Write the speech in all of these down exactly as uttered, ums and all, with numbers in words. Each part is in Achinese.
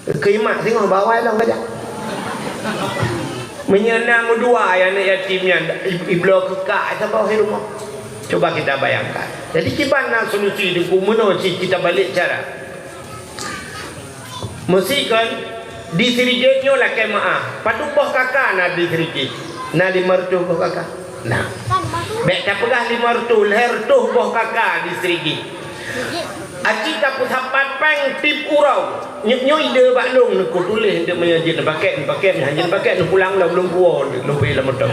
Keu imak singoh bak awai lom ka jak. Meunyoe na meudua aneuk yatim nyan, i-, ibloe keu kak saboh di rumoh. Cuba kita bayangkan. Jadi kiban na solusi Teungku, meunoe cit kita balik cara. Meusikan di Sirigit nyoe lakée meu'ah. Padub boh kaka na di Sirigit? Na limong reutôh boh kaka? Na. Bék tapeugah limong reutôh, lhée reutôh boh kaka di Sirigit. Aci tapeusapat péng tieb uroe. Nyoe, nyoe ide bak lôn, neukutuléh untuk meunyoe jeuet neupakèk, neupakèk, hana jeuet neupakèk, neupulang lom lôn puwoe, lôn pi lam moto.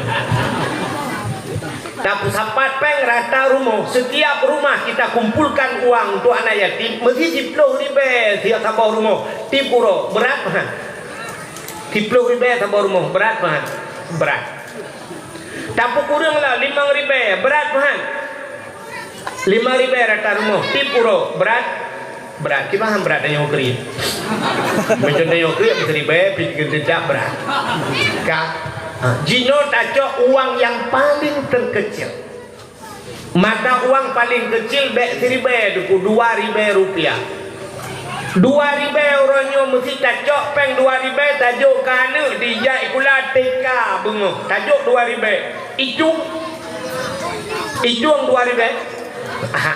Tapeusapat péng rata rumoh. Setiap rumah kita kumpulkan uang untuk anak yatim, meusi siploh ribée tieb saboh rumoh, tieb uroe. Brat meuhan. Siploh ribée saboh rumoh, brat meuhan. Brat. Tapeukureueng lom limong ribée, brat meuhan. Limong ribée rata rumoh, tieb uroe, brat. Brat, kiban brat tanyoe kriet. Meunyoe tanyoe kriet, meusiribée, pih keuneuk brat. Ka. Ha, jinoe tacok uang nyang paleng terkecil. Mata uang paleng kecil bék siribée, Teungku, dua ribée rupiah. Dua ribée uroe nyoe meusi tacok péng dua ribée, tajok keu aneuk dijak sikula T K beungoh. Tajok dua ribée. Icong. Icong dua ribée. Aha.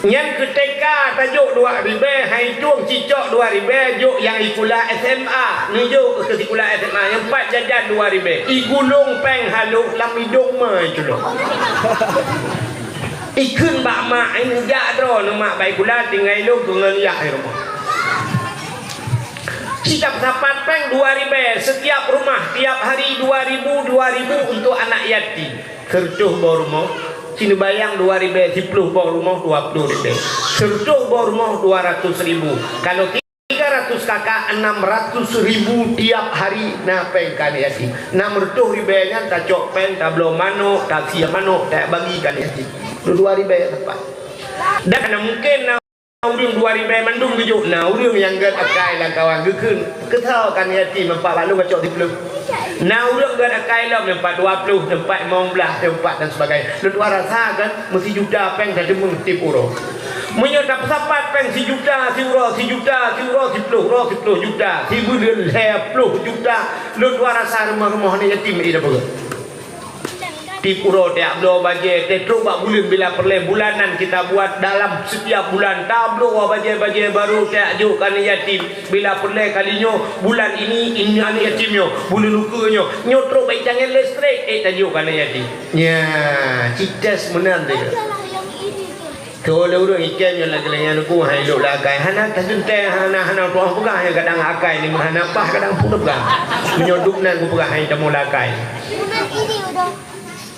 Nyan keu T K tajok dua ribée, hai icong cicok dua ribée, jok nyang sikula S M A. Neujok keu sikula S M A, nyang pat jajan dua ribée. Igulong péng halôh lam idong ma iculong. Ikheun bak mak, "Ai neujak droeneuh mak bak sikula, tinggai lôn keu ngon yah di rumoh." Sitiap sapat péng dua ribée, setiap rumah tiap hari dua ribu, dua ribu untuk anak yatim. Seureutôh boh rumoh, sineubayang dua ribée, siploh boh rumoh dua ploh ribée. Seureutôh boh rumoh dua ratus ribu. Kalau tiga ratus kakak, enam ratus ribu tiap hari na péng keu aneuk yatim. Enam reutôh ribée nyan tacok péng, tabloe manok, tasie manok, tabagi keu aneuk yatim. Dua ribée teumpat. Dan hana mungken na ureuëng dua ribée mandum geujok, na ureuëng nyang gét akai lam kawan geukheun, "Keu soe keu aneuk yatim, meupat bak lôn kacok siploh." Na ureuëng gét akai lom, meupat dua ploh, meupat limong blaih, meupat dan sebagainya. Lôn tuan rasa kan, meusijuta péng tateumeung tieb uroe. Meunyoe tapeusapat péng sijuta, siuroe sijuta, siuroe siploh, uroe siploh juta, sibuleuen lhée ploh juta, lôn tuan rasa rumoh-rumoh aneuk yatim ida peugah. Tieb uroe tajak bloe bajée, trok bak buleuen bila peureulée bulanan kita buat dalam setiap bulan tabloe bajée-bajée baru tajak jok keu aneuk yatim. Bila peureulée kali nyoe, bulan ini, ini aneuk yatim nyoe, buleuen ukeue nyoe, nyoe trok bak tangan listrik, eh, tajok keu aneuk yatim. Nya, cites meunan teuh. Keu lé ureuëng iken nyoe lagée nyan ku hai lok lakai. Hana taseuntée, hana, hana tuah peugah, ya kadang akai ni hana paih, kadang pun peugah. Meunyoe dum nan ku peugah hai tamu lakai.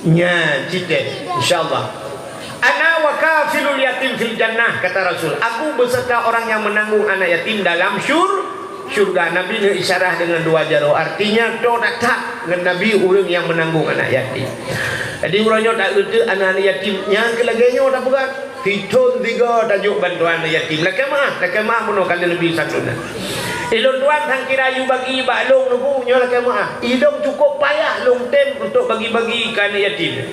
Nya, citet, insyaallah. Ana wa kafilul yatim fil jannah, kata Rasul. Aku beserta orang yang menanggung anak yatim dalam syur-, syurga. Nabi neuisyarah dengan dua jaroe. Artinya, to that-that ngon Nabi ureuëng yang menanggung anak yatim. Jadi, ureuëng nyoe tak euteuk anak-anak yatim. Nyang keu lagée nyoe tapeugah. Sithon sigoe tajok bantuan yatim. Lakée meu'ah, lakée meu'ah bunoe kali Nabi santunan. Ilôn tuan sang kira yue bagi bak lôn nubu nyoe lakée meu'ah. Ilôn cukup payah lôn tem untuk bagi-bagi keu aneuk yatim.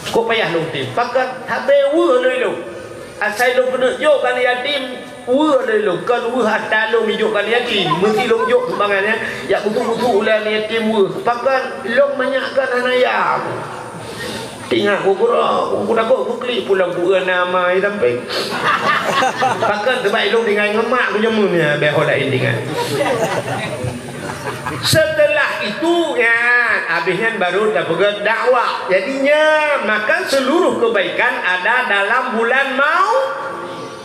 Cukup payah lôn tem. Pakon habéh weueh lôn ilôn. Asai lôn keuneuk jok keu aneuk yatim, weueh lôn ilôn. Kon weueh atra lôn ijok keu aneuk yatim. Meusi lôn jok sumbangan nyan, jak busuk-busuk ulée aneuk yatim weueh. Pakon lôn manyak kon hana ya. Tingat ku gura, ku takot ku klik pulang ku eu nama i sampéng. Pakon teuma ilôn tinggai ngon mak ku jameun nyan, beh ho laén tinggai. Setelah itu, ya, habis nyan baru tapeugah dakwah. Jadinya, maka seluruh kebaikan ada dalam bulan mau-,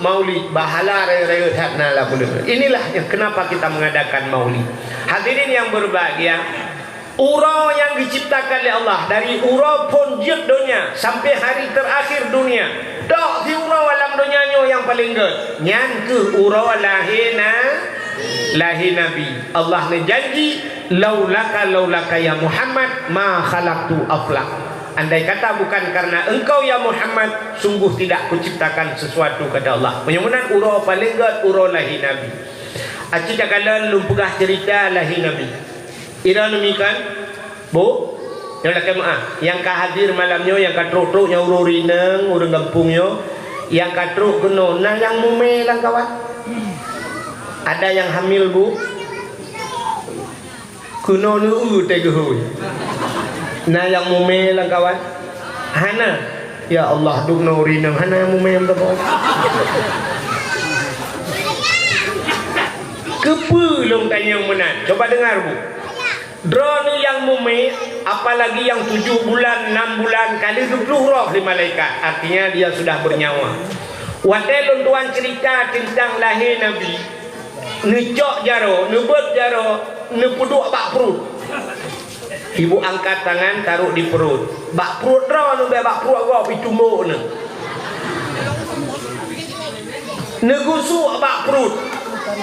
Maulid. Bahala rayeuk-rayeuk that na lam buleuen. Inilah yang kenapa kita mengadakan Maulid. Hadirin yang berbahagia, uroe nyang geuciptakan lé Allah dari uroe phon jeuet donya sampai hari terakhir dunia. Tok siuroe alam donya nyoe nyang paleng gét, nyan kheueh uroe lahé na-, lahé Nabi. Allah neujanji, "Laulaka, laulaka ya Muhammad, ma khalaqtu aflak." Andai kata bukan karena engkau ya Muhammad, sungguh tidak kuciptakan sesuatu, kata Allah. Meunyoe meunan uroe paleng gét uroe lahé Nabi. Aci takalon lôn peugah cerita lahé Nabi. Ira nemikan, Bu, nyang lakée meu'ah, nyang ka hadir malam nyoe, nyang ka trok-trok, nyang ureuëng rineng, ureuëng gampông nyoe, nyang ka trok keunoe, na nyang mumé lam kawan? Ada nyang hamil, Bu? Keunoe neueu teuh geuhôi. Na nyang mumè lam kawan? Hana. Ya Allah, dum noe ureueng inong hana nyang mumè lam kawan. Keupeue lôn tanyong meunan? Coba dengar, Bu. Droeneuh nyang mumè, apalagi nyang tujoh bulan, nam bulan, ka lheueh geupluh roh lé malaikat, artinya dia sudah bernyawa. Watèe lôn tuan cerita teuntang lahé Nabi, neucok jaroe, neubeuet jaroe, neupeuduek bak pruet. Ibu angkat tangan, taruh di perut. Bak pruet droeneuh, bak pruet gob, itumbok neuh. Neugusuk bak pruet.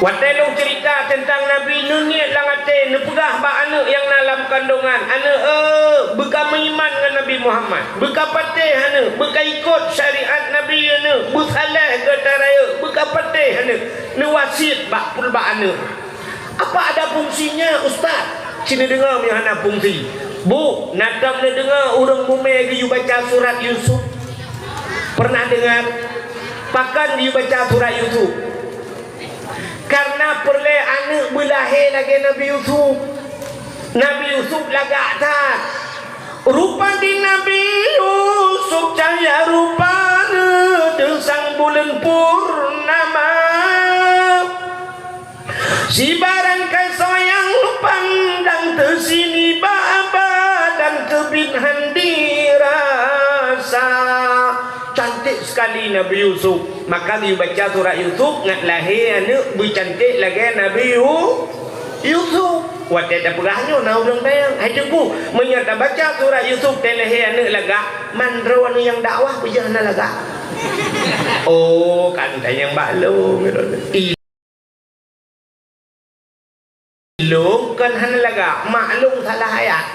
Watèe lôn cerita teuntang Nabi, neuniet lam até, neupeugah bak aneuk nyang na lam kandongan, "Aneuk, eh, beuka meuiman ngon Nabi Muhammad, beuka patéh aneuk, beuka ikot syariat Nabi aneuk, beusaléh gata rayeuk, beuka patéh aneuk." Neuwasiet bak pruet bak aneuk. Apa ada fungsinya, Ustaz? Ci neudeungoe meunyoe hana fungsi. Bu, na tom neudeungoe ureueng mumè geuyue baca surat Yusuf? Pernah dengar? Pakon geuyue baca surat Yusuf? Karena peureulèe aneuk beulahé lagèe Nabi Yusuf. Nabi Yusuf lagak that. Rupa di Nabi Yusuf cahya rupa, teusang buleuen purnama. Sibarang kasoe nyang pandang teusini bak badan teubiet han dirasa. Cantik sekali Nabi Yusuf. Maka geubaca surat Yusuf ngat lahé aneuk beucantik lagèe Nabi Yu-, Yusuf. Watèe tapeugah nyoe na ureueng tanyong, "Hai Teungku, meunyoe tabaca surat Yusuf teuh lahé aneuk lagak, mandroe nyang dakwah peue jeuet hana lagak?" Oh, kan tanyong bak lôn. Lôn kon hana lagak, mak lôn salah ayat.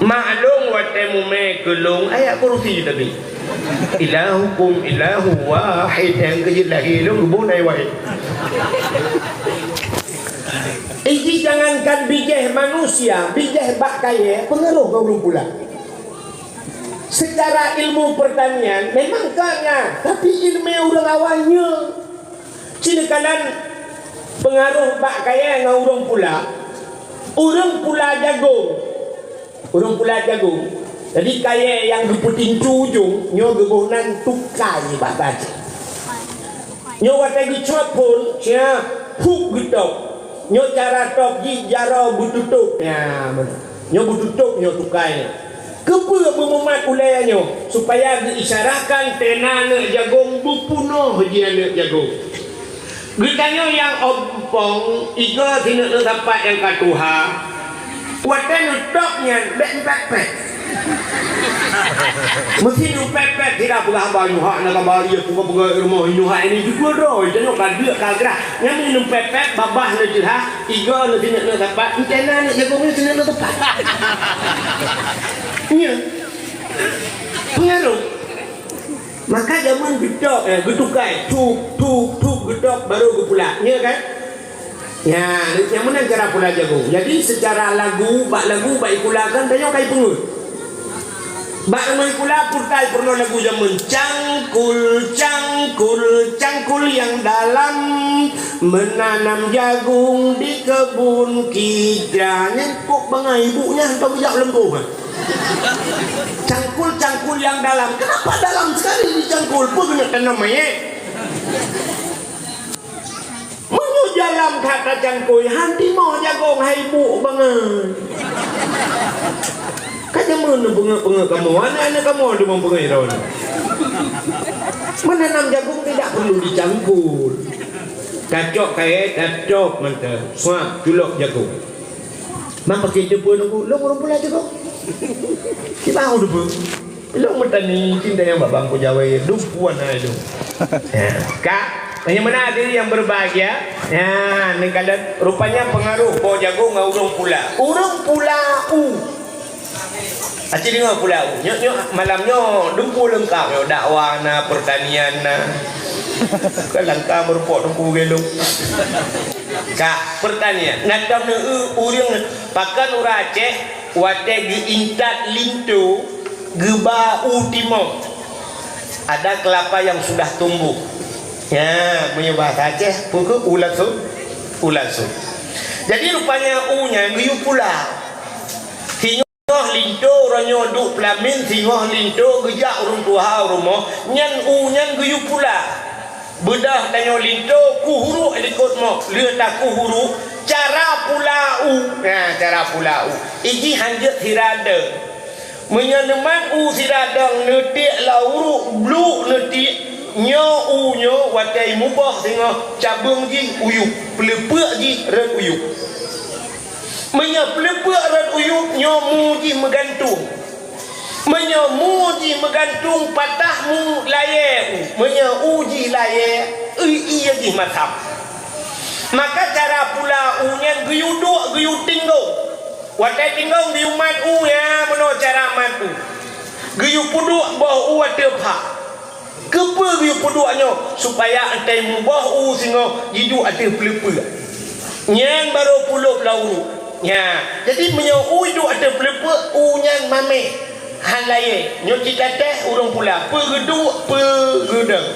Mak lôn watèe mumè keu lôn ayat kursi tadi. Ilahukum ilahu wahid, nyang keu jeuet lahé lôn geubôh na wahid. Jadi jangankan bijèh manusia, bijèh bak kayèe peungaroh keu ureueng pula. Secara ilmu pertanian memang ka nyan, tapi ileumèe ureueng awai nyoe. Ci neukalon peungaroh bak kayèe ngon ureueng pula. Ureueng pula jagong. Ureueng pula jagong. Jadi kayèe nyang geupeutintu ujong, nyoe geuboh nan tukai bahasa Aceh. Nyoe watèe geucrot phôn, cia, huk geutôb. Nyoe cara tôb jih jaroe beututôb. Nya, meunan. Nyoe beututôb nyoe tukai nyoe. Keupeue beumumat ulèe nyoe? Supaya geuisyarahkan teuh na aneuk jagong beupeunoh jih aneuk jagong. Geutanyoe nyang ompong, igoe sineuk neusapat nyang ka tuha. Watèe neutôb nyan bèk neupèt-pèt. Meusi neupèt-pèt sira peugah haba nyoe hak na kaba ié peugah-peugah rumoh nyoe hak ini jukul droe, tanyoe ka deuk ka grah. Nyan neupèt-pèt babah neuceuha, igoe neusineuk neusapat, entena neuk jagong neusineuk neusapat. Nya. Pengaruh. Maka jameun geutôb, eh, geutukai, tup, tup, tup, geutôb, baru geupula. Nya kan? Nya, nyang meunan cara pula jagong. Jadi, secara lagu, bak lagu, bak ikula kan, tanyoe ka ipeungeuet. Bak rumoh ikula, peureulèe peurunoe lagu jameun. Cangkul, cangkul, cangkul yang dalam, menanam jagung di kebun kita. Nyan kok bangai ibu nyan, tau geujak leumpôh kan? Cangkul-cangkul yang dalam. Kenapa dalam sekali dicangkul? Peue keuneuk tanam manyét? Meunyoe dalam that tacangkôi, han timoh jagong hai buk bangai. Ka jameun peungeuet-peungeuet kamoe, aneuk-aneuk kamoe teuma peungeuet droe. Menanam jagung tidak perlu dicangkul. Tacok kayèe, tacok mantong. Suap, culok jagong. Mang pakè teupeu nunggu, lôn ureueng pula teupeu. Sibau teupeu. Lôn meutani cinta nyang bak bangku jawé, dumpuan hai lôn. Ya, ka, nyang meunan hadirin yang berbahagia. Ya, neukalon rupanya pengaruh po jagong ngon ureueng pula. Ureueng pula u. Aci deungoe pula u. Nyoe, nyoe, malam nyoe dumpu leungkap nyoe, dakwah na, pertanian na. Kan langka meureumpok dumpu gelo. Ka, pertanian. Na tom neu ureueng Pakon ureueng Aceh watèe geuintat linto geuba u timoh, ada kelapa yang sudah tumbuh. Ya, meunyoe bahasa Aceh, peue keuh u lasôn, u lasôn. Jadi rupanya u nyan geuyue pula. Singoh linto uroe nyoe duek peulamin, singoh linto geujak ureuëng tuha u rumoh, nyan u nyan geuyue pula. Beudôh tanyoe linto kuh uruek likot mok, lheueh takuh uruek, cara pula u. Nah, cara pula u. Iji hanjeuet sira deueng. Meunyoe neumat u sira deueng neutiek lam uruek, bluek neutiek, nyoe u nyoe watée muboh singoh cabeueng jih uyueb, peuleupeuk jih rot uyueb. Meunyoe peuleupeuk rot uyueb, nyoe mu jih meugantung. Meunyoe mu jih meugantung, patah mu layée u. Meunyoe u jih layée, ie jih masam. Maka cara pula u nyan geuyue duek, geuyue tinggong. Watée tinggong geuyue mat u, ya meunoe cara mat u. Geuyue peuduek boh u ateueh pha. Keupeue geuyue peuduek nyoe? Supaya watée muboh u singoh jiduek ateueh peuleupeuk. Nyan barô pulôb lam uruek. Nya, jadi meunyoe u jiduek ateueh peuleupeuk, u nyan mameh. Han layée, nyoe cit até ureuëng pula, peue geuduek, peue geudeueng.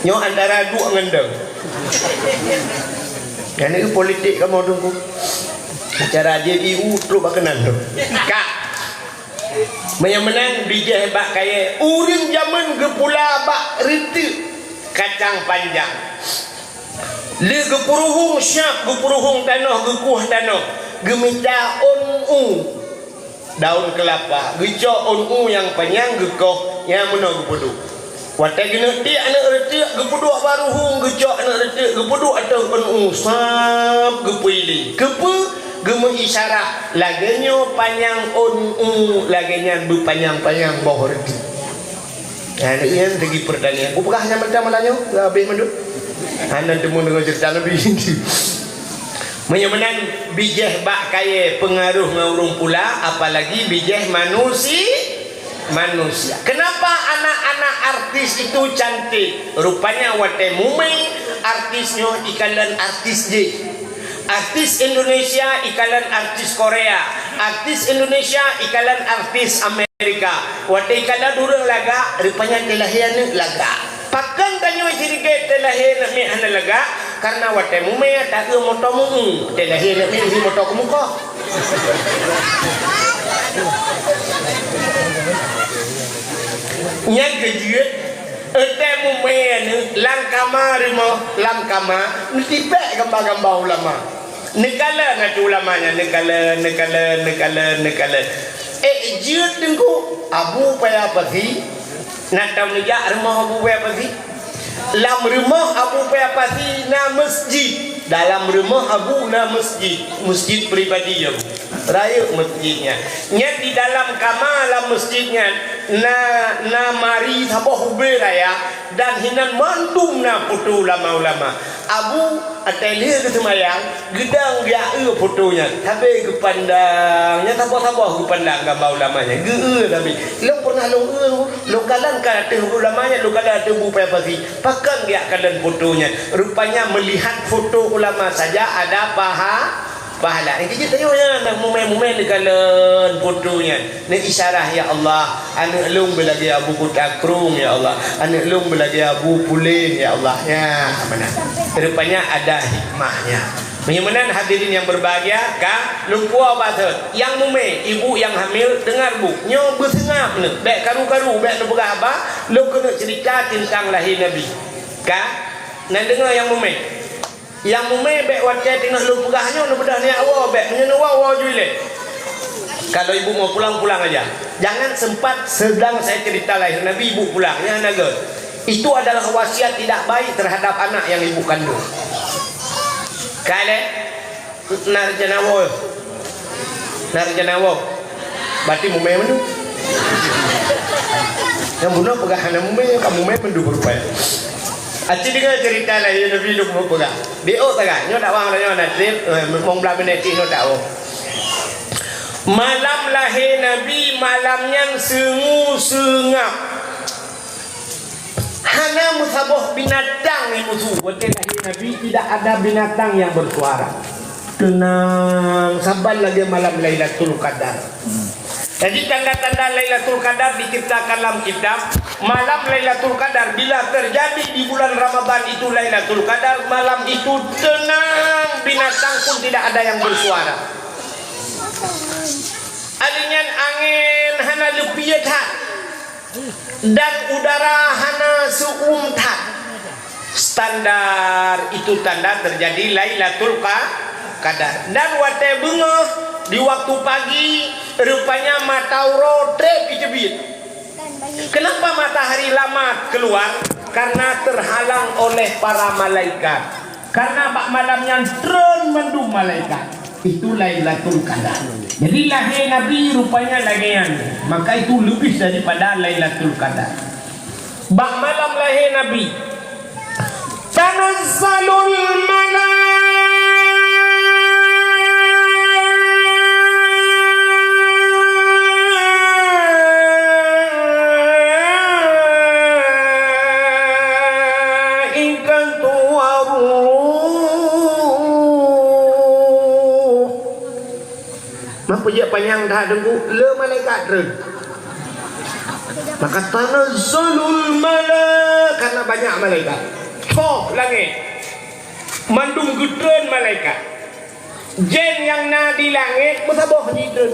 Nyoe antara duek ngon deueng. Nyan politik kamoe teungku. Cara J B U trok bak keunan tu. Ka. Meunyoe meunan bijéh bak kayée, ureuëng jamén geupula bak reuteuk kacang panjang. Lé geupeuruhueng siab, geupeuruhueng tanoh, geukueh tanoh, geumita ôn u daun keulapa, geucok ôn u nyang panyang geukoh, nyang meunoe geupeuduek. Watée geuneuk tiek aneuëk reuteuk, geupeuduek bak ruhueng, geucok aneuëk reuteuk, geupeuduek ateueh ôn u, sab geupeuiléng. Keupeue? Geumeuisyarah lagée nyoe panyang ôn u, lagée nyan beupanyang-panyang boh reuteuk. Nah, nyan segi peurtanian. Kupeugah nyan mantong malam nyoe, ka habéh mandum. Hana teumé deungoe ceurita Nabi. Meunyoe meunan bijéh bak kayée peungaroh ngon ureuëng pula, apalagi bijéh manusi-, manusia. Kenapa anak-anak artis itu cantik? Rupanya watée mumé, artis nyoe ikalon artis jih. Artis Indonesia ikalon artis Korea, artis Indonesia ikalon artis Amerika. Watée ikalon ureuëng lagak, rupanya teulahé aneuëk lagak. Pakon tanyoe sirigét teulahé aneuëk miet hana lagak? Karena watée mumé taeu moto mu-u, teulahé aneuëk miet hi moto keumukoh. Nyan keuh jeuet, watée mumé aneuëk lam kama rumoh, lam kama, neutipék gamba-gamba ulama. Neukalon ateueh ulama nyan, neukalon, neukalon, neukalon, neukalon. Eh, jeuet teungku, Abu Paya Pasi, na tom neujak rumoh Abu Paya Pasi. Lam rumoh Abu Paya Pasi na masjid. Dalam rumoh Abu na masjid, masjid pribadi Abu. Rayeuk masjid nyan. Nyan di dalam kama lam masjid nyan na, na mari saboh ubé raya dan hinan mandum na foto ulama-ulama. Abu watée lheueh geuseumayang, geudong geujak eu foto nyan. Sabe geupandang, nyan saboh-saboh geupandang gamba ulama nyan. Geu-eu sabe. Lôn pernah lôn eu, lôn kalon ka ateueh ulama nyan, lôn kalon ateueh Abu Paya Pasi. Pakon geujak kalon foto nyan? Rupanya melihat foto ulama saja ada paha-, pahala. Eh, jeuet tanyoe nyan, mumé-mumé neukalon foto nyan. Neuisyarah, "Ya Allah, aneuëk lôn beulagée Abu Kuta Krueng, ya Allah. Aneuëk lôn beulagée Abu Pulen, ya Allah." Ya, meunan. Rupanya ada hikmahnya. Meunyoe meunan hadirin yang berbahagia, ka lôn puwoe bak thon. Nyang mumé, ibu nyang hamil, deungar bu. Nyoe beuseungab neuh, bék karu-karu, bék neupeugah haba, lôn keuneuk ceurita teuntang lahé Nabi. Ka? Na deungoe nyang mumé? Nyang mumé bék watée teungoh lôn peugah nyoe neubeudôh nyak woe bék, meunyoe neuwoe, woe ju ilée. Kalau ibu mau pulang, pulang aja. Jangan sempat sedang saya cerita lahir Nabi, ibu pulang. Nyan hana göt. Itu adalah wasiat tidak baik terhadap anak yang ibu kandung. Ka lé? Na rencana woe. Na rencana woe. Berarti mumé mandum. Nyang bunoe peugah hana mumé, ka mumé mandum rupanya. Aci deungoe ceurita lahé Nabi lôn peugah. Di ôk taga, nyoe dakwah nyoe na trép, eh, mong blah minét cit nyoe dakwah. Malam lahé Nabi, malam nyan seungue seungab. Hana meusaboh binatang nyang meusu. Watée lahé Nabi, tidak ada binatang yang bersuara. Teunang, saban lagée malam Lailatul Qadar. Jadi tanda-tanda Lailatul Qadar diceritakan dalam kitab, malam Lailatul Qadar bila terjadi di bulan Ramadan itu Lailatul Qadar, malam itu tenang, binatang pun tidak ada yang bersuara. Alinyan angén hana leupie that. Dan udara hana seuuem that. Standar itu tanda terjadi Lailatul Qa-, Qadar. Dan watée beungoh di waktu pagi, rupanya mata uroe treb jiteubiet. Kenapa matahari lama keluar? Karena terhalang oleh para malaikat. Karena bak malam nyan treun mandum malaikat. Itu Lailatul Qadar. Jadi lahé Nabi rupanya lagée nyan. Maka itu lebih daripada Lailatul Qadar. Bak malam lahé Nabi, tanazzalul malaikatu warruh. Meupeujeuet panyang that teungku, le malaikat treun. Maka tanazzalul mala-, karena banyak malaikat. Thoh langét. Mandum geutreun malaikat. Jén nyang na di langét meusaboh hanjeuet treun.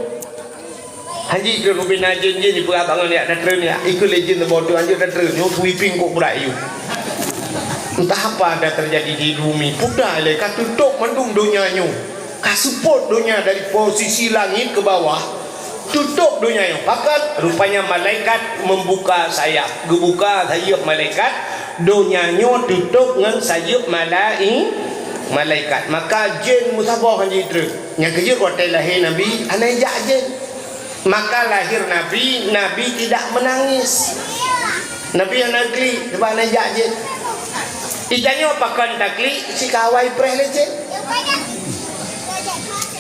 Hanjeuet treun ubena jén-jén jipeugah bangon yak datreun yak. Ikeu lé jén teuboh tu hanjeuet datreun nyoe sweeping kok brat yue. Entah apa ada terjadi di bumi. Puda lé ka tutôp mandum donya nyoe. Ka seupôt donya dari posisi langit ke bawah. Tutôp donya nyoe. Pakon? Rupanya malaikat membuka sayap. Geubuka sayeup malaikat. Donya nyoe tutôp ngon sayeup malai-, malaikat. Maka jén meusaboh hanjeuet treun. Nyang keujeuet watée lahé Nabi, hana jak jén. Maka lahir Nabi, Nabi tidak menangis. Nabi hana klik, sebab hana jak jén. Itanyoe pakon taklik, sikawai preh lé jén.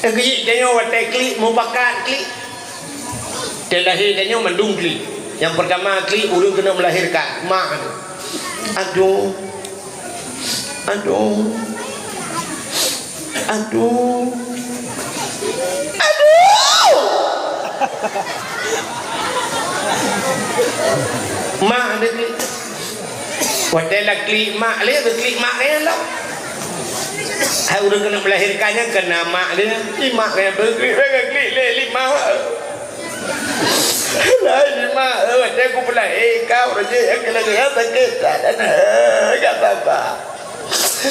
Nyang keujeuet tanyoe watée klik, mupakat klik. Teulahé tanyoe mandum klik. Nyang pertama klik, ureuëng keuneuk melahirkan, mak. Aduh. Aduh. Aduh. Aduh. Mak ada klik. Watée lah klik mak lé, klik mak lé lah. Hai ureuëng keuneuk melahirkan nyan keunan mak lé. Ih, mak lé, klik, klik lé, klik mak. Lah, ini mah, eh, watée kupeulahé kau, raja, eh, kena dengar sakit, tak ada, eh, tak apa-apa.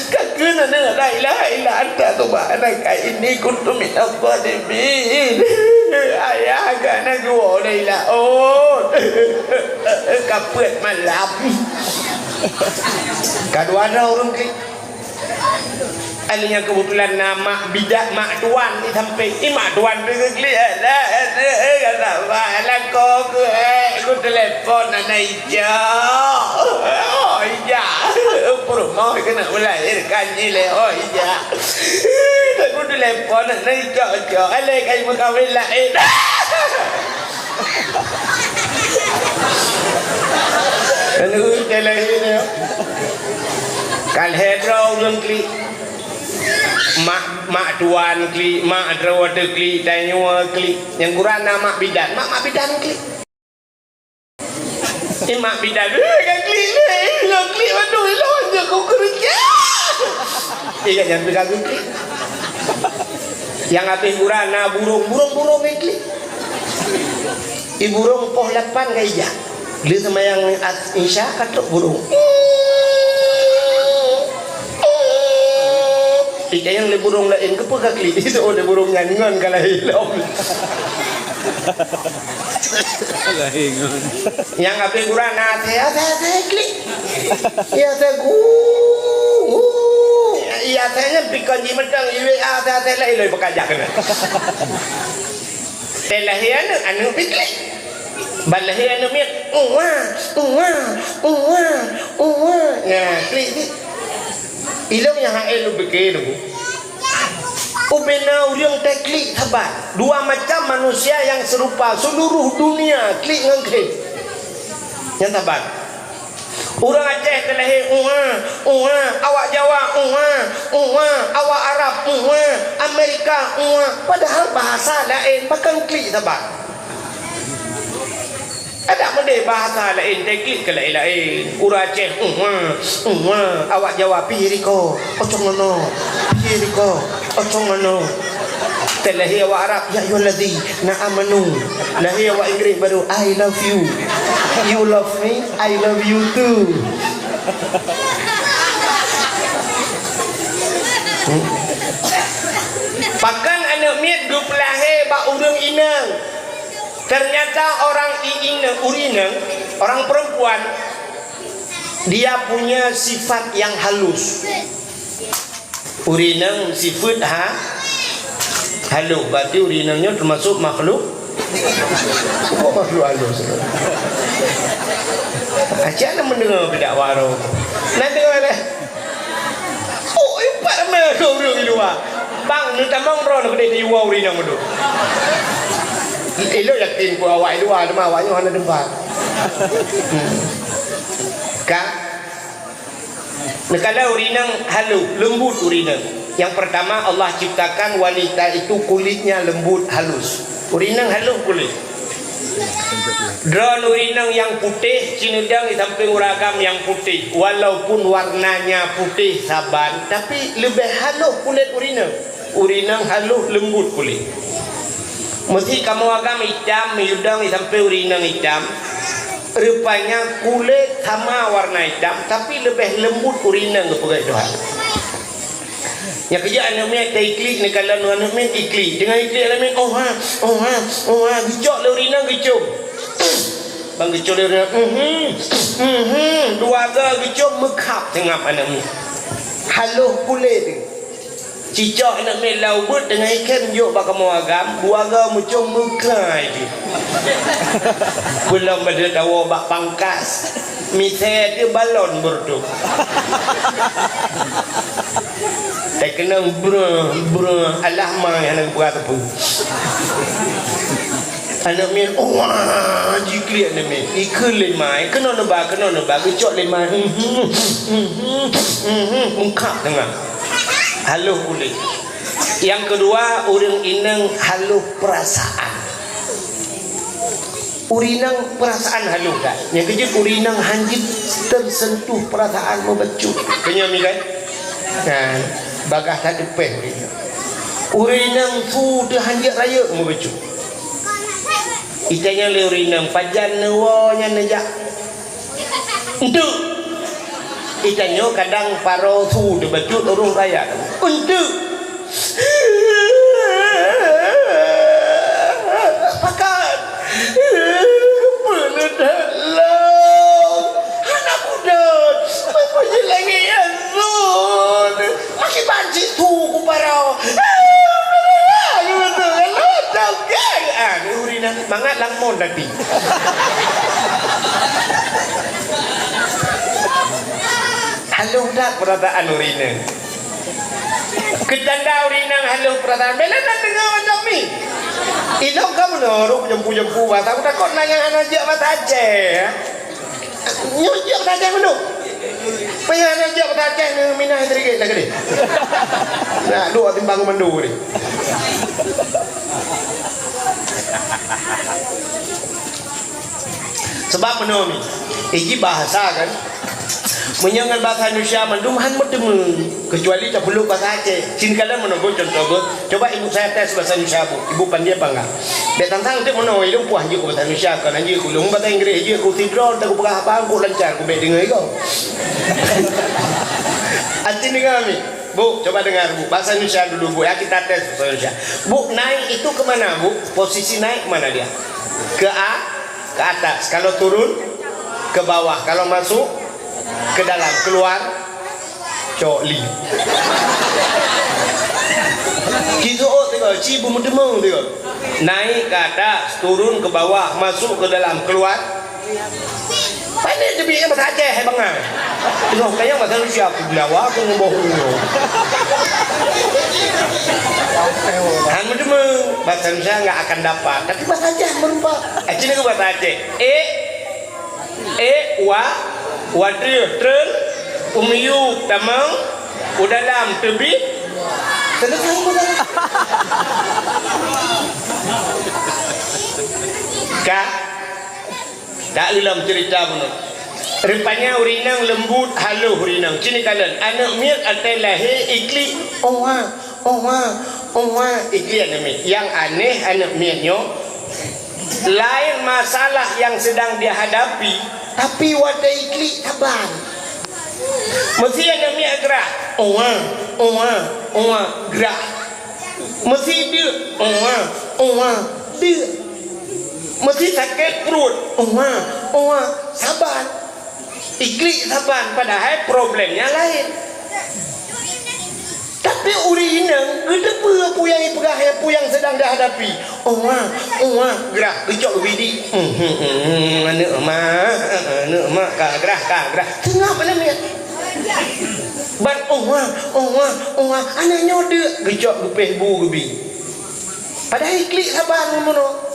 Kakeunan, eh, la ilaha illa anta subhanaka inni kuntu minaz zalimin. Ayah, agak na geuwoe, la ilaha, oh. Kapeuet malam. Kadua na ureuëng klik. Akhirnya kebetulan na mak bidat, mak tuan di samping. Ih, mak tuan tu geuklik, eh, dah, eh, eh, eh, kata, "Wah, alah, ko ke, eh, ku telepon anak ija." Oh, ija. Peurumoh keuneuk melahirkan jih lé, oh, ija. Ku telepon anak ija, ija. Alah, kai meukawén laén. Aneuk teuh lahé nyoe. Ka lhèe droe ureueng klik. Mak, mak tuan klik, mak droe teuh klik, tanyoe klik. Nyang gura na mak bidan, mak, mak bidan klik. Eh, mak bidan, eh, ka klik lé, eh, ka klik, aduh, ilôn jeuet kukeureuja. Eh, ka nyan teuh ka geuklik. Nyang habéh gura na burông, burông, burông klik. Di burông poh lapan ka ijak. Lheueh seumayang as-, Isya ka trok burông. Ijak nyang lé burông laén, keupeue ka klik? Itu lé burông nyan ngon ka lahé lom. Lahé ngon. Nyang habéh gura na asèe, asèe, asèe klik. Iya asèe gu, gu. Iya asèe nyan pikon jimeudang iwé asèe, asèe laén lom peukajak keunan. Teuh lahé aneuk, aneuk pih klik. Ban lahé aneuk miet, "Uwa, uwa, uwa, uwa." Nah, klik, klik. Ilôn nyang hana lôn pike lôn. Ubena ureueng teuh klik saban. Dua macam manusia yang serupa seluruh dunia klik ngon klik. Nyang saban. Ureueng Aceh teuh lahé, "Uwa, uwa," awak Jawa, "Uwa, uwa," awak Arab, "Uwa," Amerika, "Uwa," padahal bahasa laén, pakon klik saban. Adak meudeh bahasa laén, teknik keu laén-laén. Ureueng Aceh, "Uwa, uwa." Awak Jawa, "Piye riko? Ocong nono. Piye riko? Ocong nono." Teulahé awak Arab, "Ya ayyuhalladzina amanu." Lahé awak Inggris baru, "I love you. You love me, I love you too." Pakon aneuk miet geupeulahé bak ureueng inong. Ternyata orang i-, inong, ureueng inong, orang perempuan, dia punya sifat yang halus. Ureueng inong sifeut ha-, halus, berarti ureueng inong nyoe termasuk makhluk. Apa makhluk halus? Aci na mendengar tidak warung. Nanti mana? Oh, ipat ramé keu ureueng di luwa. Bang, neutamong droe neukeudeh di luwa ureueng inong tu. Ilôn yakin keu awak di luwa, teuma awak nyoe hana teumpat. Hmm. Ka? Neukalon ureueng inong halôh, leumbut ureueng inong. Yang pertama, Allah ciptakan wanita itu kulitnya lembut, halus. Ureueng inong halôh kulét. Droeneuh ureueng inong nyang putéh, ci neudong di sampéng ureueng agam nyang putéh, walaupun warnanya putih saban, tapi leubeh halôh kulét ureueng inong. Ureueng inong halôh leumbut kulét. Meusé kamoe agam itam, meudong di sampéng ureueng inong itam, rupanya kulét sama warna itam, tapi leubeh leumbut ureueng inong geupeugét Tuhan. Nyang keujeuet aneuk miet ta iklik, neukalon aneuk miet iklik. Teungoh iklik aneuk miet, "Oh ha, oh ha, oh ha," geucok lé ureueng inong geucom. Ban geucok lé ureueng inong, "Mhm, mhm," dua go geucom, meukhab teungab aneuk miet. Halôh kulét. Cicok aneuk miet lam ubeut teungoh ikhem jok bak kamoe agam, dua go meucom meukhab jih. Peulom bak tawoe bak pangkas. Misée teuh balon beureutoh. Teukeunong breuh, breuh, alah ma hana geupeugah sapeue. Aneuk miet, wah, jiklik aneuk miet. Ikheun lé ma, keunoe neuba, keunoe neuba, geucok lé ma. Mhm, mhm, mhm, meukhab teungab. Halôh kulét. Nyang keudua, ureueng inong halôh peurasaan. Ureueng inong peurasaan halôh that. Nyang keujeuet ureueng inong hanjeuet teusentuh peurasaan meubacut. Keunyoe mi kan? Nah, bagah that teupeh ureueng inong. Ureueng inong su teuh hanjeuet rayeuk meubacut. Itanyong lé ureueng inong, "Pajan neuwoe nyan neujak?" "Enteuk." Itanyoe kadang paroe su teuh bacut ureueng raya. "Enteuk." Pakat. Peuneudah lom. Hana budot. Meunyoe langét asun. Masih banci su kuparoe. Ah, ni ureueng inong mangat lam mon tadi. Halôh that peurasaan ureueng inong. Keutanda ureueng inong halôh peurasaan. Bela na deungoe macam ni. Ilong ka meunoe rôh jampu-jampu bahasa. Aku takot nanya hana jak bahasa Aceh, ya. Nyoe jak bahasa Aceh meunoe. Payah na jak bahasa Aceh ni minah sedikit nak gede. Nak dua timbang mandu ni. Sebab meunoe mi, iji bahasa kan. Meunyoe ngon bahasa Indonesia mandum han meuteumé, kecuali tapeuleuk bahasa Aceh. Cin kala meunoe contoh beuh, coba ibu saya tes bahasa Indonesia bu, ibu pandai apa enggak? Bek tantang tu meunoe ilong puah juk bahasa Indonesia kan anjir kulong bahasa Inggris je ku sidron tak peugah apa ku lancar ku bek dengar iko. Atin dengar mi. Bu, coba dengar bu, bahasa Indonesia dulu bu ya, kita tes bahasa Indonesia. Bu, naik itu ke mana bu? Posisi naik mana dia? Ke a-, ke atas. Kalau turun, ke bawah. Kalau masuk, ke dalam. Keluar, cok li. Ci soe teuka, ci beumeuteumé teuka. Naik ke atas, turun ke bawah, masuk ke dalam, keluar. Pandai teubiet nyan bahasa Aceh hai bangai. Teunoh kayang bahasa Indonesia aku belawa aku ngeuboh uroe. Han meuteumé, bahasa Indonesia enggak akan dapat. Tapi bahasa Aceh merupa. Aceh ni bahasa Aceh. Eh, eh, wa, wa treueh, treun, u miyueb, tamong, u dalam, teubiet. Selesai bahasa. Ka. Taeu lom ceurita bunoe. Rupanya ureueng inong leumbut haloh ureueng inong. Ci neukalon, aneuk miet watèe lahé iklik, "Owa, owa, owa," iklik aneuk miet. Nyang aneh aneuk miet nyoe, laén masalah nyang seudang dihadapi, tapi watèe iklik saban. Meusti aneuk miet grah, "Owa, owa, owa," grah. Meusti deuk, "Owa, owa," deuk. Meusti sakét pruet, "Owa, owa," saban. Iklik saban, padahai problem nyang laén. Tapi ureueng inong geuteupeue peue nyang ipeugah, peue nyang seudang dihadapi. "Owa, owa," grah, geucok geubidik. "Mhm, mhm, aneuk mak, aneuk mak," ka grah, ka grah. Seungab aneuk miet. Ban, "Owa, owa, owa," aneuk nyoe deuk, geucok geupéh bu geubi. Padahai iklik saban bunoe.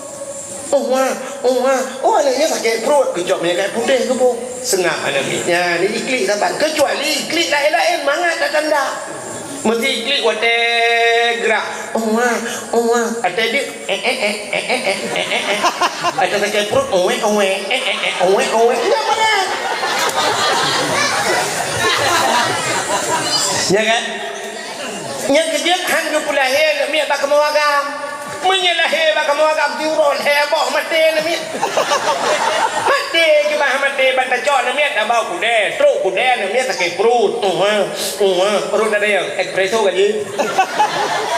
"Owa, owa, oh, aneuk nyoe sakét pruet," geucok minyeuk kayu putéh geuboh. Seungab aneuk miet nyan, iklik saban. Keucuali iklik laén-laén, mangat tatanda. Meusti iklik watèe grah. "Owa, owa," watèe deuk, "Eh, eh, eh." Watèe sakét pruet, "Owe, owe, eh, eh, eh, owe, owe." Nyan mangat. Nyan kan? Nyang keujeuet han geupeulahé aneuk miet bak kamoe agam. Meunyoe lahé bak kamoe agam, siuroe lhèe boh maté aneuk miet. Maté keubah maté, ban tacok aneuk miet, tabau kudè, trok kudè aneuk miet sakét pruet. Uwa, uwa, pruet ada nyang espresso kan jih.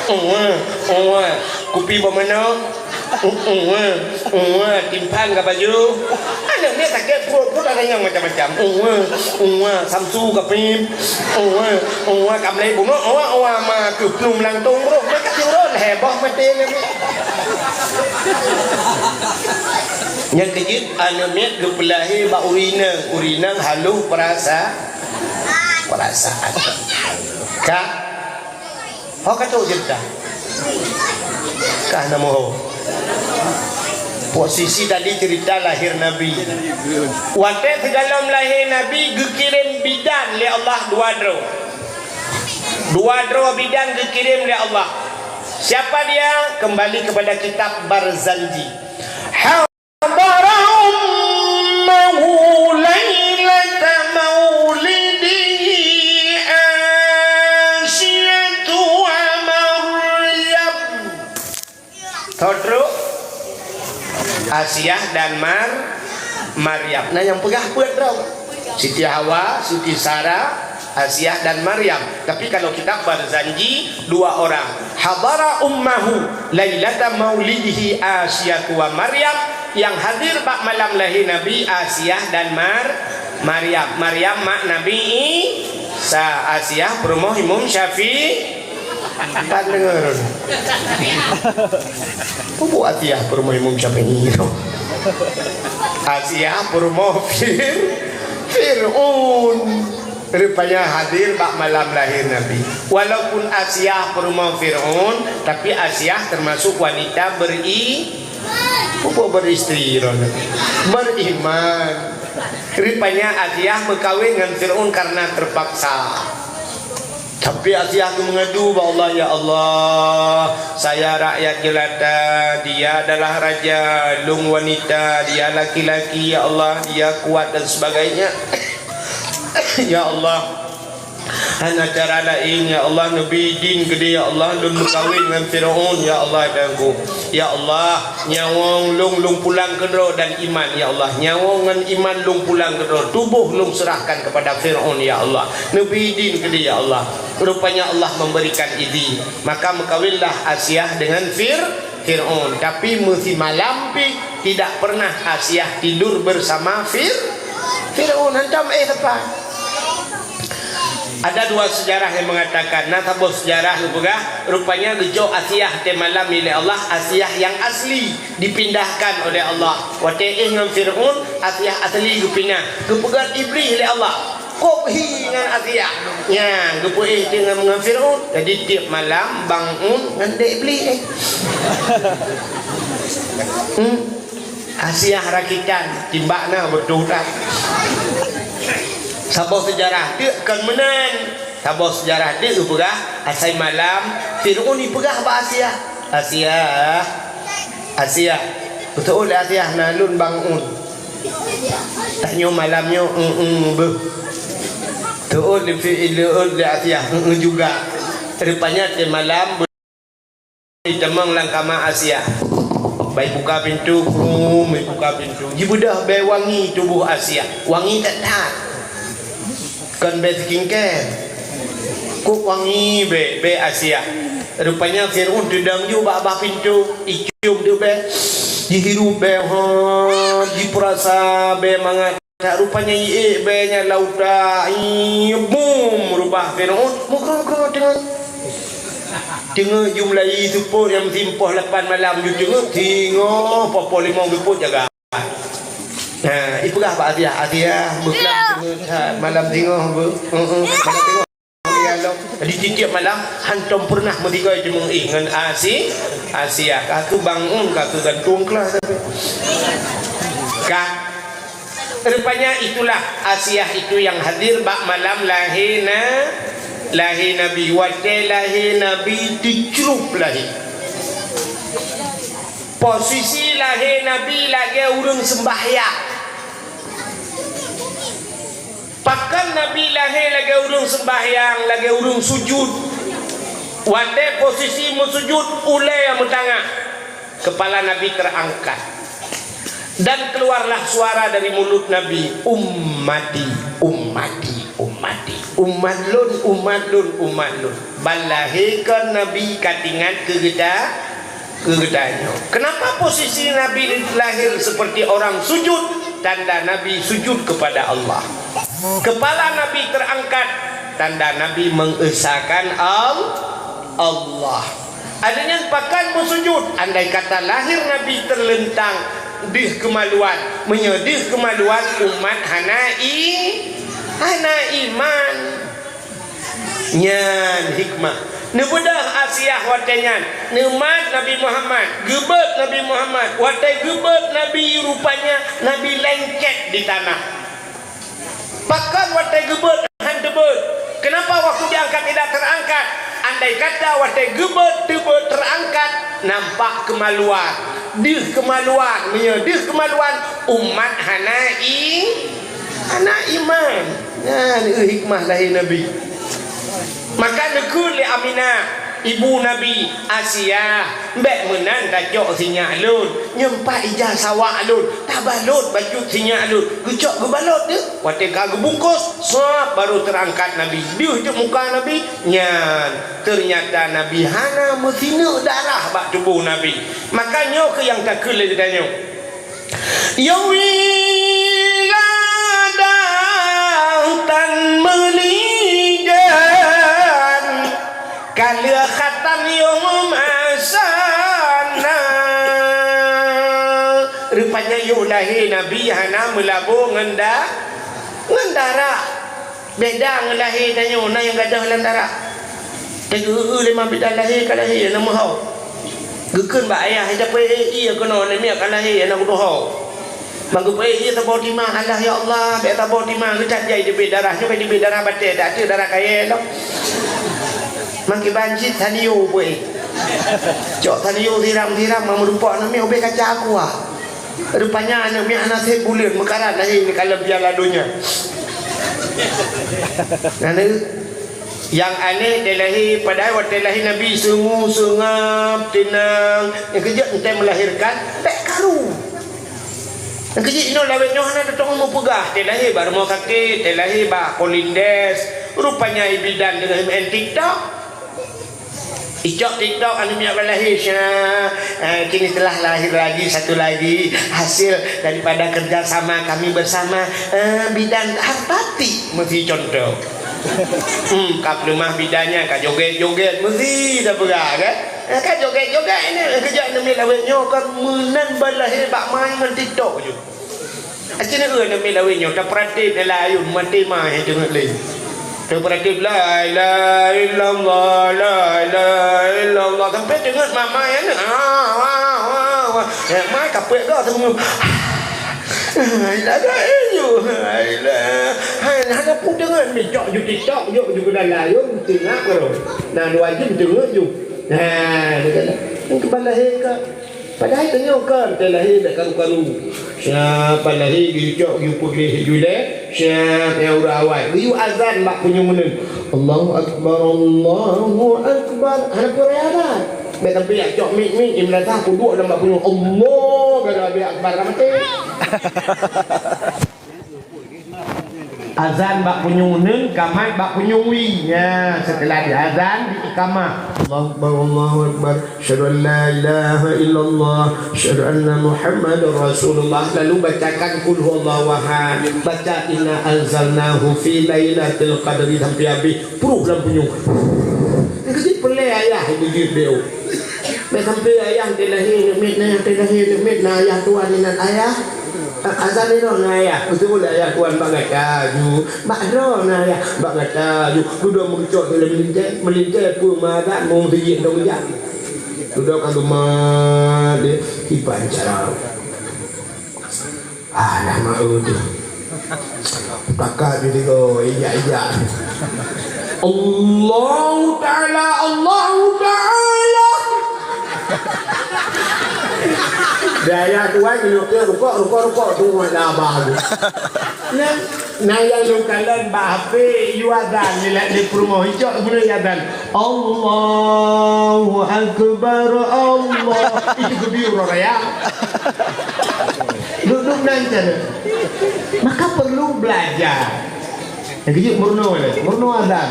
Uwa, uwa, kupi boh manok. Uwa, uwa, timphan ka baju. Aneuk miet sakét pruet, pruet ada nyang macam-macam. Uwa, uwa, samsu ka pim. Uwa, uwa, ka mulai bunoe, uwa, uwa, ma keuh pneuh meulantong, bro. Maka siuroe lhèe boh maté aneuk miet. Nyang keujeuet, aneuk miet geupeulahé bak ureueng inong, ureueng inong haloh peurasa-, peurasaan. Ka? Ho ka trok ceurita? Ka na moho. Posisi tadi ceurita lahé Nabi. Watèe sigohlom lahé Nabi, geukirém bidan lé Allah dua droe. Dua droe bidan geukirém lé Allah. Siapa dia? Kembali kepada kitab Barzanji. Hadara ummahu lailata maulidihi Asiyatu wa Maryam. Tho trok Asiah dan Mar-, Maryam. Nah, nyang peugah peuet droe. Siti Hawa, Siti Sarah, Asiah dan Maryam. Tapi kalau kitab Barzanji, dua orang. Hadara ummahu lailata maulidihi Asiyatu wa Maryam, yang hadir bak malam lahé Nabi Asiah dan Mar-, Maryam. Maryam mak Nabi Isa, Asiah peurumoh Imam Syafi'i. Pat deungoe. Peue buet Asiah peurumoh Imam Syafi'i? Asiah peurumoh Fir-, Fir'aun. Rupanya hadir bak malam lahé Nabi. Walaupun Asiah peurumoh Fir'aun, tapi Asiah termasuk wanita beri-, peue buet beristri, beriman. Rupanya Asiah meukawen ngon Fir'aun karena terpaksa. Tapi Asiah geumeungadu bak Allah, "Ya Allah, saya rakyat jelata, dia adalah raja, lôn wanita, dia laki-laki, ya Allah, dia kuat dan sebagainya." Ya Allah, hana cara laén, ya Allah, neubi idin keudéh, ya Allah, lôn meukawen ngon Fir'aun, ya Allah, Tuhanku. Ya Allah, nyawöng lôn, lôn pulang keudroe dan iman, ya Allah. Nyawöng ngon iman lôn pulang keudroe. Tuboh lôn serahkan kepada Fir'aun, ya Allah. Neubi idin keudéh, ya Allah. Rupanya Allah memberikan idin. Maka meukawenlah Asiah dengan Fir-, Fir'aun. Tapi meusimalam pih tidak pernah Asiah tidur bersama Fir-, Fir'aun. Hantom éh teupah. Ada dua sejarah yang mengatakan, na saboh sejarah geupeugah, rupanya geujok Asiah watèe malam nyan lé Allah, Asiah yang asli dipindahkan oleh Allah. Watèe éh ngon Fir'aun, Asiah asli geupinah. Geupeugöt Iblih lé Allah. Kôb hi ngon Asiah. Nyan, geupeuéh teuk ngon, ngon Fir'aun. Jadi, tiep malam bangun ngon dek Iblih, eh. Hmm. Asiah rakitan, timbak na beutôi that. Saboh seujarah teuk kon meunan. Saboh seujarah teuk geupeugah, asai malam, Fir'aun jipeugah bak Asiah, "Asiah, Asiah, beutôi lé Asiah na lôn bangun." Tanyoe malam nyoe, eung-eung beuh. Teuôt lé fi-, leuôt lé Asiah, eung-eung juga. Rupanya watèe malam beu-, tamong lam kama Asiah. Bai buka pintoe, brum, bai buka pintoe. Jibeudôh bèe wangi tuboh Asiah. Wangi that-that. Kon bèe skincare. Kok wangi bèe, bèe Asiah. Rupanya Fir'aun teudong ju bak, bak pintoe, icium tu bèe. Jihirup bèe, ha, jipeurasa bèe mangat. Rupanya iék bèe nyan lam utak, ih, bum, reubah Fir'aun. Muka-muka teungoh. Teungoh ju meulayi seupôt nyang meusimpoh lapan malam ju teungoh, singoh poh-poh limong seupôt jaga. Ha, ipeugah bak Asiah, "Asiah, beukeulak teungoh that, malam singoh beu-, heeh, malam singoh." Jadi tiep-tiep malam hantom peureunah meutinggai teungoh, eh, ngon Asi-, Asiah. Ka keu bangun, ka keu gantung kelas tapi. Ka. Rupanya itulah Asiah itu yang hadir bak malam lahé na-, lahé Nabi. Watèe lahé Nabi teucrup lahé. Posisi lahé Nabi lagèe ureueng seumbahyang. Pakon Nabi lahé lagèe ureueng seumbahyang, lagèe ureueng sujud? Watèe posisi meusujud, ulèe meutangan, kepala Nabi terangkat. Dan keluarlah suara dari mulut Nabi, "Ummati, ummati, ummati. Umat lôn, umat lôn, umat lôn." Ban lahé kon Nabi ka teuingat keu geuta-, keu geutanyoe. Kenapa posisi Nabi lahir seperti orang sujud? Tanda Nabi sujud kepada Allah. Kepala Nabi terangkat, tanda Nabi mengesakan Al-, Allah. Adanya pakon meusujud, andai kata lahé Nabi teuleuntang deuh keumaluan. Meunyoe deuh keumaluan, umat hana i-, hana iman. Nyan hikmah. Neubeudôh Asiah watèe nyan, neumat Nabi Muhammad, geubeuet Nabi Muhammad. Watèe geubeuet Nabi, rupanya Nabi lengket di tanah. Pakon watèe geubeuet han teubeuet? Kenapa waktu diangkat tidak terangkat? Andai kata watèe geubeuet teubeuet terangkat, nampak keumaluan. Deuh keumaluan, meunyoe deuh keumaluan, umat hana i-, hana iman. Nyan hikmah lahé Nabi. Maka neukheun lé Aminah, ibu Nabi, "Asiah, bèk meunan tacok sinyak lôn, nyoe pat ija sawak lôn, tabalot bacut sinyak lôn." Geucok geubalot deuh, watèe ka geubungkôh, sab, baru teurangkat Nabi. Deuh cok muka Nabi, nyan, teunyata Nabi hana meusineuk darah bak tuboh Nabi. Maka nyoe keuh nyang takheun lé geutanyoe. Nyang wiladang tan meulijan, ka lheueh khatam yôh masa na. Rupanya yôh lahé Nabi hana meulabô ngon da-, ngon darah. Beda ngon lahé tanyoe, na nyang gadôh lam darah. Teugeu-eu lé ma bidan lahé ka lahé, na meuhôi. Geukheun bak ayah, "Ija peuék ié keunoe, aneuk miet ka lahé, na geudohôi." Ban geupeuék ié saboh timah, "Allah, ya Allah, bèk saboh timah, geucab jai teubiet darah, nyoe ka teubiet darah batèe, dak teuh darah kayèe lom." Makiban cit tanyoe peuék. Cok tanyoe siram-siram, ma meurupok aneuk miet ubé kaca aqua. Rupanya aneuk miet hana sép buleuen meukarat lahé ngon kalon Piala Donya. Aneuk, nyang aneh, watèe lahé, padahai watèe lahé Nabi seungu, seungab, teunang, nyang keujeuet watèe melahirkan, bèk karu. Nyang keujeuet inoe lawét nyoe hana teutong meupeugah, watèe lahé bak rumoh sakét, watèe lahé bak Polindes, rupanya i bidan teungoh meu'en TikTok. Icok TikTok aneuk miet ka lahé, "Syah, eh, kini telah lahir lagi satu lagi hasil daripada kerjasama kami bersama, eh, bidan Hartati," meusi contoh. Hmm, ka peuleumah bidan nyan, ka jogét-jogét, meusi tapeugah, kan? Eh, ka jogét-jogét ini, keujak aneuk miet lawét nyoe kan meunan ban lahé bak ma ngon TikTok ju. Aci na eu aneuk miet lawét nyoe, tapeuratéb dalam ayôn, maté ma hai teungeut lé. Tapeuratéb, "La ilaha illallah, la ilaha illallah." Sampai teungeut ma, ma hai aneuk. Ah, wah, wah, wah. Eh, ma kapeuet goe teungeut. Hai, la ilaha illallah, la ilaha. Hai, hana peue teungeut, mi cok ju TikTok, jok ju keu dalam ayôn, teungeut baru. Nah, dua jeuem teungeut ju. Nah, dia kata, "Nang keuban lahé ka." Padahai tanyoe kon teuh lahé bèk karu-karu. Siap ban lahé geuyue cok, geuyue peugleh laju ilèe. Siap nyang uroe awai. Geuyue azan bak punyueng uneun. Allahu Akbar, Allahu Akbar. Hana peue raya azan. Bèk sampoe jak cok mik-mik, di madrasah peuduek lam bak punyueng. Allah, ka habéh akbar, ka maté. Azan bak punyueng uneun, kamat bak punyueng wie. Ya, setelah diazan, diikamah. Allahu Akbar, Allahu Akbar. Asyhadu an la ilaha illallah. Asyhadu anna Muhammadar Rasulullah. Lalu bacakan Qul Huwallahu Ahad. Baca Inna anzalnahu fi lailatul qadri sampai habis. Pruh lam punyueng. Nyang keuji peureulèe ayah ibu jeuet beu. Bèk sampoe ayah teuh lahé aneuk miet na, teuh lahé aneuk miet na ayah tuan inan ayah. Azan inong na ayah. Beutôi ayah tuan bak gata ju. Bak droe na ayah. Bak gata ju. Dudoe meucok teuh lé meulintèe. Meulintèe peue madat meusijiek dong jak. Dudoe ka geumat deh. Kiban cara. Ah, dah maklum tu. Pakat je tiga, ijak-ijak. Allahu Ta'ala, Allahu Ta'ala. Daya tuan, nyok dia rukok, rukok, rukok, tu ada abah tu. Nah, nah, yang lu kalian bah H P, you azan, ni lah di promo, icok guna you azan. Allahu Akbar, Allah. Itu gede orang raya. Duduk nan cara. Maka perlu belajar. Yang kejut murno ni. Murno azan.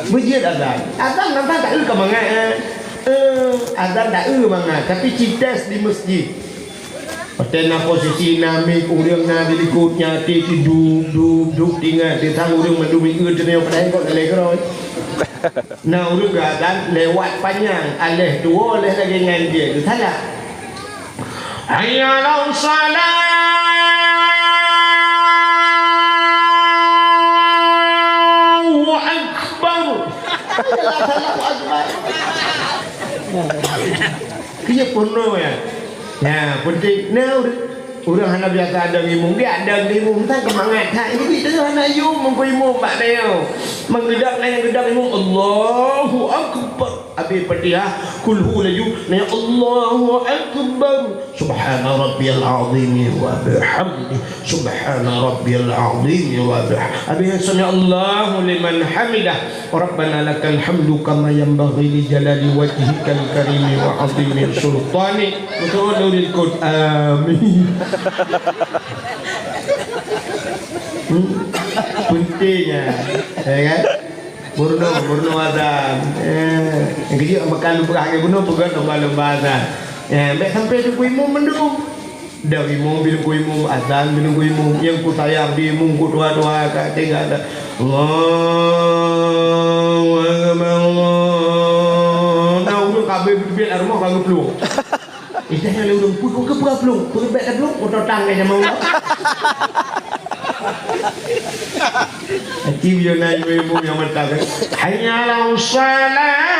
Bejit azan. Azan, azan tak eu ka mangat, eh. Eh, azan tak eu mangat. Tapi cites di masjid. Watèe na posisi na mik, ureueng na di likot nyan até dub, dub, dub, ingat, teuntang ureueng mandum ikeu teungoh padahai kok lagèe keurôi. Na ureueng geuazan lewat panyang, aléh tuwoe, aléh lagèe nyan jih, teusalah. Hayya 'alas shalah, Allahu Akbar. Hayya 'alas shalah, Allahu Akbar. Keu jeuet peunoh ya. Ya, penting. Nah, ureueng, ureueng hana biasa ada ngimum, dia ada ngimum, tak semangat. Ha, ini kita hana yum mengko imum bak dia. Menggedak, nanya gedak imum, Allahu Akbar. Habis Fatihah, kulhu laju, nanya Allahu Akbar. Subhana rabbiyal azimi wa bihamdi. Subhana rabbiyal azimi wa bihamdi. Habis sami Allahu liman hamidah. Rabbana lakal hamdu kama yanbaghi li jalali wajhikal karimi wa azimi sultanik. Betul, nuril qud. Amin. Hmm. Pentingnya, ya kan? Murno, murno azan. Eh, yang kejut makan lupa hanya bunuh pegang lomba-lomba azan. Ya, baik sampai tu imum mendung. Dari imum, bila ku imum, azan bila ku imum, nyang ku sayang di imum ku tuha-tuha ka teuga dah. Allahu Akbar, Allah. Nah, ureueng ka habéh beubiet lam rumoh ka geuplueng. Ijak nyang lé ureueng, peue keu peue plueng? Peue bèk dah plueng? Moto tang ka jamong. Aci biyeu na ibu-ibu nyang mantap, eh. Hayya 'alas shalah.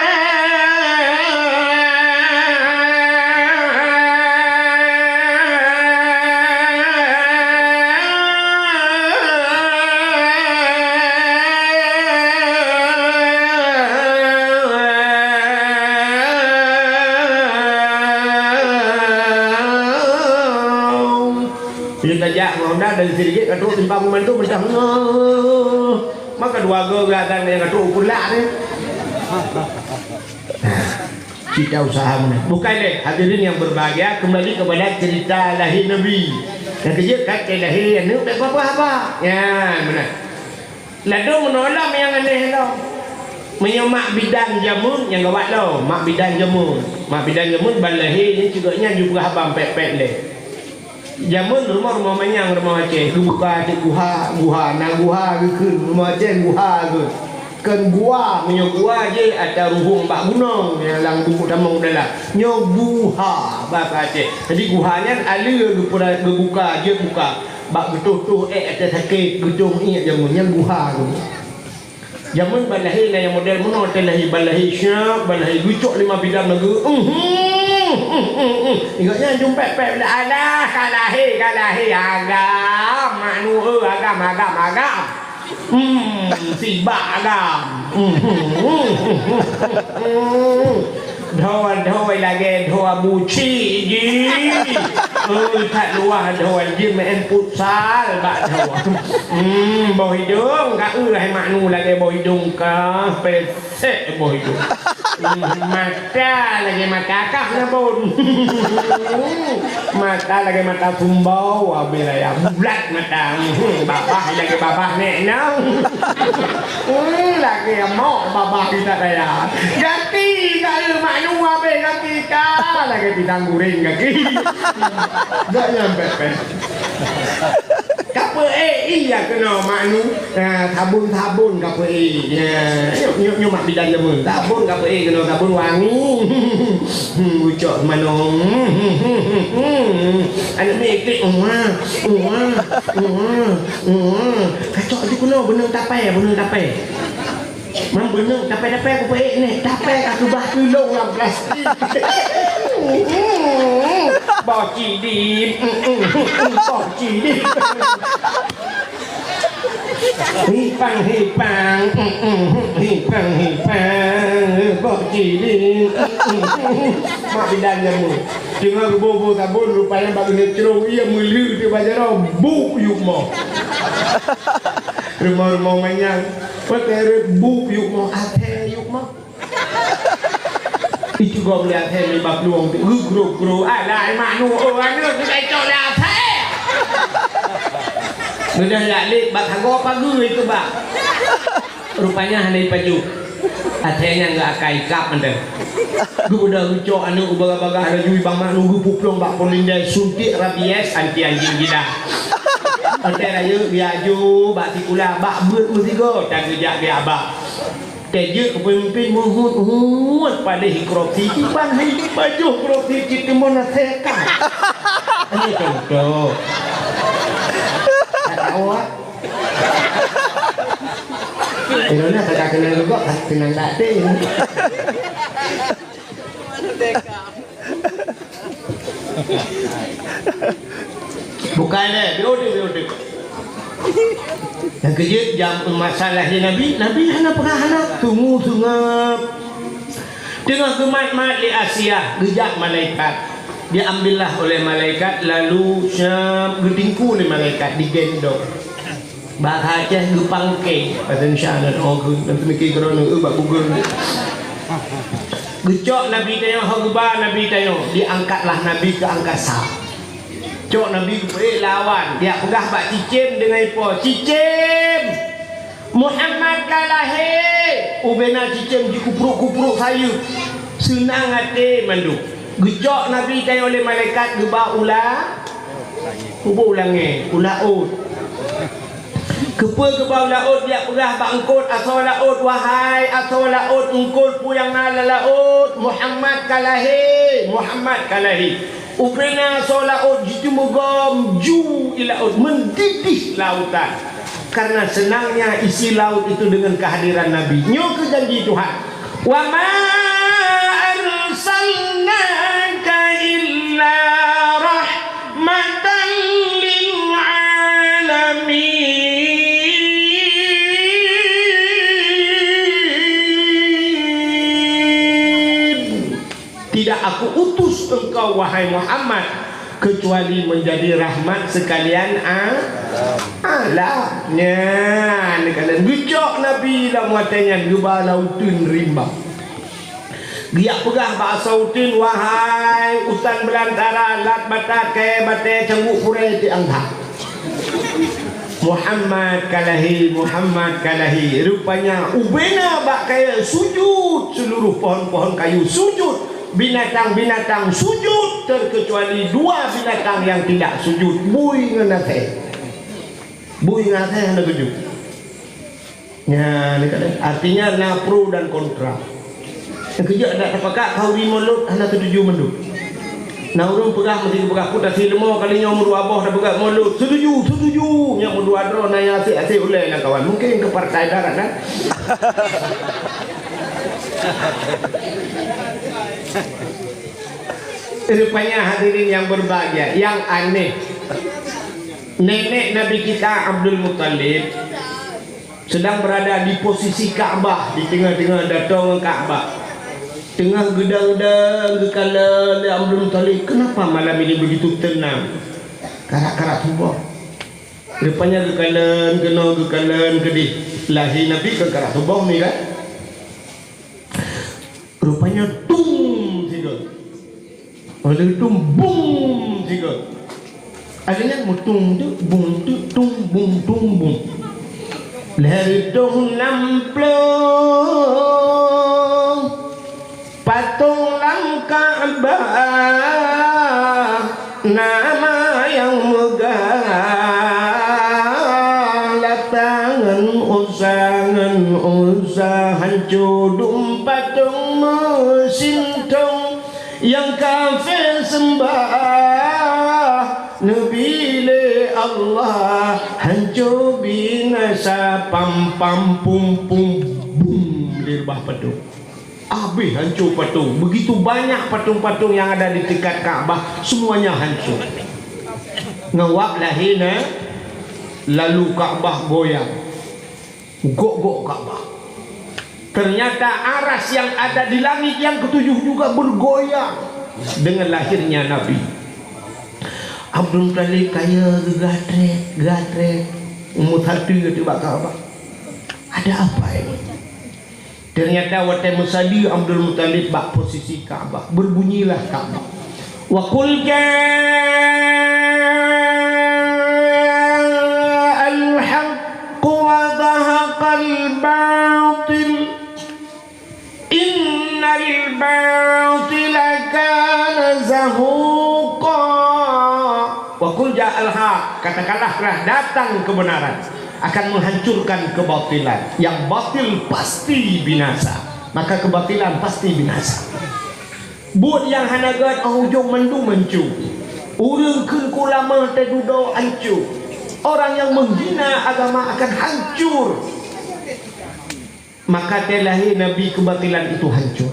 Bila tajak ngon Honda dari Sirigit ka trok simpang Bumantu, meucah, "Allah." Maka dua go gata nyang ka trok u Pulak ni. Cita usaha meunan. Bukan deh, hadirin yang berbahagia, kembali kepada cerita lahé Nabi. Nyang keujeuet ka lahé aneuk bèk babah haba. Nyan, meunan. Ladôm meunoe lom nyang aneh lom. Meunyoe mak bidan jameun nyang gawat lom, mak bidan jameun. Mak bidan jameun ban lahé nyan cit gobnyan jipeugah haba pèt-pèt lé. Jameun rumoh-rumoh manyang rumoh Aceh, geubuka teuk guha, guha, na guha geukheun, rumoh Aceh guha geukheun. Kon gua, meunyoe gua jih ata ruhueng bak gunong nyang lam buku tamong dalam. Nyoe guha bahasa Aceh. Jadi guha nyan aleue geupura-, geubuka, jeuet buka. Bak geutoh-toh èk ateueh sakét, geutoh iék jameun nyan guha tu. Jameun ban lahé na nyang model meunoe teuh lahé, ban lahé siap, ban lahé geucok lé mak bidan lagèe. Ingat nyan jeuet pèt-pèt, alah ka lahé, ka lahé agam, mak nureu agam, agam, agam. Hmm, sibak agam. Hmm. Dhoe-dhoe lagèe dhoe buci jih. Ui, that luwah dhoe jih, meu'en futsal bak dhoe. Hmm, boh idong ka eu hai mak nu lagèe boh idong ka, pesek boh idong. Hmm, mata lagèe mata kah na bon. Mata lagèe mata sumbau, abéh raya bulat mata. Hmm, babah lagèe babah nek nang. Hmm, lagèe mok babah kita raya. Gaki ka eu mak nu abéh gaki ka. Lagèe pisang goreng gaki. Dak nyampe peh. Kapeuék iya keunoe mak nu. Nah, sabon-sabon kapeuék. Nah, nyoe, nyoe, nyoe mak bidan jameun. Sabon kapeuék keunoe, sabon wangi. Hmm, ucok manong. Hmm, hmm, hmm, hmm, hmm. Aneuk miet klik, wah, wah, wah, wah. Kacok tu keunoe, beuneueng tapè, beuneueng tapè. Mam beuneueng tapè-tapè kupeuék nèh, tapè ka keubah tulông lam plastik. Boh cidit, boh cidit. Hipang-hipang, hipang-hipang, boh cidit. Mak bidan jameun. Teungoh geuboh-boh sabon, rupanya bak geuneuk crông, iya meuleu di bak jaroe, buk yub moh. Rumoh-rumoh manyang, peuteret buk yub moh, athèe yub moh. Itu gob lé athèe lé bak plueng tu, geugrôp-grôp, alah, mak nu, oh, aneuk tu ka icok lé athèe. Sudah jak lé bak sagoe pageue itu bak. Rupanya hana ipajoh. Athèe nyan geuakai kab mantong. Geubeudôh geucok aneuk u bagah-bagah laju bang mak nu geupuplueng bak pon lindai suntik rabies anti anjing jidah. Athèe rayeuk geujak aju bak sikula bak beuet meusigoe, dan geujak geujak bak. Teuh jeuet keu peumimpin meuheuet-heuet padeh korupsi, kiban hai jipajoh korupsi cit teuma na seka. Hanya contoh. Tak tahu ah. Indonesia tak kenal juga, kan kenal tak ada. Bukan eh, biodek, biodek. Nyang keujeuet jam masa lahé Nabi, Nabi hana peugah hana, teungoh seungab. Teungoh geumat-mat lé Asiah, geujak malaikat. Diambillah oleh malaikat, lalu syam geutingku lé malaikat, digendong. Bahasa Aceh geupangkeng, bahasa Indonesia na teuka keu, dan peumiké keudroe neu bak Google. Geucok Nabi tanyoe, ho geuba Nabi tanyoe, diangkatlah Nabi keu angkasa. Cok Nabi geupeuék lawan, geujak peugah bak cicém deungon ipo, "Cicém, Muhammad ka lahé!" Ubena cicém jikupruk-kupruk sayeuep, seunang até mandum. Geucok Nabi tanyoe lé malaikat geuba u la-, geuba u langét, u laôt. Keupeue geuba u laôt, geujak peugah bak eungkôt asoe laôt, "Wahai asoe laôt, eungkôt peue nyang na lam laôt, Muhammad ka lahé, Muhammad ka lahé." Ubena asoe laôt jiteumugom ju i laôt, meudidih lautan. Karena senangnya isi laut itu dengan kehadiran Nabi. Nyoe keuh janji Tuhan. "Wa ma arsalnaka illa rahmatan lil alamin." Tidak Aku utus engkau, wahai Muhammad, kecuali menjadi rahmat sekalian a-, alam. Nyan, kalian geucok Nabi lam watèe nyan geuba lam uteuen rimba. Geujak peugah bak asoe uteuen, "Wahai utan beulantara, lat batat, kayèe batèe, cangguek purèe tiang that. Muhammad ka lahé, Muhammad ka lahé." Rupanya ubena bak kayèe sujud, seluruh pohon-pohon kayu sujud, binatang-binatang sujud, terkecuali dua binatang yang tidak sujud, bui ngon asèe. Bui ngon asèe hana sujud. Nyan, artinya na pro dan kontra. Nyang keujeuet dak tapakat, khanduri mulod hana seutuju mandum. Na ureueng peugah, meusti geupeugah, "Putasi leumo kali nyoe meudua boh tapeugah mulod." Seutuju, seutuju. Nyang meudua droe na nyang asèe-asèe ulèe lam kawan. Mungkin keu partai darat, kan? Rupanya hadirin yang berbahagia, yang aneh. Nenek Nabi kita Abdul Muttalib sedang berada di posisi Ka'bah, di tengah-tengah datong ngon Ka'bah. Teungoh geudang-dang geukalon lé Abdul Muthalib, "Kenapa malam ini begitu tenang?" "Karak-karak tuboh." Rupanya geukalon keunoe, geukalon keudeh. Lahé Nabi kon karak tuboh mi kan? Rupanya tung sigoe. Óh lheueh tung bum sigoe. Akhirnya meutung tu bum tu tung bum tung bum. Lheueh tung nam ploh patong lam Ka'bah. Nama nyang meugah latang ngon Uzza, ngon Uzza hanco dum patong meusintong nyang kafé seumbah neubi lé Allah hanco binasa pam pam pum pum bum di reubah patong. Habéh hanco patong. Begitu banyak patong-patong yang ada di dekat Ka'bah, semuanya hancur. Ngon wab lahé na, lalu Ka'bah goyang. Gok-gok Ka'bah. Ternyata aras yang ada di langit yang ketujuh juga bergoyang dengan lahirnya Nabi. Abdul Muthalib kaya geugatrek, gatrek. Meusateue di bak Ka'bah. Ada apa ini? Ternyata watée meusadeue Abdul Muthalib bak posisi Ka'bah, berbunyilah Ka'bah. Wa qul ja'al haqq wa zahaqal batil, innal batila kana zahuqa. Wa qul ja'al haq, katakanlah telah datang kebenaran akan menghancurkan kebatilan. Yang batil pasti binasa. Maka kebatilan pasti binasa. Buet nyang hana gét óh ujong mandum hanco. Ureuëng kheun keu ulama teududoe hanco. Orang yang menghina agama akan hancur. Maka watée lahé Nabi kebatilan itu hancur.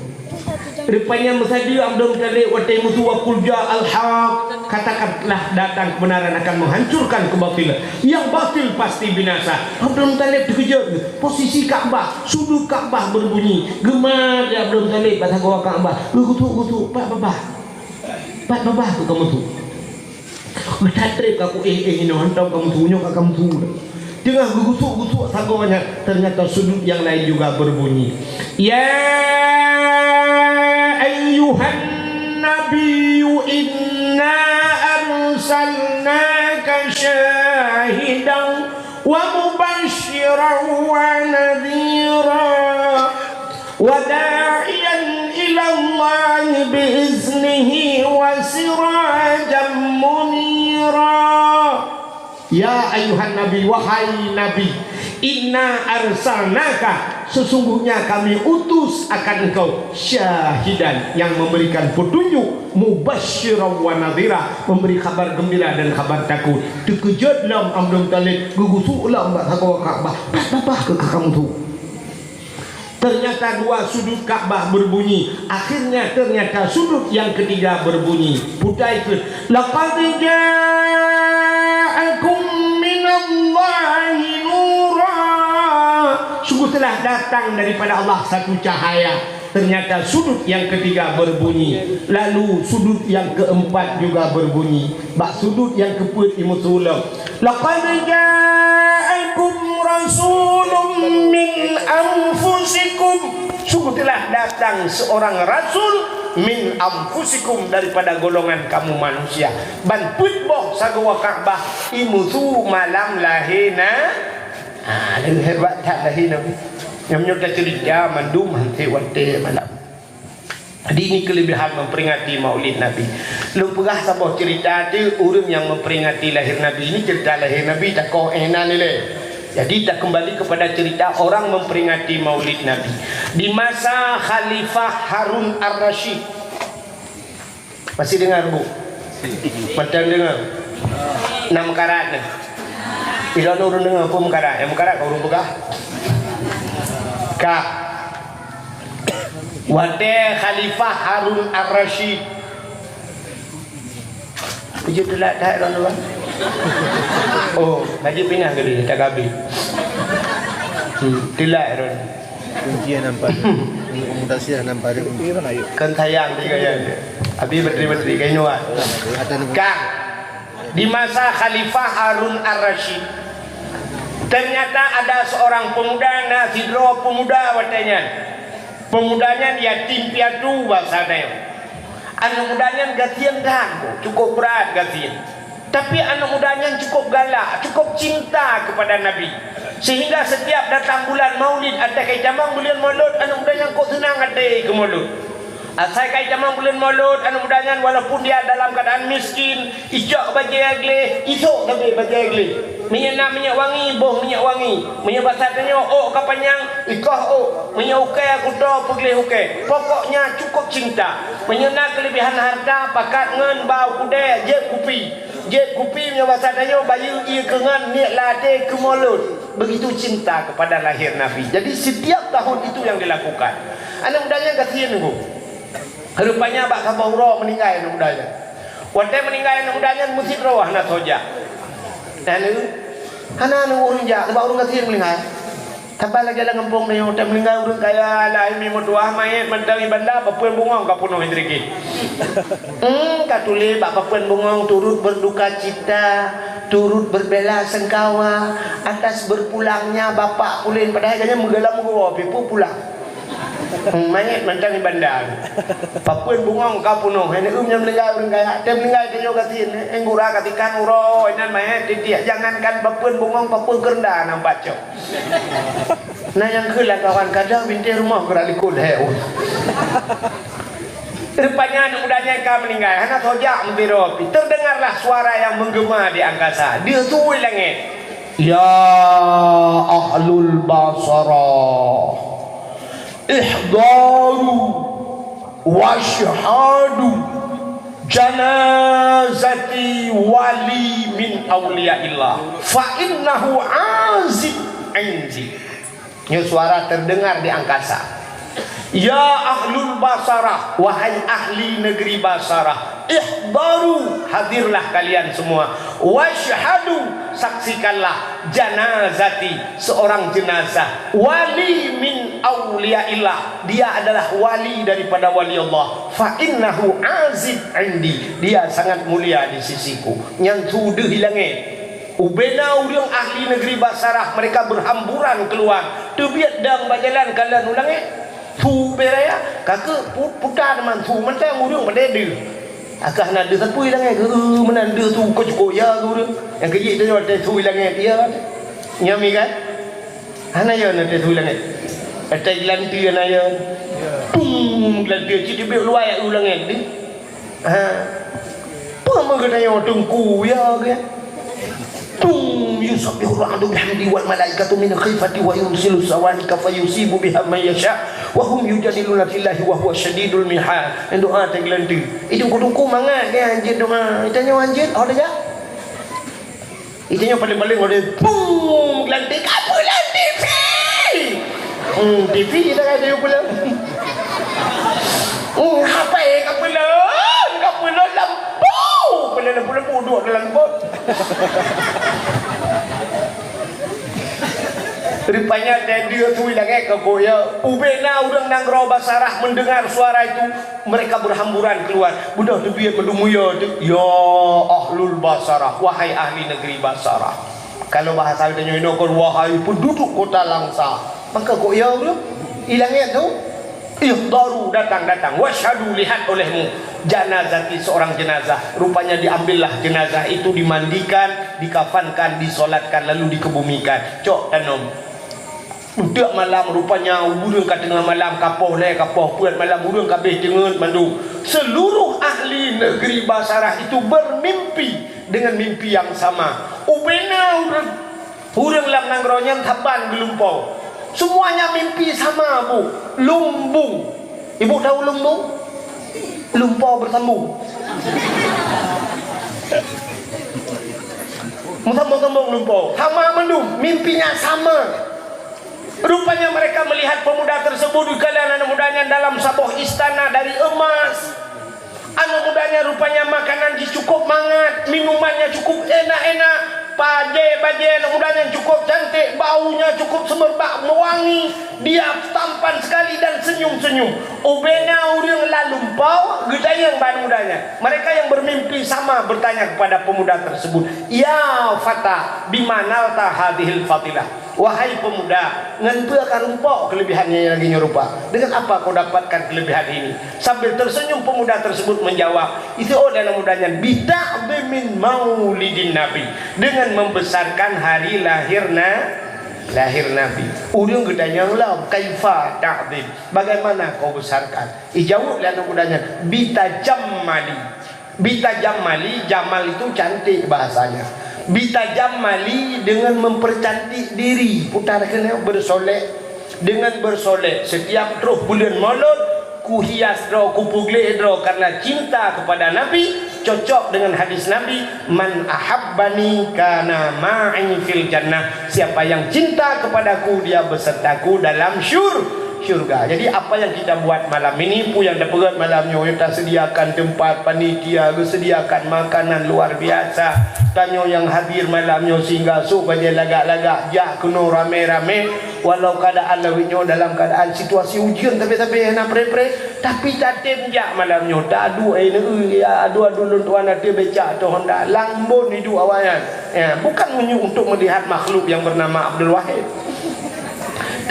Rupanya meusadeue Abdul Muthalib watée musu wa qul ja'al haq, katakanlah datang kebenaran akan menghancurkan kebatilan. Yang batil pasti binasa. Abdul Muthalib teukeujot, posisi Ka'bah, sudut Ka'bah berbunyi. Geumari Abdul Muthalib bak sagoe Ka'bah, geugutuk-gutuk, pat babah. Pat babah keu kamoe tu. Meusatreb ka kuéh-éh inoe hantom kamoe tunyok ka kamoe tu. Teungoh geugusuk-gusuk sagoe nyan, ternyata sudut nyang laén juga berbunyi, "Ya ayyuhan nabiyyu inna arsalnaka syahidan wa mubasysyiran wa nadhira." Wa da'iyan ilallahi bi iznihi wa sirajan munira. Ya ayyuhan nabi, wahai nabi, inna arsalnaka, sesungguhnya kami utus akan engkau, syahidan, yang memberikan petunjuk, mubasysyiran wa nadhira, memberi kabar gembira dan kabar takut. Teukeujot lom Abdul Muthalib, geugusuk lom bak sagoe Ka'bah, pat babah keu kamoe tu. Ternyata dua sudut Ka'bah berbunyi. Akhirnya ternyata sudut yang ketiga berbunyi. Putai keu, "Laqad ja'akum minallahi nura." Sungguh telah datang daripada Allah satu cahaya. Ternyata sudut yang ketiga berbunyi. Lalu sudut yang keempat juga berbunyi. Bak sudut nyang keupeuet imusulong, "Laqad ja'akum rasulun min anfusikum." Sungguh telah datang seorang rasul min anfusikum, daripada golongan kamu manusia. Ban peuet boh sagoe Ka'bah imusu malam lahé na. Ha, dan hebat that lahé Nabi. Nyang nyoe taceurita mandum hanté watée malam. Jadi, ini kelebihan memperingati Maulid Nabi. Lôn peugah saboh cerita tu, ureuëng nyang memperingati lahir Nabi ini, cerita lahir Nabi, takoh éh nan ilée. Jadi, kita kembali kepada cerita orang memperingati Maulid Nabi. Di masa Khalifah Harun Ar-Rasyid. Masih dengar, Bu? Mantong dengar? Nam karat ni. Ilôn ureuëng deungoe peue meukarat, nyang meukarat ka ureuëng peugah. Ka. Watée Khalifah Harun Ar-Rasyid. Peujeuet teulat that droeneuh, Bang? Oh, laju pinah keu dia, tagabit. Hmm, teulat droeneuh. Kunci hana meupareuk. Mutasi hana meupareuk kunci. Kan sayang tiga ya. Abi bateri-bateri kayu ah. Ada nunggu. Kang, di masa Khalifah Harun Ar-Rasyid, ternyata ada seorang pemuda, na sidroe pemuda watée nyan. Pemuda nyan yatim piatu basa nyoe. Aneuk muda nyan gasien that, cukup brat gasien. Tapi aneuk muda nyan cukup galak, cukup cinta kepada Nabi. Sehingga setiap datang bulan Maulid, asai ka itamong buleuen Molot, aneuk muda nyan kok seunang até keu Molot. Asai ka itamong buleuen Molot, aneuk muda nyan walaupun dia dalam keadaan miskin, icok bajée gleh, isok sabe bajée gleh. Meunyoe na minyeuk wangi, boh minyeuk wangi. Meunyoe basa tanyoe ôk ka panyang, ikoh ôk. Meunyoe ukée kuto, peugleh ukée. Pokoknya cukup cinta. Meunyoe na keulebihan harta, pakat ngon ba u keudée, jép kupi. Jép kupi meunyoe basa tanyoe bayeue ié keu ngon, niet lam até keu Molot. Begitu cinta kepada lahir Nabi. Jadi setiap tahun itu yang dilakukan. Aneuk muda nyan gasien, Bu. Rupanya bak saboh uroe meuninggai aneuk muda nyan. Watée meuninggai aneuk muda nyan, meusidroe hana soe jak. Hana, hana ureuëng jak, sabab ureuëng gasien meuninggai. Saban lagée lam gampông tanyoe, watée meuninggai ureuëng kaya, lahé meutuah, manyét mantong di banda, papeuen bungong ka peunoh di keudroe. Hmm, ka tuléh bak papeuen bungong, turut berduka cita, turut berbela sungkawa atas berpulangnya bapak pulen, padahai gobnyan meugalam meugoe, pi peue pulang. Hmm, manyét mantong di banda. Papeuen bungong ka peunoh, hai neuem nyang meuninggai ureuëng kaya, tem meuninggai tanyoe gasien, eh, gura katikan uroe, inan manyét titiak, jangankan papeuen bungong, papeuen keurenda na bacok. Na nyang kheun lam kawan, kadang bintéh rumoh geura likot, heu. Rupanya aneuk muda nyan ka meuninggai, hana soe jak meutiro pi. Terdengarlah suara yang menggema di angkasa, di langét. Ya ahlul Basarah, ihdaru wasyhadu janazati wali min auliyaillah, fa innahu azib indi. Nyoe suara terdengar di angkasa. Ya ahlul Basarah, wahai ahli negeri Basarah, ihdaru, hadirlah kalian semua, wasyhadu, saksikanlah, janazati, seorang jenazah, wali min auliyaillah, dia adalah wali daripada wali Allah, fa innahu azib indi, dia sangat mulia di sisiku. Nyan su deuh di langét. Ubena ureuëng ahli negeri Basarah, mereka berhamburan keluar, teubiet dang bak jalan kalon u langét. Su ubé raya, ka keuh pu-, puta teuma su mantong ureuëng padé deuh. Akah na deuh sapeue di langét, geu meunan deuh su keu cuko ya geu ureuëng. Nyang keujeuet tanyoe watée su di langét ya. Nyami kan? Hana ya na watée su di langét. Watée geulanteu hana ya. Tung geulanteu cit teubiet luwa ya u langét deuh. Ha. Peue meugeunyoe teungku ya geu? Tum yusabbihu ra'du bihamdi wal malaikatu min khifati wa yursilu sawa'iqa fayusibu biha man yasha wa hum yujadiluna fillahi wa huwa syadidul mihal. Doa teugleunteu. Itu kudu ku mangat dia anjir doa. Itu nyawa anjir, oh dah. Itu nyawa paling-paling ada pum gelantik apa lah T V. Hmm, T V kita kan ada pula. Hmm, apa ya kapula? Kapula lampu. Pula lampu-lampu duduk dalam pot. Rupanya tadi tu lagi ke boya. Ubena urang nanggroe Basarah mendengar suara itu, mereka berhamburan keluar. Beudôh teubiet meudumuya tu, "Ya ahlul Basarah, wahai ahli negeri Basarah." Kalau bahasa kita nyoe inoe kon, "Wahai penduduk kota Langsa." Maka kok ya urang? Ilang ya tu? Ihdaru, datang, datang. Wasyhadu, lihat olehmu. Janazati, seorang jenazah. Rupanya diambillah jenazah itu, dimandikan, dikafankan, disolatkan, lalu dikebumikan. Cok tanom. Untôk malam rupanya ureuëng ka teungoh malam, kapoh lé, kapoh peuet malam, ureuëng ka abéh teungeut mandum. Seluruh ahli negeri Basarah itu bermimpi dengan mimpi yang sama. Ubena ureuëng, ureuëng lam nanggroe nyan saban geulumpoe. Semuanya mimpi sama, Bu. Lumbung. Ibu tahu lumbung? Lumpoe bersambung. Bersambung-sambung lumpoe. Sama mandum, mimpinya sama. Rupanya mereka melihat pemuda tersebut, dikala anak muda nyan dalam saboh istana dari emas. Anak muda nyan rupanya makanan jih cukup mangat, minumannya cukup enak-enak, bajée-bajée anak muda nyan cukup cantik, baunya cukup semerbak, mewangi. Dia Senyum-senyum. Ubena ureuëng lalu po geutanyong bak muda nyan. Mereka yang bermimpi sama bertanya kepada pemuda tersebut, "Ya fata, bimanalta hadhil fadilah?" Wahai pemuda, ngon peue ka rumpok kelebihan nyang lagée nyoe rupa? Dengan apa kau dapatkan kelebihan ini? Sambil tersenyum, pemuda tersebut menjawab, "Itu oh dalam muda nyan, bita'dhimin maulidin Nabi, dengan membesarkan hari lahir na, lahir Nabi." Ureuëng geutanyong lom, "Kaifa ta'dhim? Bagaimana kau besarkan?" Ijaweueb lé aneuk muda nyan, "Bitajammali." Bitajammali, jamal itu cantik bahasanya. "Bitajammali, dengan mempercantik diri." Putar keunoe, bersolek. "Dengan bersolek, setiap troh buleuen Maulud, kuhias droe, kupeugleh droe karena cinta kepada Nabi, cocok dengan hadis Nabi, 'Man ahabbani kana ma'i fil jannah.'" Siapa yang cinta kepadaku, dia besertaku dalam syur-, syurga. Jadi, apa yang kita buat malam ini, peue nyang tapeugét malam nyoe, tasediakan teumpat, panitia geusediakan makanan luar biasa. Tanyoe nyang hadir malam nyoe sehingga sôk bajée lagak-lagak jak keunoe ramé-ramé, walau keadaan lawét nyoe dalam keadaan situasi ujeuen sabe-sabe hana pré-pré, tapi tatem jak malam nyoe, taadu aneuk, ya, adu-adu lôn tuan ateueh becak ateueh honda, lam bon iduek awaknyan. Ya, bukan menyu-, untuk melihat makhluk yang bernama Abdul Wahid,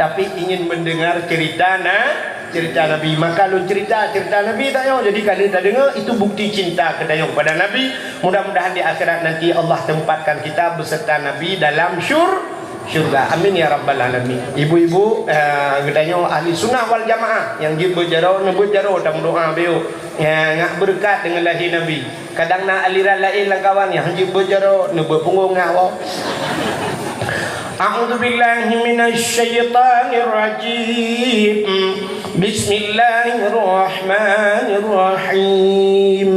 tapi ingin mendengar cerita na-, cerita Nabi. Maka lôn cerita, cerita Nabi tanyoe. Jadi, ka lheueh tadeungoe, itu bukti cinta geutanyoe kepada Nabi. Mudah-mudahan di akhirat nanti Allah tempatkan kita beserta Nabi dalam syur-, syurga. Amin ya rabbal alamin. Ibu-ibu, eh, geutanyoe ahli sunnah wal jamaah nyang jeuet beuet jaroe, neubeuet jaroe, tameudoa beu. Ya, ngak beureukat deungon lahé Nabi. Kadang na aliran laén lam kawan nyang hanjeuet beuet jaroe, neubeuet punggong ngon awak. A'udzubillahi minasyaitonirrajim. Bismillahirrahmanirrahim.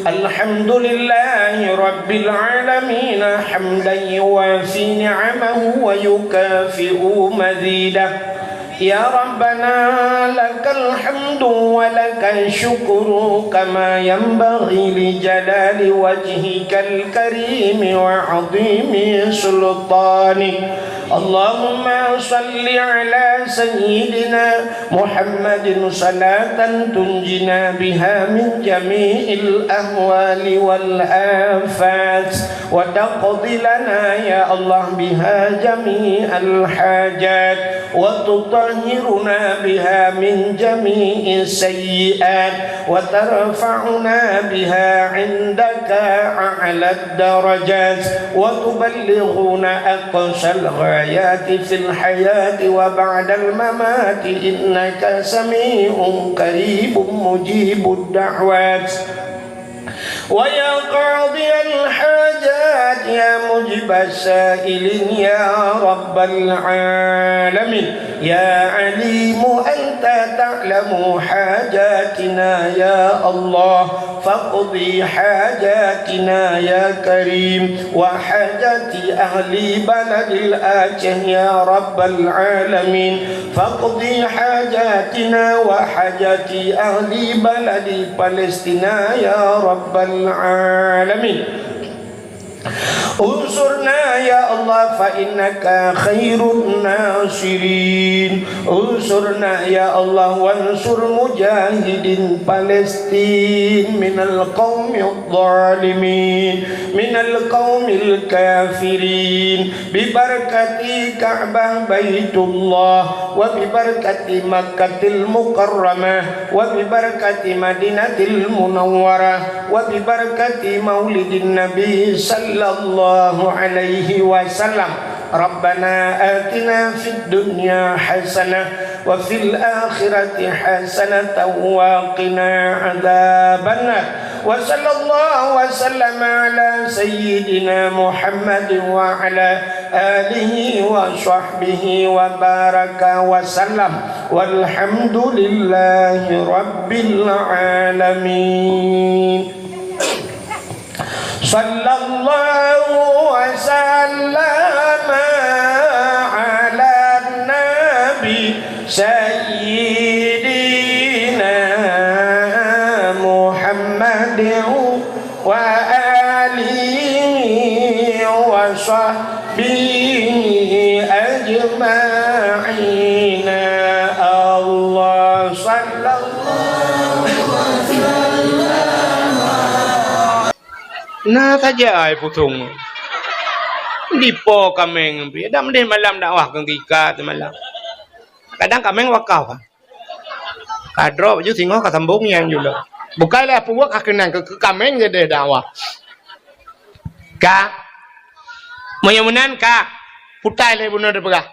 Alhamdulillahi rabbil alamin, hamdan yuwafi ni'amahu wa yukafi'u mazidah. Ya Rabbana, lakal hamdu wa lakal syukru kama yanbaghi li jalali wajhikal karimi wa azimi sultanik. Allahumma salli ala sayyidina Muhammadin salatan tunjina biha min jami'il ahwali wal afat. وتقضي لنا يا الله بها جميع الحاجات، وتطهرنا بها من جميع السيئات، وترفعنا بها عندك أعلى الدرجات، وتبلغنا أقصى الغايات في الحياة وبعد الممات، إنك سميع قريب مجيب الدعوات. ويا قاضي الحاجات، يا مجيب السائلين، يا رب العالمين، يا عليم أنت تعلم حاجاتنا يا الله، فاقض حاجاتنا يا كريم، وحاجات أهل بلد الآجه يا رب العالمين، فاقض حاجاتنا وحاجات أهل بلد فلسطين يا رب العالمين. انصرنا يا الله فإنك خير الناصرين. انصرنا يا الله وانصر مجاهدين فلسطين من القوم الظالمين، من القوم الكافرين، ببركة كعبة بيت الله، وببركة مكة المكرمة، وببركة مدينة المنورة، وببركة مولد النبي صلى الله عليه وسلم. ربنا آتنا في الدنيا حسنة وفي الآخرة حسنة وقنا عذاب النار. وصلى الله وسلم على سيدنا محمد وعلى آله وصحبه وبارك وسلم. والحمد لله رب العالمين. صلى الله وسلم على النبي سيدنا محمد وآله وصحبه أجمعين. الله Na saja ai pusong. Dipo kaméng pih. Dak meudeh malam dakwah keu gika teumalam. Kadang kaméng wakaf. Ka droe baju singoh ka sambong nyang jula. Bukai lé peubuet ka keunan keu, keu kaméng geude dakwah. Ka. Meunyoe meunan ka. Putai lé bunoe dipeugah.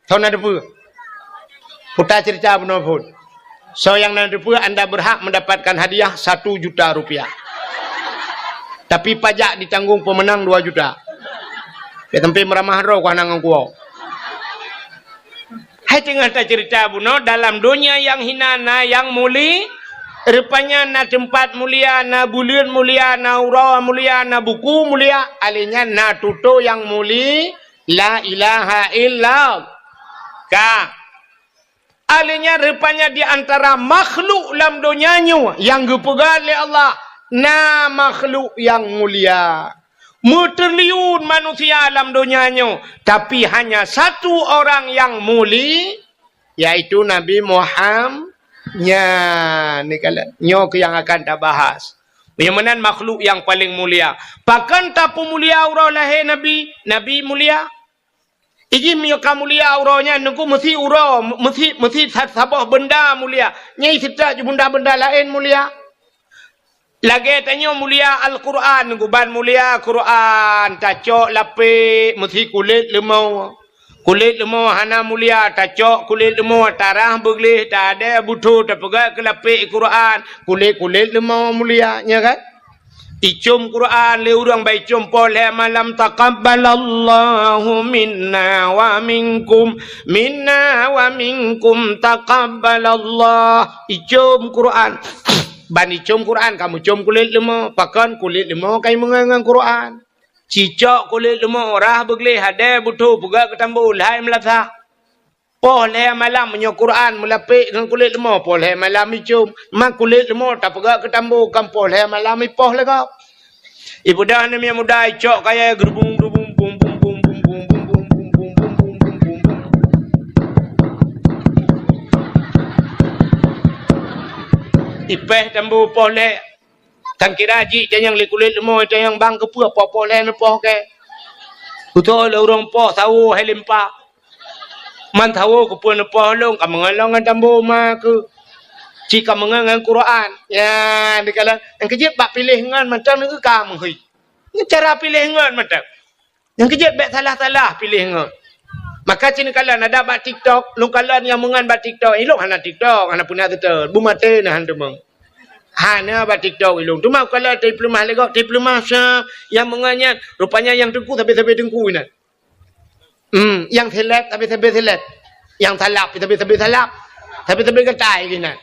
Soe na teupeue? Putai cerita bunoe phon. Soe nyang na teupeue, anda berhak mendapatkan hadiah satu juta rupiah. Tapi pajak ditanggung pemenang dua juta. Ya, sampai meuramah droe ku hana ngon kuwoe. Hai teungoh tacerita bunoe, dalam donya nyang hina na nyang muli-, rupanya na teumpat mulia, na buleuen mulia, na uroe mulia, na buku mulia, alèh nyan na tutoe nyang muli-, La ilaha illallah. Ka. Alèh nyan rupanya di antara makhluk lam donya nyoe nyang geupeugah lé Allah, na makhluk nyang mulia. Meutriliun manusia lam donya nyoe, tapi hanya satu orang nyang muli, yaitu Nabi Muham-, nyan, ni kala-, nyoe keuh nyang akan tabahas. Nyang meunan makhluk nyang paleng mulia. Pakon tapeumulia uroe lahé Nabi? Nabi mulia. Iji meunyoe ka mulia uroe nyan, Teungku, meusi uroe, meusi, meusi sa-, saboh beunda mulia. Nyang seutôt ju beunda-beunda laén mulia. Lagèe tanyoe mulia Al-Qur'an, Teungku, ban mulia Qur'an, tacok lapék meusi kulét leumo. Kulét leumo hana mulia, tacok kulét leumo, tarah beugleh, taadèe butho, tapeugöt keu lapék Qur'an, kulét-kulét leumo mulia, nya kan? Icom Qur'an lé ureueng, ban icom poh lhèe malam, "Taqabbalallahu minna wa minkum, minna wa minkum taqabbalallah." Icom Qur'an. Ban icom Qur'an, ka meucom kulét leumo. Pakon kulét leumo ka imeungon ngon Qur'an. Cicok kulét leumo, rah beugleh, adèe butho, peugöt keu tambo, lhai meulasah. Poh lhèe malam meunyoe Qur'an meulapék ngon kulét leumo, poh lhèe malam icom. Ma kulét leumo tapeugöt keu tambo, kan poh lhèe malam ipoh lé gob. Ipeugah aneuk miet muda, icok kayèe geurubung-geurubung, bung, bung, bung. Ipéh tambo poh lhèe. Tan kira jih tanyong lé kulét leumo, tanyong bang keupeue poh-poh lhèe neupoh kèe. Beutôi lé ureueng poh sawo hai limpa. Man sawo keupeue neupoh lôn, ka meungon lôn ngon tambo ma keuh. Ci ka meungon ngon Qur'an. Ya, dikalon nyang keujeuet bak piléh ngon mantong neu ka meuhôi. Ngon cara piléh ngon mantong. Nyang keujeuet bèk salah-salah piléh ngon. Maka ci neukalon adak bak TikTok, lôn kalon nyang meungon bak TikTok. Ilôn hana TikTok, hana peue na seutôt. Beumaté na han teumeung. Hana bak TikTok ilôn. Teuma kalon teupeulumah lé gob, teupeulumah sa nyang meungon nyan. Rupanya nyang teungku sabe-sabe teungku inan. Hmm, nyang seleb sabe-sabe seleb. Nyang salab sabe-sabe salab. Sabe-sabe gatai inan.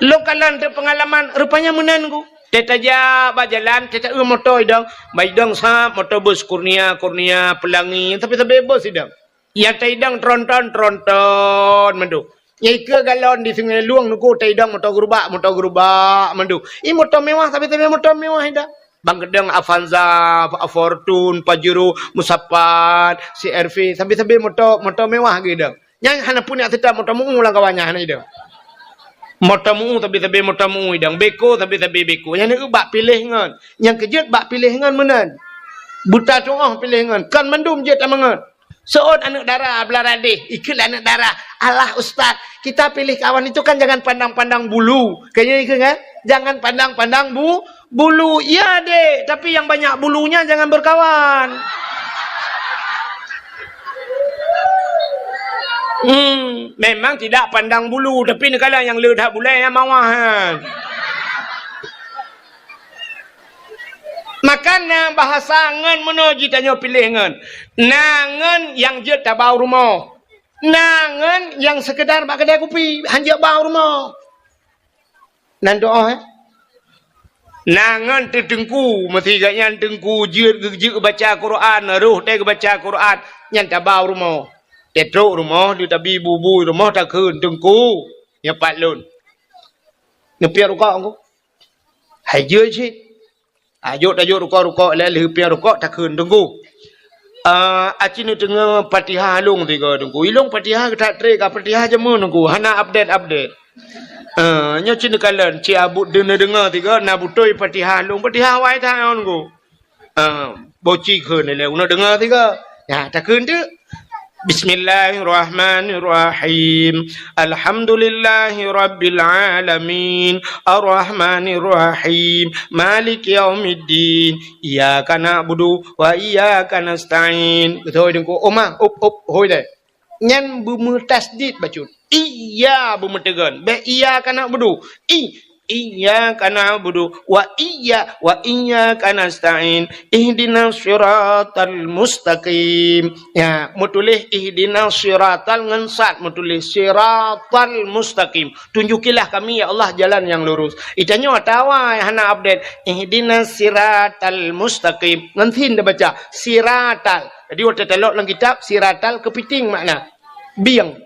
Lôn kalon teupeungalaman, rupanya meunan ku. Teutajak bak jalan, teuta-eu moto idong. Bak idong sab, moto bus Kurnia, Kurnia, Pelangi, sabe-sabe bus idong. Nyang taidong tronton, tronton mandum. Nyang ikeue galon di Sungai Lueng Teungku taidong moto gerubak, moto gerubak mandum. I moto mewah, sabe-sabe moto mewah idong. Bang keudong Avanza, Fortuner, Pajero, Musapat, C R V, sabe-sabe moto, moto mewah geuidong. Nyan hana peue neuk seutôt moto meu-u lam kawan nyan hana idong. Moto meu-u sabe-sabe moto meu-u idong, beko sabe-sabe beko. Nyan neuk bak piléh ngon. Nyang keujeuet bak piléh ngon meunan. Buta tuoh piléh ngon, kon mandum jeuet tameungon. Seuôt aneuk dara beulara deh, ikheun lé aneuk dara, "Alah ustaz, kita pilih kawan itu kan jangan pandang-pandang bulu." Kan nyan ikheun kan? "Jangan pandang-pandang bu-, bulu." Iya dek, tapi yang banyak bulunya jangan berkawan. Hmm, memang tidak pandang bulu, tapi neukala nyang le that bulèe nyang mawah nyan. Maka na bahasa ngon meunoe jitanyoe piléh ngon. Na ngon nyang jeuet tabau rumoh. Na ngon nyang seukeudar bak keudè kupi, han jeuet bau rumoh. Nan doa, eh? Na ngon teuteungku, meusigat nyan teungku jeuet geu-, jeuet geubaca Quran, roh teuh geubaca Quran, nyan tabau rumoh. Teutrok rumoh, lheueh tabi bu-bu rumoh takheun, "Teungku, nyoe pat lôn." Neupiep rukok, Teungku. Hai jeuet cit. Tajok, tajok rukok-rukok, lheueh, lheueh piep rukok, takheun, "Teungku, ah, aci neudeungoe Fatihah lôn sigoe, Teungku. Ilôn Fatihah that trép, ka Fatihah jameun, Teungku. Hana update-update. Ah, nyoe ci neukalon, ci abut deungoe-deungoe sigoe, na beutôi Fatihah lôn, Fatihah awai that, Teungku." Ah, boci kheun lé, uneuk deungoe sigoe. Ya, takheun teuk. Bismillahirrahmanirrahim. Alhamdulillahirabbil alamin. Arrahmanirrahim. Maliki yaumiddin. Iyyaka na'budu wa iyyaka nasta'in. Beutôi Teungku. Oma, up, up, hôi deh. Nyan beumeutasydid bacut. Iya beumeuteugon. Bék iyyaka na'budu. I, iyyaka na'budu wa iyya, wa iyyaka nasta'in. Ihdinas siratal mustaqim. Ya, meutuléh ihdinas siratal ngon sad meutuléh siratal mustaqim. Tunjukilah kami, ya Allah, jalan yang lurus. Itanyoe atawa hana update. Ihdinas siratal mustaqim. Ngon sin tabaca. Siratal. Jadi, watée talok lam kitab, siratal keupiting makna. Bieng.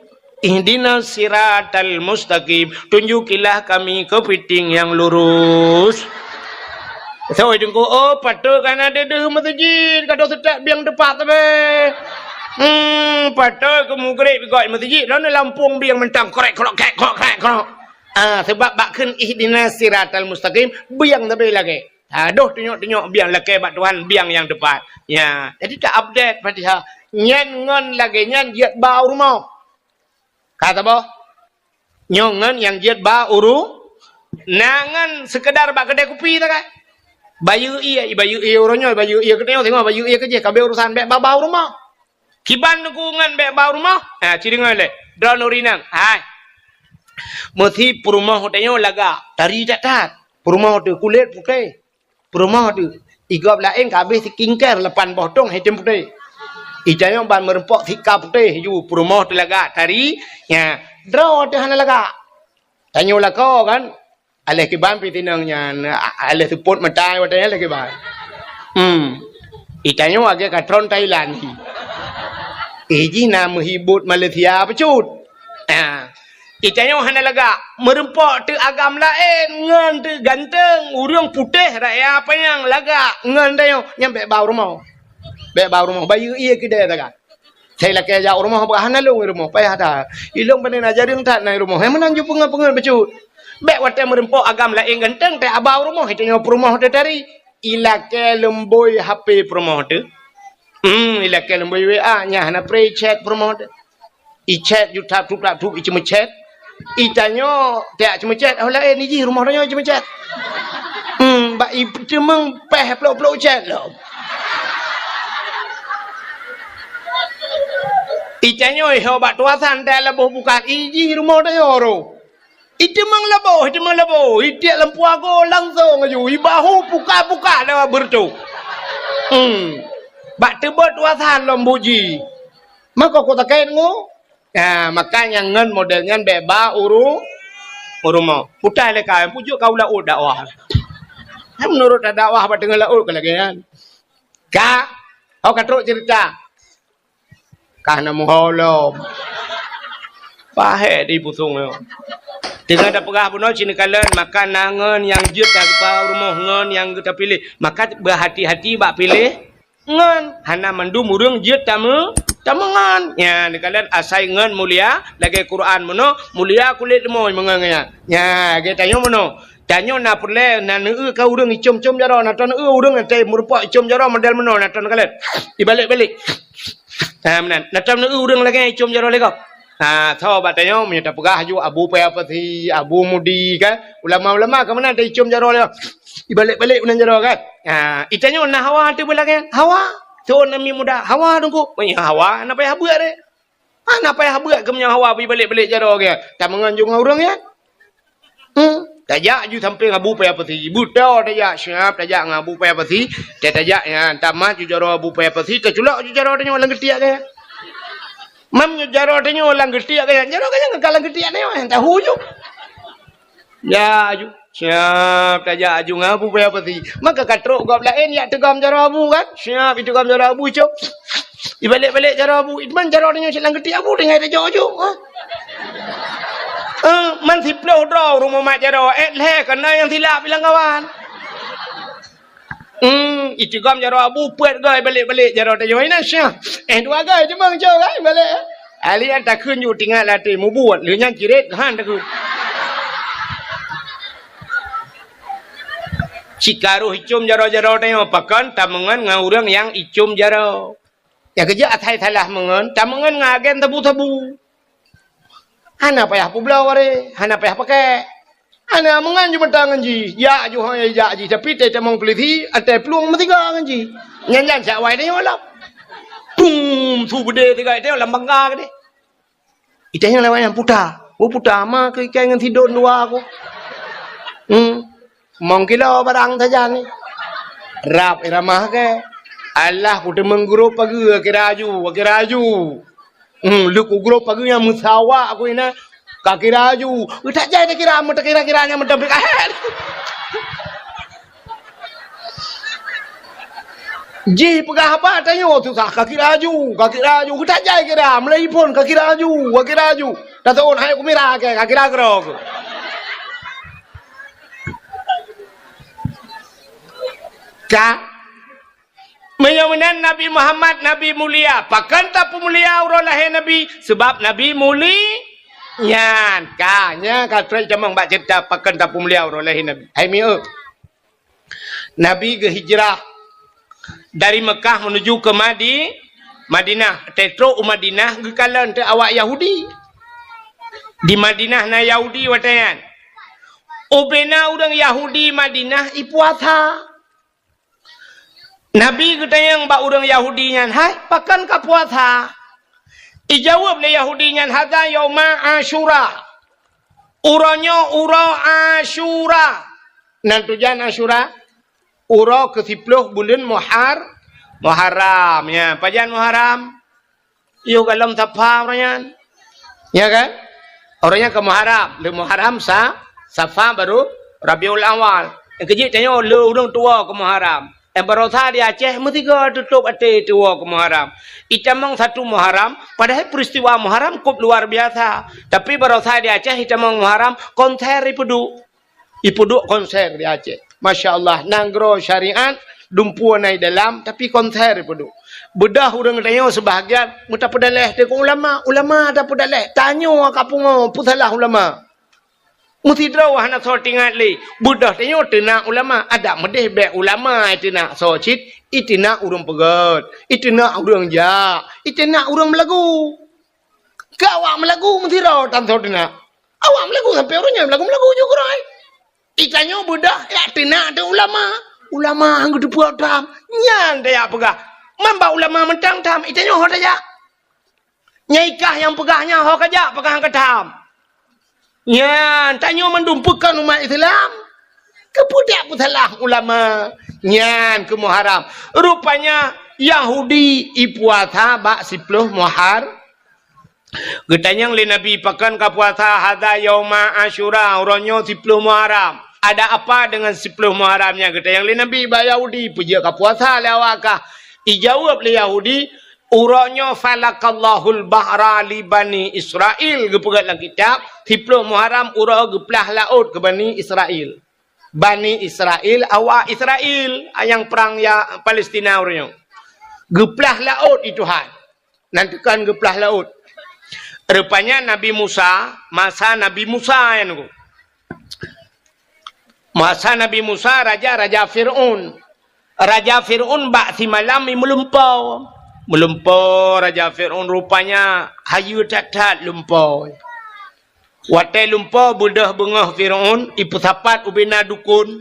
Ihdinas siratal mustaqim. Tunjukilah kami keupiting yang lurus. Sawai Teungku, oh, patôt kan ada deuh masjid, ka deuh seutôt bieng teupat tapi. Hmm, patôt keu mugrib gok masjid, lalu lampung bieng mentang krek krok krek krok krek krok. Ah, sebab bak kheun ihdinas siratal mustaqim, bieng tapi lagée. Adoh tunyok-tunyok biang lakée bak Tuhan, biang nyang teupat. Ya, jadi ta-update Fatihah. Nyan ngon lagée nyan jeuet ba u rumoh. Ka saboh? Nyoe ngon nyang jeuet ba u ru-, na ngon seukeudar bak keudè kupi ta kan? Bayeue ié, bayeue ié uroe nyoe, bayeue ié keudè nyoe, singoh bayeue ié keujih, ka abéh urosan bék ba, ba u rumoh. Kiban Teungku ngon bék ba u rumoh? Ha, ci deungoe lé. Droeneuh ureueng inong. Hai. Meusi peurumoh tanyoe lagak, tari that-that. Peurumoh teuh kulét putéh. Peurumoh teuh, i gob laén ka abéh skincare lapan boh tong, hai tem putéh. I tanyoe ban meureumpok sika putéh ju, peurumoh teuh lagak, tari, nya, droe teuh hana lagak. Tanyoe lakoe kan, aléh kiban pih tinong nyan, a-, aléh seupôt mata watée nyan aléh kiban. Hmm. I tanyoe lagée katron Thailand hi. Eh, jih na meuhibot Malaysia bacut. Ah. I tanyoe hana lagak, meureumpok teuh agam laén ngon teuh ganteng, ureueng putéh raya panyang lagak ngon tanyoe, nyan bék ba u rumoh. Bék ba u rumoh, bayeue ié keudè ta kan. Sai lakée jak u rumoh, bah hana lôn i rumoh, payah that. Ilôn pane na jareueng that na i rumoh. Hai meunan ju peungeut-peungeut bacut. Bék watée meureumpok agam laén ganteng, teuh ba u rumoh, i tanyoe peurumoh teuh tari. Ilakée leumbôi H P peurumoh teuh. Hmm, ilakée leumbôi W A, nyan hana pré chat peurumoh teuh. I chat ju tap tup tap tup, i ceumeuchat. I tanyoe tiak ceumeuchat, oh laén i jih rumoh tanyoe ceumeuchat. Hmm, bak i teumeung péh plôk-plôk chat lom. I tanyoe iho bak tuasan teuh laboh bukan, i jih rumoh tanyoe roh. I teumeung laboh, i teumeung laboh, i tiek lampu ago langsong aju, i bahu puka-puka lewat beureutoh. Hmm. Bak teubot wasan lom buji. Mako ku takét ngu. Ya, maka nyang ngon model nyan bék ba uru-, u rumoh. Putai lé ka, pujok ka u laôt dakwah. Hai meunurot dakwah bak teungoh laôt ka lagée nyan. Ka, oh ka trok cerita. Ka na muho lom. Pahé di pusong nyoe. Teungoh tapeugah bunoe ci neukalon, maka na ngon nyang jeuet tapeurumoh ngon nyang geuta piléh. Maka beuhati-hati bak piléh ngon. Hana mandum ureueng jeuet tameu-, tameungon. Nya, neukalon asai ngon mulia, lagée Quran bunoe, mulia kulét leumoi meungon nyan. Nya, lagée tanyoe bunoe. Tanyoe na peureulée, na neueu ka ureueng icom-com jaroe, na tanoh neueu ureueng na teumeureumpok icom jaroe model meunoe, na tanoh neukalon. Ibalek-balek. Ha, meunan. Na tanoh neueu ureueng lagée icom jaroe lé gob. Ha, tho bak tanyoe meunyoe tapeugah ju Abu Paya Pasi, Abu Mudi kan. Ulama-ulama ka meunan taicom jaroe lé gob. Ibalek-balek meunan jaroe kan. Ha, i tanyoe na hawa teuh beulagée. Hawa. Thon ami muda. Hawa Teungku. Meunyoe hawa, na payah beuet deh. Hana payah beuet keu meunyoe hawa beuibalek-balek jaroe geuh. Tameungon ju ngon ureueng nyan. Hmm. Tajak ju sampéng Abu Paya Pasi. Beutôi tajak siap tajak ngon Abu Paya Pasi. Tajak nyan tamah ju jaroe Abu Paya Pasi, taculok ju jaroe tanyoe lam geutiek geuh. Mam nyoe jaroe tanyoe lam geutiek geuh. Jaroe geuh nyan ka lam geutiek tanyoe, tahu ju. Ya, aju. Siap tajak aju ngon Abu Paya Pasi. Maka ka trok gob laén jak teugom jaroe Abu kan? Siap iteugom jaroe Abu, cok. Ibalek-balek jaroe Abu. Iman jaroe tanyoe silang geutiek Abu tinggai tajok aju. Ha? Eh, man siploh droe rumoh mat jaroe, eh, lhée kana nyang silap ilang kawan. Hmm, iteugom jaroe Abu peuet goe balek-balek jaroe tanyoe. Ina syah. Eh, dua goe cuma cok kan balek. Ali an takheun ju tinggai latée mubuet, lheueh nyan cirét han takheun. Cit ka rôh icôm jaroe-jaroe tanyoe, pakon tameungon ngon ureuëng nyang icôm jaroe. Nyang keujeuet asai salah meungon, tameungon ngon agen sabu-sabu. Hana payah peubloe waréh, hana payah pakèk. Hana meungon ju meuta ngon jih, jak ju hôi jak jih, tapi teutamong peulisi, ateueh plueng meusigoe ngon jih. Nyan-nyan siat awai tanyoe lom. Pum, su beudé sigoe tanyoe lam bangga keudéh. Itanyong lé awak nyan, "Puta, oh puta, ma keu ikai ngon sidon dua ku." Hmm. Mong kilo barang sajan ni. Rab irama ke. Alah, ku teumeung grob pageue, kira aju, kira aju. Hmm, lheueh ku grob pageue nyang meusawa aku inan. Ka kira aju. Utak jai takira, meutakira-kira nyang meudompet akhé. Jih peugah haba tanyoe susah, ka kira aju, ka kira aju. Utak jai kira, meulai phon ka kira aju, ka kira aju. Taseuôt hai kumira ke, ka kira keudroe. Ka. Meunyoe meunan Nabi Muhammad, Nabi mulia. Pakon tapeumulia uroe lahé Nabi? Sabab Nabi muli-, nyan. Ka, nyan ka trok tamong bak ceurita pakon tapeumulia uroe lahé Nabi. Hai mieu. Nabi geuhijrah dari Mekah menuju ke Madi-, Madinah. Tetrok u Madinah geukalon teu awak Yahudi. Di Madinah na Yahudi watée nyan. Ubena ureuëng Yahudi Madinah ipuasa. Nabi geutanyong bak ureuëng Yahudi nyan, "Hai, pakon ka puasa?" Ijaweueb lé Yahudi nyan, "Hadza yauma Asyura." Uroe nyoe uroe Asyura. Nan tujan Asyura? Uroe keusiploh buleuen Muhar-, Muharram. Ya, pajan Muharram? Yoh golom Safa uroe nyan. Ya kan? Uroe nyan ka Muharram. Lheueh Muharram sa-, Safa baru Rabiul Awal. Nyang keujeuet tanyoe lé ureuëng tuwoe keu Muharram. Eh, barosa di Aceh meusigoe tutôp até tuwoe keu Muharram. Itamong satu Muharram, padahai peristiwa Muharram kôp luar biasa. Tapi barosa di Aceh itamong Muharram, konser ipeuduek. Ipeuduek konser di Aceh. Masya Allah, nanggroe syariat, dumpeue na i dalam, tapi konser ipeuduek. Beudôh ureuëng tanyoe seubahagian meutapeudaleh teuk ulama, ulama tapeudaleh. Tanyoe ka pungo, peusalah ulama. Meusidroe hana soe teuingat lé. Beudôh tanyoe teunak ulama, adak meudeh bék ulama iteunak soe cit, iteunak ureuëng peugét, iteunak ureuëng jak, iteunak ureuëng meulagu. Keu awak meulagu meusidroe tan soe teunak. Awak meulagu sampoe uroe nyoe meulagu-meulagu ju keurôi. Itanyoe beudôh jak teunak teuh ulama. Ulama han geuteupeue tham. Nyan tajak peugah. Man bak ulama mantong tham. Itanyoe ho tajak. Nyai kah nyang peugah nyan ho kajak peugah han ka tham. Nyan tanyoe mandum peue kon umat Islam. Keupeue dak peusalah ulama. Nyan keu Muharram. Rupanya Yahudi ipuasa bak siploh Muhar-, Geutanyong lé Nabi, "Pakon ka puasa?" "Hadza yauma Asyura, uroe nyoe siploh Muharram." "Ada apa dengan siploh Muharram nyan?" Geutanyong lé Nabi bak Yahudi, "Peue jeuet ka puasa lé awak kah?" Ijaweueb lé Yahudi, "Uroe nyoe falaqallahul bahra li Bani Israil," geupeugét lam kitab, siploh Muharram uroe geuplah laôt keu Bani Israil. Bani Israil, awak Israil, nyang prang ya Palestina uroe nyoe. Geuplah laôt di Tuhan. Nan teukan geuplah laôt. Rupanya Nabi Musa, masa Nabi Musa nyan ku. Masa Nabi Musa, raja, raja Fir'aun. Raja Fir'aun bak simalam i meulumpoe. Meulumpoe raja Fir'aun rupanya hayeue that-that lumpoe. Watée lumpoe beudôh beungoh Fir'aun, ipeusapat ubena dukon.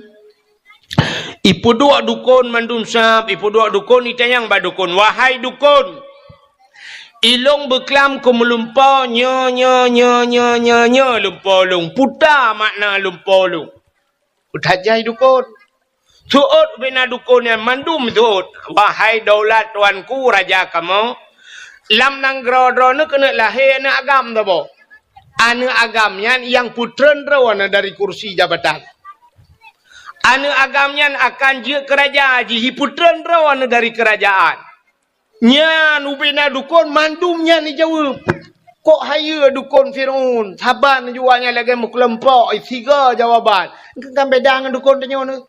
Ipeuduek dukon mandum sab, ipeuduek dukon, itanyong bak dukon, "Wahai dukon, ilong beuklam keu meulumpoe nyoe, nyoe, nyoe, lumpoe lôn. Peue ta makna lumpoe lôn?" Peue tajai dukon. Seuôt ubena dukon nyan mandum seuôt, "Wahai daulat tuanku raja kamoe, lam nanggroe droeneuh keuneuk lahé aneuëk agam saboh. Aneuëk agam nyan nyang peutreun droeneuh dari kursi jabatan. Aneuëk agam nyan akan jeuet keu raja, jipeutreun droeneuh dari keurajaan." Nyan ubena dukon mandum nyan ijaweueb. Kok hayeue dukon Fir'aun, saban jua nyan lagée meukeuleumpok, siga jawaban. Kan beda ngon dukon tanyoe nyoe.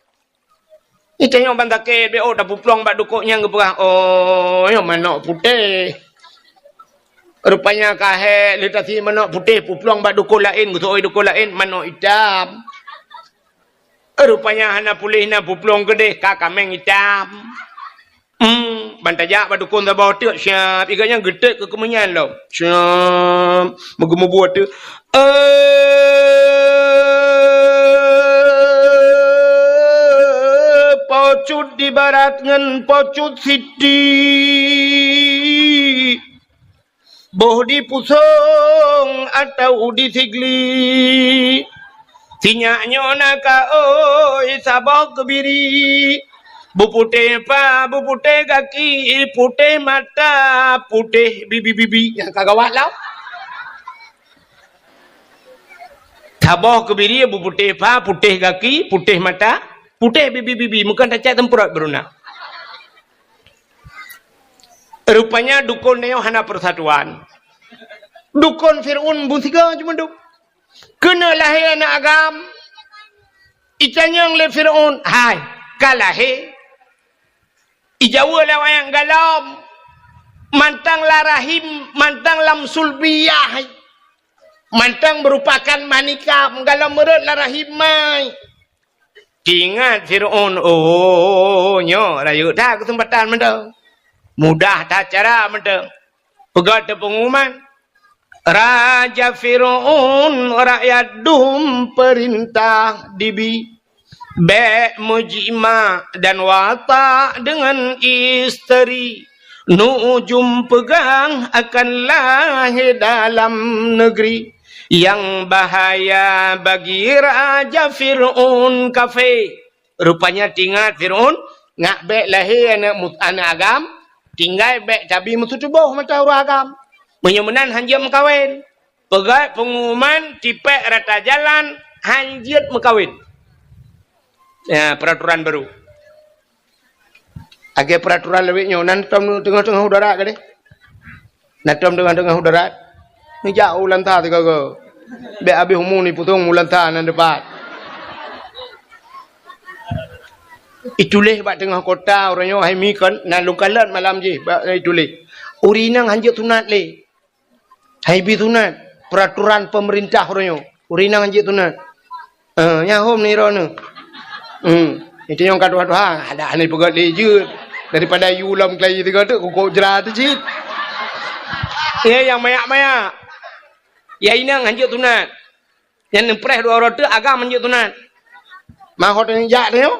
Nyan tanyoe ban sakét, bék tapeuplong bak dukon nyang geupeugah, "Oh, nyoe manok putéh." Rupanya ka hék lé tasi manok putéh, peuplong bak dukon laén, geuseuôt dukon laén, manok itam. Rupanya hana puléh na peuplong keudeh ka kaméng itam. Hmm, ban tajak bak dukon saboh teuk, siap. Iga nyan geutek keu keumeunyang lom. Siap. Meugeumeubuet teuk. Eh, Po Cut di barat ngon Po Cut Siti. Boh di Pusong atawa di Sigli. Sinyak nyoe na ka oi saboh keubiri. Beuputéh pa, beuputéh gaki, putéh mata, putéh bibi-bibi. Nyang ka gawat lah. Saboh keubiri beuputéh pa, putéh gaki, putéh mata, putéh bibi-bibi. Meukan tacak teumpeurot beuruna. Rupanya dukon nyoe hana persatuan. Dukon Fir'aun beusigoe cuma dum. Keuneuk lahé aneuk agam, itanyong lé Fir'aun, "Hai, ka lahé?" Ijaweub lé awaknyan, "Galom." Mantong lam rahim, mantong lam sulbiyah. Mantong meurupakan manikam, galom meurot lam rahim mai. Teuingat Fir'aun, "Oh, nyoe rayeuk that keuseumpatan mantong. Mudah that cara mantong." Peugah teuk peungumuman, "Raja Fir'aun, rakyat dum peurintah dibi. Bék meujimak dan watak deungon isteri. Nujum peugah akan lahé dalam neugri. Nyang bahaya bagi Raja Fir'aun kafé." Rupanya teuingat Fir'aun, ngak bék lahé aneuk mu-, aneuk agam, tinggai bék tabi meututoboh mata ureueng agam. Meunyoe meunan hanjeuet meukawen. Peugah peungumuman tipék rata jalan hanjeuet meukawen. Ya, peraturan baru. Lagèe peraturan lawét nyoe, na tom teungoh-teungoh u darat gadeh. Na tom teungoh-teungoh u darat. Neujak u lansa sigoe-goe. Bék habéh umu neuputong u lansa nan dipat. Ituléh bak teungoh kota uroe nyoe hai mi kon, na lôn kalon malam jih bak ituléh. Ureueng inong hanjeuet sunat lé. Hai bi sunat, peraturan pemerintah uroe nyoe. Ureueng inong hanjeuet sunat. Eh, nyan hom nirok nyoe. Hmm, itu nyang ka tuha-tuha, ada hana peugah lé jeuet. Daripada yue lom keulayi tiga tu, kukok jera tu cit. Ya, nyang mayak-mayak. Ya, inong hanjeuet sunat. Nyang neupreh dua uroe teuk agam hanjeuet sunat. Mahot nyang jak tu nyoe.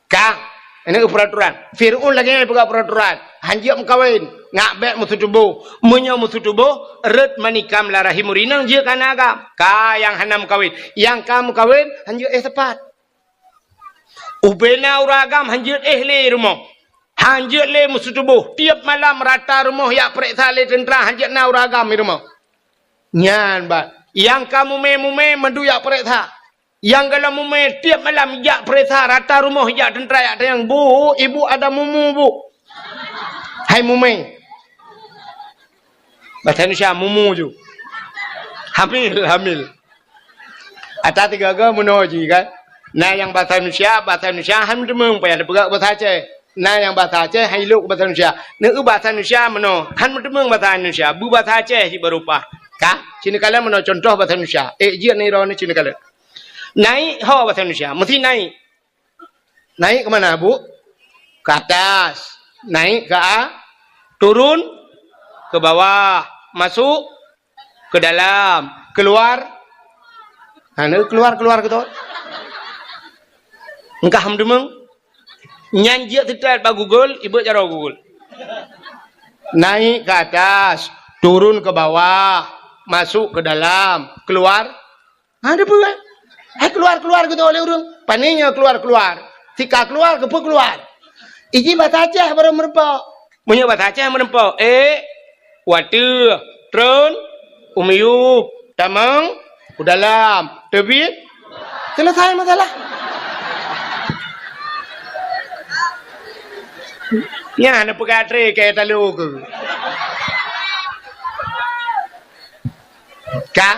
Ka, ini peraturan. Fir'aun lagèe nyan peugah peraturan. Hanjeuet meukawen, ngak bék meututoboh. Meunyoe meututoboh, rot manikam lam rahim ureueng inong jeuet keu aneuk agam. Ka nyang hana meukawen. Nyang ka meukawen, hanjeuet éh teupat. Ubena ureueng agam hanjeuet éh lé rumoh. Hanjeuet lé meututoboh. Tiep malam rata rumoh jak peureksa lé teuntra hanjeuet na ureueng agam di rumoh. Nyan bah. Nyang ka mumè-mumè mandum jak peureksa. Nyang galom mumè tiep malam jak peureksa rata rumoh jak teuntra jak tanyong, "Bu, ibu ada mumu, Bu?" Hai mumè. Bahasa Indonesia mumu ju. Hamil, hamil. Ata tiga-tiga meunoe jih kan. Na nyang bahasa Indonesia, bahasa Indonesia han meuteumèe payah tapeugah bahasa Aceh. Na nyang bahasa Aceh han ilok bahasa Indonesia. Neu bahasa Indonesia meunoe, han meuteumèe bahasa Indonesia. Beubahasa Aceh cit barupah. Ka? Sinoe kalon meunoe contoh bahasa Indonesia. Eh, jeuet nirok ni sinoe kalon. Naik ho bahasa Indonesia, mesti naik. Naik ke mana, Bu? Ke atas. Naik ke a-, turun ke bawah. Masuk ke dalam. Keluar. Ha, ni keluar, keluar ke tu. Engkah meudeungoe. Nyan jeuet teutab bak Google, ibeuet jaroe Google. Naik ke atas, turun ke bawah, masuk ke dalam, keluar. Ha, ada apa, kan? Hai keluar-keluar gitu oleh ureueng. Pane nyoe keluar-keluar. Sika keluar, keupeue keluar? Iji bahasa Aceh baru meureumpok. Meunyoe bahasa Aceh meureumpok, eh, wateueh, tron, u miyueb, tamong, u dalam, teubiet, selesai masalah. Nyan hana peugah tré keu talo keu. Ka?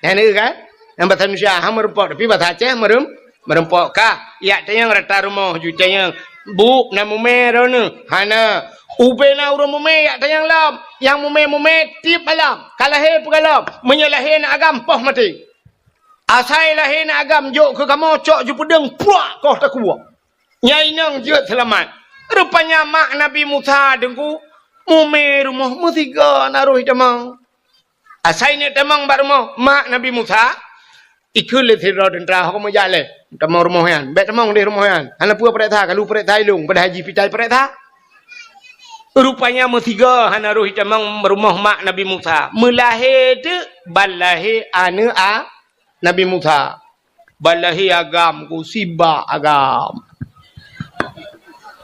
Nyan deuh kan? Nyang bahasa Indonesia ha meureumpok, tapi bahasa Aceh meureuem-, meureumpok. Ka? Jak tanyong rata rumoh ju tanyong, "Bu, na mumè droeneuh?" Hana. Ubena ureueng mumè jak tanyong lom. Nyang mumè-mumè tiep malam. Ka lahé peugalom. Meunyoe lahé aneuk agam poh maté. Asai lahé na agam jok keu kamoe, cok ju peudeueng, puak, koh takuok. Nyan inong jeuet seulamat. Rupanya mak Nabi Musa deungku mumé rumoh meusigoe na roh itamong. Asai neuk tamong bak rumoh mak Nabi Musa, ikheun lé sidroe teuntra, "Ho kamoe jak lé, tamong rumoh nyan. Bèk tamong deh rumoh nyan. Hana peue pareksa, ka lheueh pareksa ilong, padahai jih pitai pareksa." Rupanya meusigoe hana roh itamong rumoh mak Nabi Musa. Meulahé teuk ban lahé aneuk a Nabi Musa. Ban lahé agam ku, sibak agam.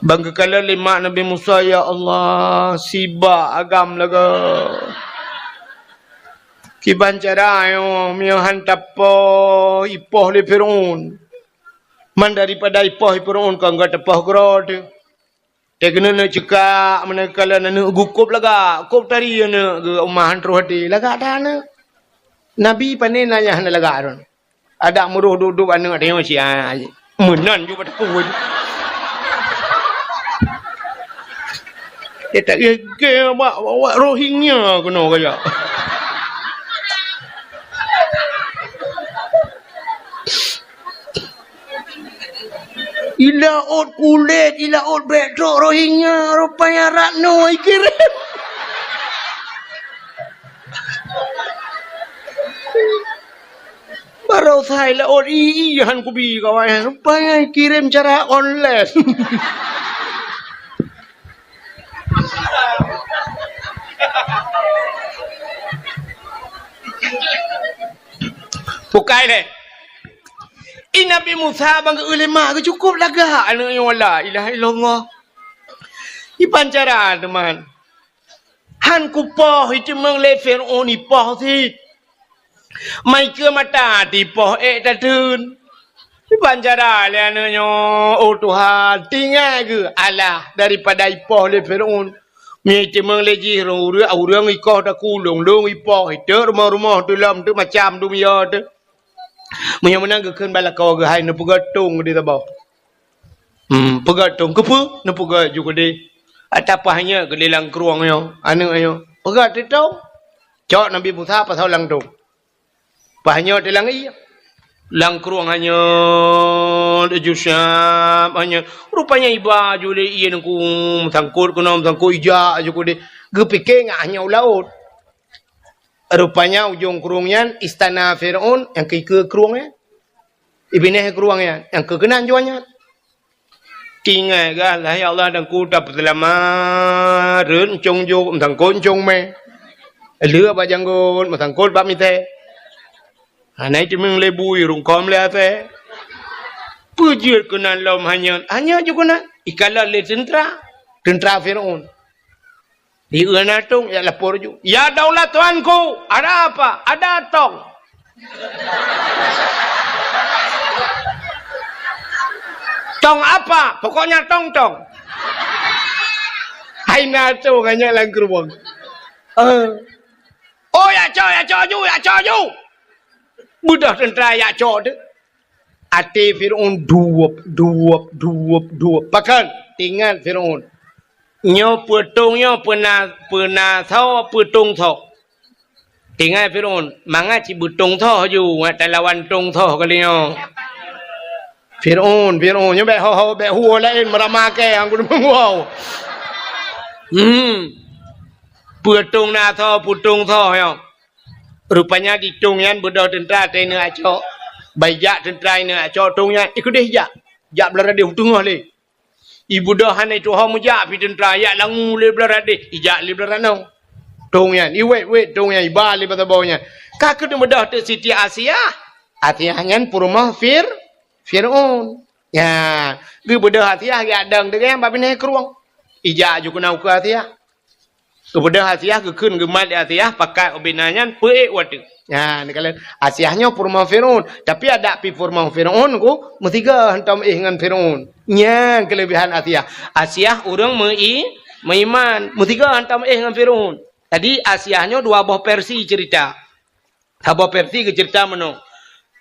Ban geukalon lé mak Nabi Musa, "Ya Allah, sibak agam lagèe. Kiban cara nyoe, meunyoe han tapoh, ipoh lé Firaun. Man daripada ipoh lé Firaun, kon gata poh keudroe teuh." Teuh keuneuk neuk ceukak, meunan kalon aneuk geuh kôb lagak, kôb tari aneuk geuh, uma han troh até, lagak that aneuk. Nabi pané na nyang hana lagak droen. Adak meuroh dub-dub aneuk teuh nyoe sia, meunan ju bak teupeu. Dia tak gègèe bak, bak, bak Rohingya keunoe kajak. Ilaôt kulét, ilaôt bèk trok Rohingya, rupanya Ratno ikirém. Baroesa ilaôt i, i han kubi kawan, rupanya ikirém cara online. Bukai lé. I Nabi Musa ban geu-eu lé mak geuh cukôp lagak aneuk nyoe, la ilaha illallah. Iban cara teuma. Han kupoh, iteumeung lé Firaun ipoh cit. Mai keu mata tipoh ék tateun. Iban cara lé aneuk nyoe, oh Tuhan, tinggai geuh alah daripada ipoh lé Firaun. Meunyoe iteumeung lé jih ureueng, ureueng ikoh takulong, lôn ipoh, iteuk rumoh-rumoh teuh lom teuh macam dum yo teuh. Meunyoe meunan geukheun bak lakoe geuh, hai neupeugöt tong di saboh. Hmm, peugöt tong, keupeue? Neupeugöt ju keudeh. Ata paih nyoe keudeh lam krueng nyoe, aneuk nyoe. Peugöt tong. Cok Nabi Musa pasoe lam tong. Paih nyoe teuh lam ié. Lam krueng hanyeut, ju siap hanyeut. Rupanya iba ju lé ié nungku meusangkot keunoe, meusangkot ijak ju keudeh. Geupike ngat hanyeut u laôt. Rupanya ujong krueng nyan istana Firaun nyang keu ikeue krueng nyan. Ibinéh krueng nyan nyang keu keunan juah nyan. Tinggai gah, "Lahé Allah dan ku tapeuseulamat, rhot ncong jok, meusangkot ncong mé. Lheueh bak janggot, meusangkot bak misée. Hana iteumeung lé bui, rungkôm lé asée." Peue jeuet keunan lom hanyeut, hanyeut ju keunan. Ikalon lé teuntra, teuntra Firaun. Di uena tong, jak lapor ju. "Ya daulat tuanku, ada apa?" "Ada tong." "Tong apa?" "Pokoknya tong-tong." Hai na tong hanyeut lam krueng. Eh. "Oh, jak cok, jak cok ju, jak cok ju." Beudôh teuntra jak cok teuh. Até Firaun duep, duep, duep, duep. Pakon? Teuingat Firaun. Nyoe peue tong nyoe, peue na, peue na soe, peue tong soe. Teuingat Firaun, mangat cit beutong soe ju, ngat talawan tong soe kali nyoe. Firaun, Firaun, nyoe bèk ho-ho, bèk huwoe laén meurama kèe, han kudeungoe. Hmm. Peue tong na soe, peue tong soe nyoe. Rupanya di tong nyan beudôh teuntra teuh ineuk acok. Ban ijak teuntra ineuk acok tong nyan, ikeudeh ijak. Jak blah radeh u teungoh lé. Ibeudôh hana ituho meujak pih teuntra, ijak langue lé blah radeh, ijak lé blah ranoe. Tong nyan, iwét-wét tong nyan, iba lé bak saboh nyan. Ka keuneuk beudôh teuk Siti Asiah. Asiah nyan peurumoh Fir-, Firaun. Nya, geubeudôh Asiah geujak dong deungon bak binéh krueng. Ijak ju keunan ukeue Asiah. Geubeudôh Asiah, geukheun geumat lé Asiah, pakat ubena nyan peuék watèe. Nyan, neukalon Asiah nyoe peurumoh Firaun, tapi adak pih peurumoh Firaun ku meusigoe hantom éh ngon Firaun. Nyan keuleubehan Asiah. Asiah ureueng meu-i-, meuiman, meusigoe hantom éh ngon Firaun. Jadi Asiah nyoe dua boh versi cerita. Saboh versi geuceurita meunoe.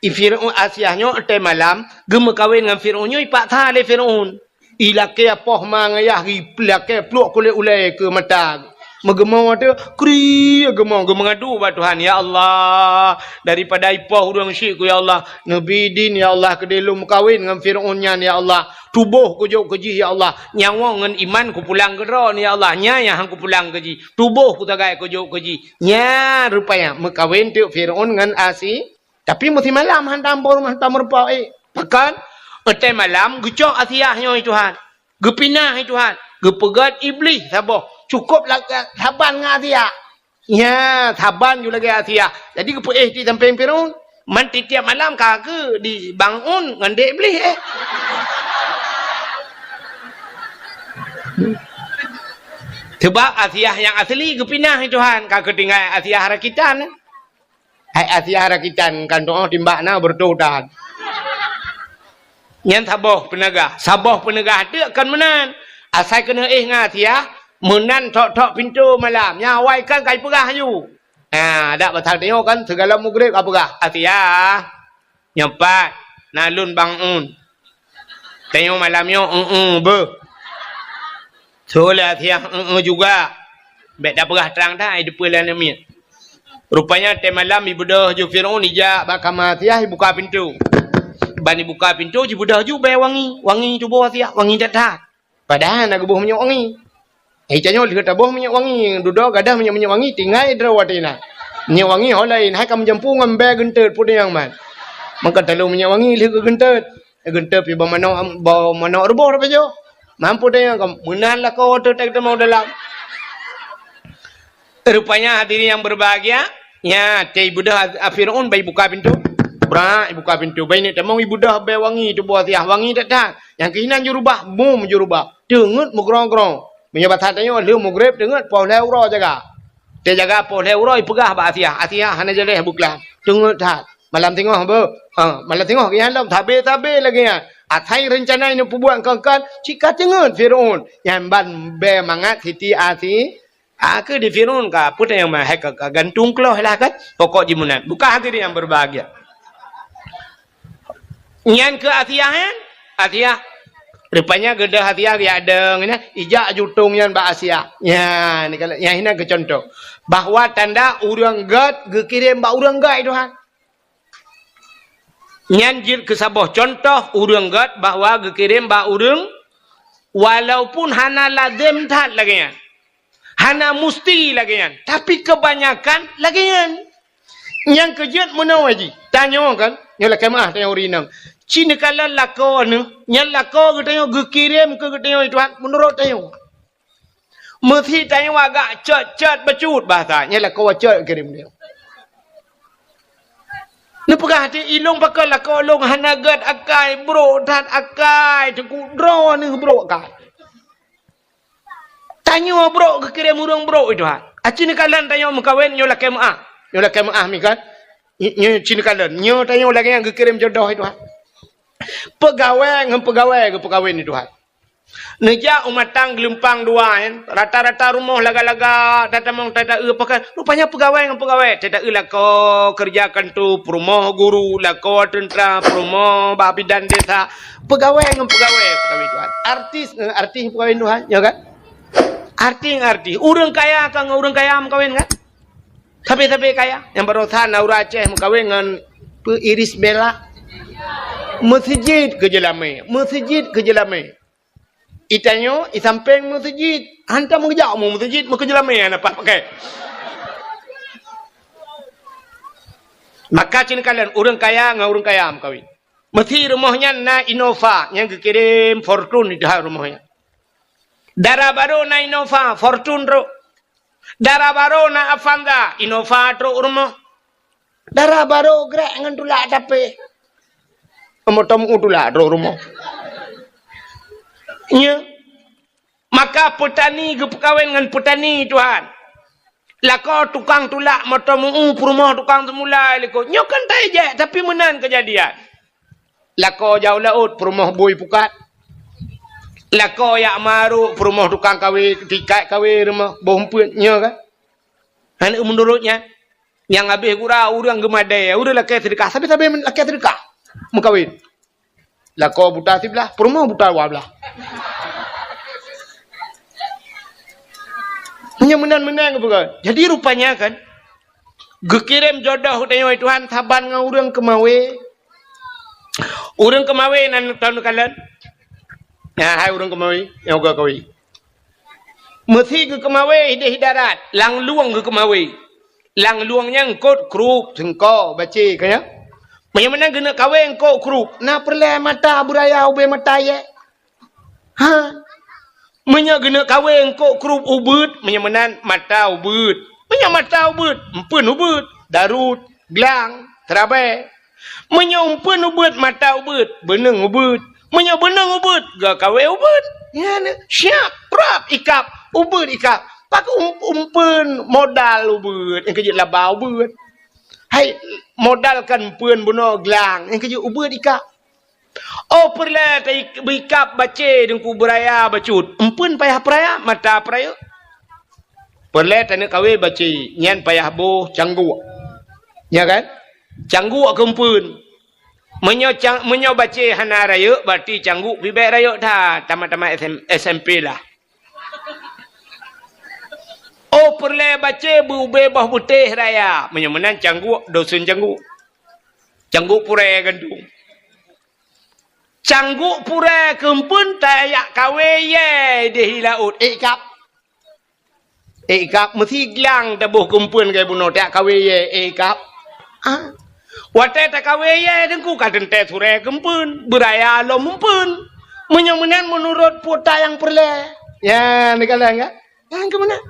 I Firaun Asiah nyoe watèe malam geumeukawen ngon Firaun nyoe ipaksa lé Firaun. Ilakèe poh ma ngon yah, ilakèe pluek kulét ulèe keu mata. Meugeumoe teuh, kri geumoe, geumeungadu bak Tuhan, "Ya Allah, daripada ipoh ureuëng syik ku, ya Allah, neubi idin, ya Allah, keudeh lôn meukawen ngon Fir'aun nyan, ya Allah. Tuboh kujok keu jih, ya Allah. Nyawöng ngon iman kupulang keu droe, ya Allah. Nyan nyang han kupulang keu jih. Tuboh kusagai kujok keu jih." Nyan rupanya meukawen teuk Fir'aun ngon Asi-, Tapi meusimalam han tampo rumoh, han tameurumpok, eh. Pakon? Watée malam geucok Asiah nyoe, Tuhan. Geupinah, eh, Tuhan. Geupeugét Iblih saboh. Cukôp la-, saban ngon Asiah. Nya, saban ju lagée Asiah. Jadi geupeuéh di sampéng Firaun. Man tiep-tiep malam ka keu di bangun ngon dek Iblih, eh. Sebab Asiah nyang asli geupinah, eh, Tuhan. Ka keu tinggai Asiah rakitan, eh. Hai Asiah rakitan kan tu'oh timbak na beureutoh that. Nyan saboh peuneugah. Saboh peuneugah teuk kon meunan. Asai keuneuk éh ngon Asiah, meunan thok-thok pintoe malam. Nyan awai kan ka jipeugah aju. Ha, dak pasal tanyoe kan sigohlom mugreb ka peugah, "Asiah, nyoe pat na lôn bangun." Tanyoe malam nyoe, eu-eu beuh. Soe lé Asiah, eu-eu juga. Bék tapeugah trang that, ai deupeu lé aneuk miet. Rupanya, watée malam ibeudôh ju Firaun ijak bak kama Asiah, ibuka pintoe. Ban ibuka pintoe, jibeudôh ju bée wangi. Wangi tuboh Asiah, wangi that-that. Padahai na geuboh minyeuk wangi. Eh, tanyoe lheueh taboh minyeuk wangi, dudoe gadoh minyeuk-minyeuk wangi, tinggai droe watée na. Minyeuk wangi ho laén, hai ka meujampu ngon bée geunteut, peue nyang man. Maka taleueng minyeuk wangi lheueh geugeunteut. Geunteut pih bak manok, bak manok ruboh dah pajoh. Mampu tanyoe ka meunan lakoe teuh teuk teuma u dalam. Rupanya hadirin yang berbahagia, nya, teuh ibeudôh a-, a Firaun bai buka pintoe. Brak, ibuka pintoe. Bai neuk tamong ibeudôh bée wangi tuboh Asiah, wangi that-that. Nyang keuh inan jurubah, bum jurubah. Teungeut meugrong-grong. Meunyoe basa tanyoe lheueh mugreb teungeut poh lhée uroe jaga. Teujaga poh lhée uroe ipeugah bak Asiah, "Asiah hana jaleh beuklam." Teungeut that. Malam singoh beuh. Ha, malam singoh geuh nyan lom sabe-sabe lagée nyan. Asai reuncana nyang peubuet kon-kon, cit ka teungeut Firaun. Nyan ban bée mangat Siti Asi-, a keu di Firaun ka, peue nyang meuhai ka, ka gantung kloh lah kan. Pokok jih meunan. Bukan hadirin yang berbahagia. Nyan keu Asiah nyan, Asiah. Rupanya geudah Asiah geujak dong nyan, ijak jutong nyan bak Asiah. Nyan, nyan hina keu contoh. Bahwa tanda ureuëng gét geukirém bak ureuëng gét, Tuhan. Nyan jeuet keu saboh contoh ureuëng gét bahwa geukirém bak ureuëng, walaupun hana lazem that lagée nyan. Hana musti lagée nyan, tapi keubanyakan lagée nyan. Nyang keujeuet meunoe jih, tanyoe kan, nyoe lakée meuáh tanyoe ureuëng inong. Ci neukalon lakoe neuh, nyan lakoe geutanyoe geukirém keu geutanyoe Tuhan meunurot tanyoe. Meusi tanyoe agak cot-cot bacut bahasa, nyan lakoe cot geukirém tanyoe. Neupeugah até ilong pakon lakoe lôn hana gét akai, brok that akai, teungku droeneuh brok akai. Tanyoe brok geukirém ureuëng brok, Tuhan. Aci neukalon tanyoe meukawen nyoe lakée meuáh. Nyoe lakée meuáh mi kan? Nyoe, nyoe ci neukalon. Nyoe tanyoe lagée nyang geukirém jodoh, Tuhan. Peugawée ngon peugawée geupeukawen, Tuhan. Neujak u matang geulumpang dua, kan? Rata-rata rumoh laga-laga, tatamong tata-eu pakai. Rupanya peugawée ngon peugawée. Tata-eu lakoe keureuja kanto, peurumoh guru, lakoe teuntra, peurumoh bak bidan desa. Peugawée ngon peugawée peukawen Tuhan. Artis ngon artis peukawen Tuhan, ya kan? Artis ngon artis. Ureuëng kaya ka ngon ureuëng kaya meukawen kan? Sabe-sabe kaya. Nyang baroesa na ureuëng Aceh meukawen ngon peu Iris Bella. Meuseujid keu jeulamé. Meuseujid keu jeulamé. Itanyoe, isampéng meuseujid. Hantom geujak u meuseujid, meukeujeulamé hana pakai. Maka cit neukalon ureuëng kaya ngon ureuëng kaya meukawen. Meusi rumoh nyan na Innova nyang geukirém Fortuner di dalam rumoh nyan. Dara barô na Innova, Fortuner trok. Dara barô na Avanza, Innova trok rumoh. Dara barô grek ngon tulak tapi. Moto meu tulak trok rumoh. Nya. Maka peutani geupeukawen ngon peutani, Tuhan. Lakoe tukang tulak moto meu peurumoh tukang seumulai likot. Nyoe kan tajak, tapi meunan keujadian. Lakoe jak u laôt peurumoh bui pukat. Lakoe jak marok peurumoh tukang kawé, tikat kawé rumoh boh umpeuet nyoe kan. Hana meunurot nyan. Nyang habéh gura ureuëng geumadée, ureuëng lakée seudeukah, sabe-sabe lakée seudeukah meukawen. Lakoe buta siblah, peurumoh buta dua blah. Nyang meunan-meunan geupeugah. Jadi rupanya kan, geukirém jodoh tanyoe Tuhan saban ngon ureuëng keumawe. Ureuëng keumawe nan taun kalon. Nah, hai ureuëng keumawe, nyang uga kawe. Meusi geukeumawe ideh darat, lam lueng geukeumawe. Lam lueng nyan eungkôt krup, seungko, bacé, ka nyan. Meunyoe meunan geuneuk kawe eungkôt krup, na peureulée mata beuraya ubé mata yé. Ha? Meunyoe geuneuk kawe eungkôt krup ubeuet, meunyoe meunan mata ubeuet. Meunyoe mata ubeuet, eumpeuen ubeuet, darut, glang, teurabée. Meunyoe eumpeuen ubeuet, mata ubeuet, beuneueng ubeuet. Meunyoe beuneueng ubeuet, geukawe ubeuet. Nyan, siap, prap, ikab, ubeuet ikab. Pakon um-, eumpeuen modal ubeuet, nyang keujeuet laba ubeuet. Hai, modal kan eumpeuen bunoe glang, nyang keujeuet ubeuet ikab. Oh, peureulée ta-, beikab bacé teungku beuraya bacut. Eumpeuen payah peuraya, mata peurayeuk. Peureulée taneuk kawe bacé, nyan payah boh cangguek. Ya kan? Cangguek keu eumpeuen. Meunyoe cang-, meunyoe bacé hana rayeuk, berarti cangguek pih bék rayeuk that, tamat-tamat S M, S M P lah. Oh, peureulée bacé beu-, ubé boh beutéh raya. Meunyoe meunan cangguek, dosen cangguek. Cangguek purée gandong. Cangguek purée keu eumpeuen tajak kawe yé deh i laôt, ék ikab. Ék ikab, meusi glang taboh keu eumpeuen keu bunoe tajak kawe yé, ék ikab. Ah. Watée takawe yé teungku ka teuntée surée keu eumpeuen, beuraya lom eumpeuen. Meunyoe meunan meunurot peue nyang peureulée. Ya, neukalon ka? Nyang keu meunan.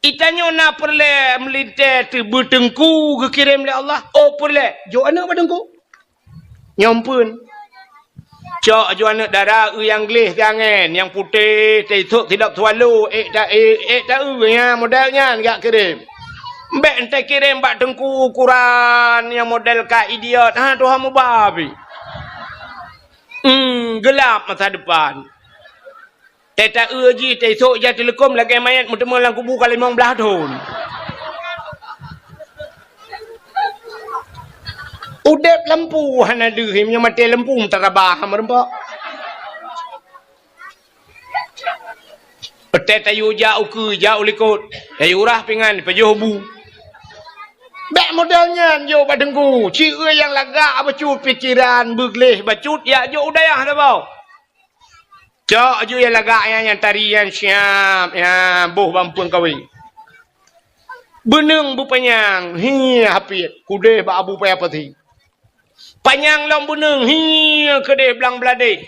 Itanyoe na peureulée meulintée teubeu teungku geukirém lé Allah. Oh, peureulée, jok aneuëk bak teungku. Nyoe eumpeuen. Cok aju aneuëk dara eu nyang gleh siangén, nyang putéh, teisok silop swallow, ék ta-, ék, ék taeu, nyan model nyan jak kirém. Bék enteuk kirém bak teungku ukuran nyang model ka idiot, ha, tuha mubabi. Hmm, geulap masa depan. Teuta eu jih, teusok jah teuleukom lagée manyét meuteumé lam kubu ka limong blaih thon. Udeb lampu hana deuh, meunyoe maté lampu meutarabah meureumpok. Teuta tayue jak ukeue, jak u likot, tayue urah pingan, pajoh bu. Bék model nyan jok bak teungku, ci eu nyang lagak bacut pikeran, beugleh bacut, jak jok u dayah saboh. Cok aju nyang lagak nyan, nyang tari nyan siap, nyan boh bak eumpeuen kawe. Beuneueng beupanyang, hi hapiet, kudeh bak Abu Paya Pati. Panyang lom beuneueng, hi keudeh blang bladeh.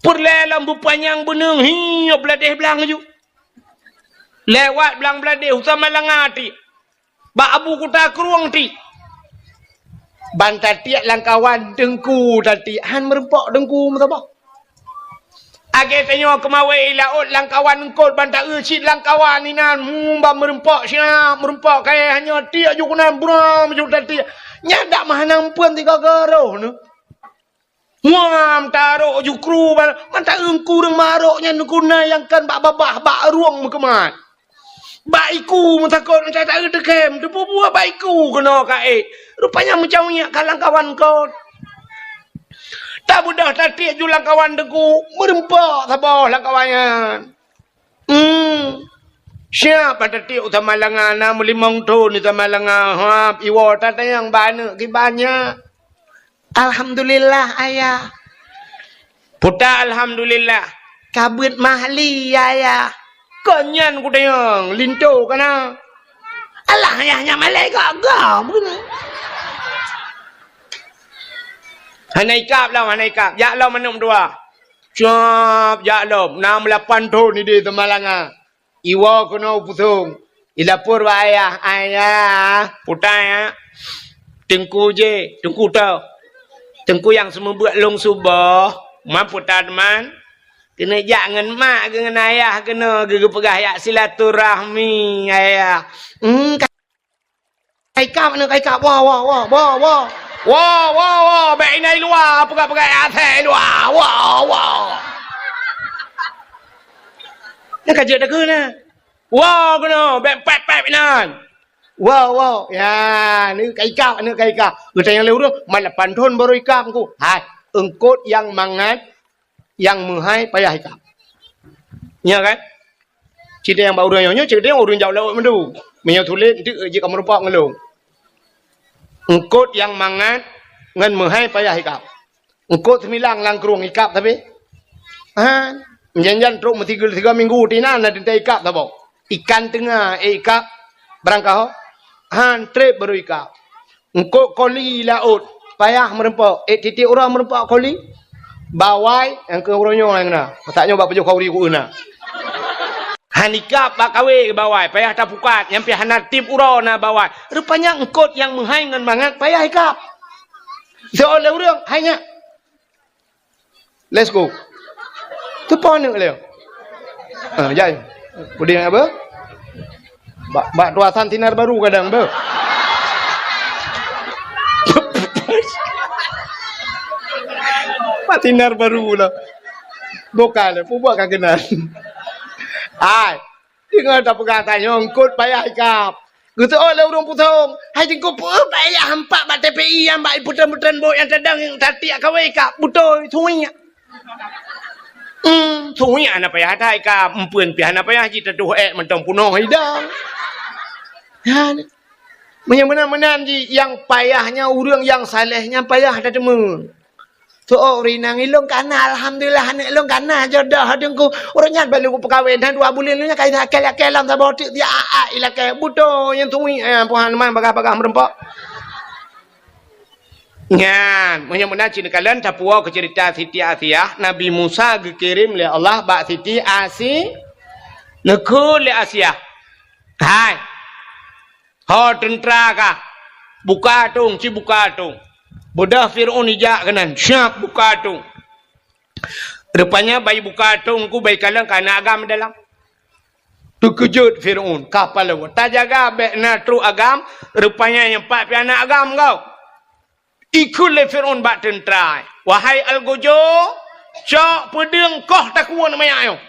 Peureulée lom beupanyang beuneueng, hi bladeh blang aju. Lewat blang bladeh, u Samalanga tiek. Bak Abu Kuta Krueng tiek. Ban tatiek lam kawan teungku tatiek, han meureumpok teungku meusaboh. Lagée tanyoe keumawe i laôt lam kawan eungkôt ban taeu cit lam kawan inan, hmm, ban meureumpok siap, meureumpok kayée hanyoe tiek ju keunan bram ju tatiek. Nyan dak meuhana eumpeuen sigoe-goe roh neuh. Muam tarok jukru ba-, mata eungku ureuëng marok nyan guna nyang kan bak babah, bak rueng meukeumat. Bak iku meutakot, mata taeu teukem, teupeue buet bak iku keunoe ka ék. Rupanya meucaweuek ka lam kawan kon. Tabeudôh tatiek ju lam kawan teungku, meureumpok saboh lam kawan nyan. Hmm. Siap bak tatiek u Samalanga, na meulimong thon di Samalanga. Hap, iwoe tatanyong bak aneuëk kiban nyan. Alhamdulillah, Ayah. Puta alhamdulillah. Ka beuet mahli, Ayah. Kon nyan kutanyong, linto kana. Alah, Ayah, nyan malaikat gam keunoe. Hana ikab lom, hana ikab. Jak lom aneuëk meutuah. Cop, jak lom. Na meulapan thon ideh Samalanga. Iwoe keunoe u Pusong. Ilapor bak ayah, "Ayah, puta ya. Teungku je, teungku toh. Teungku nyang seumeubeuet lôn suboh, man puta teuma. Keuneuk jak ngon mak keu ngon ayah keunoe geupeugah jak silaturahmi, ayah." Hmm, ka-, ka ikab, aneuk ka ikab. Woe, woe, woe, woe, woe. Woe, woe, woe. Bék inan i luwa, peugah-peugah asai i luwa. Woe, woe. Nyan ka jeuet takheun na. Woe keunoe, bék pép-pép inan. Woe, woe. Ya, aneuk ka ikab, aneuk ka ikab. Geutanyong lé ureuëng, "Man lapan thon baru ikab, Teungku?" Hai, eungkôt nyang mangat, nyang meuhai payah ikab. Nyo kan? Cit nyang bak ureuëng nyoe, nyoe cit nyang ureuëng jak laôt meundu. Meunyoe tuléh, eunteuk jeuet kamoe rumpok ngon lôn. Eungkôt nyang mangat ngon meuhai payah ikab. Eungkôt seumilang lam krueng ikab tapi. Ha, meunyan-nyan trok meusigoe-sigoe minggu tinan na teuntée ikab saboh. Ikan teunga, eh, ikab barangkaho. Han, treb baru ikab. Eungkôt koli laôt, payah meurumpok. Eh, tieb-tieb uroe meurumpok koli. Bawai, nyang keu uroe nyoe nyang na. Masa nyoe bak pajoh khauri ku na. Han ikab bak kawé bawai, payah tapukat, nyang pih hana tieb uroe na bawai. Rupanya eungkôt nyang meuhai ngon mangat payah ikab. Soe lé ureuëng, hai nyak. Let's go. Teupo aneuk lé. Ah, jai. Udeh apa? Bak, bak tuasan sinar baru kadang, beuh. Bak sinar baru lah. Bukan, pubuat ka kenal. Hai. Deungon tapeugah tanyoe eungkôt payah ikab. Geuseuôt lé ureuëng pusong. Hai teungku peue payah hampak bak T P I nyang bak putren-putren bot nyang tadong nyang tatiek kawé ikab. Beutôi, suwiek. Hmm, suwiek hana payah that ikab. Empeuen pih hana payah jitatuh ék mantong punoh idang. Nyan. Meunyoe meunan-meunan jih, nyang payah nyan ureuëng nyang saleh nyan payah that teuma. Soe ureuëng inong ilôn kana, alhamdulillah, aneuk ilôn kana jodoh teungku. Ureuëng nyan baru kupeukawén, hana dua buleuen nyan ka ilakée-lakée lam saboh teuk, siat-at ilakée. Beutôi nyang tui, eh, Tuhan man bagah-bagah meurumpok. Nyan, meunyoe meunan cit neukalon tapuwoe keu ceurita Siti Asiah, Nabi Musa geukirém lé Allah bak Siti Asi-, neukheun lé Asiah. Hai. Ho teuntra ka, buka atong, ci buka atong. Beudôh Fir'aun ijak keunan, siap buka atong. Rupanya bai buka atong ku bai kalon ka na agam dalam. Teukeujot Fir'aun, ka paloe. Tajaga bék na trok agam, rupanya nyang pat pih na agam kau. Ikheun lé Fir'aun bak teuntra, "Wahai Algojo, cok peudeueng koh takue manyak nyoe."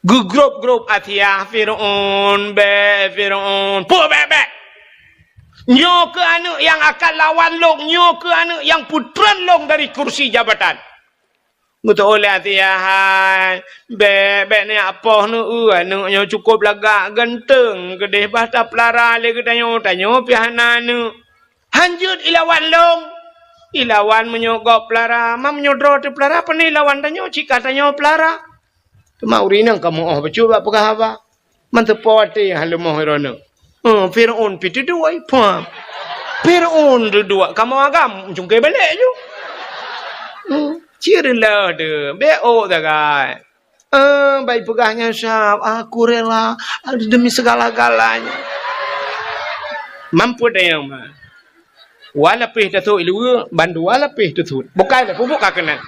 Geugrôb-grôb Asiah, "Fir'aun, bék, Fir'aun, peue bék-bék? Nyoe keuh aneuk nyang akan lawan lôn, nyoe keuh aneuk nyang peutreun lôn dari kursi jabatan." Geuteuôt lé Asiah, "Hai, bék, bék neujak poh neueu, aneuk nyoe cukôp lagak, ganteung, keudeh bah tapeulara lé geutanyoe, tanyoe pih hana aneuk. Han jeuet ilawan lôn. Ilawan meunyoe gob peulara, ma meunyoe droe teupeulara, pane ilawan tanyoe, cit ka tanyoe peulara." Teuma ureuëng inong ka meu'oh bacut bak peugah haba. Manteupo até han leumoh droeneuh. Eh, Fir'aun pih teuduek, pah. Fir'aun teuduek, kamoe agam cungké balek ju. Hmm, cit reuloh deuh, bék ôk sagai. Eh, bai peugah nyan sab, "Aku rela demi segala-galanya." Mampu dayang ma. Wa lapéh tasut iluwa, bandua lapéh tasut. Bukai dah pubuk ka keunan.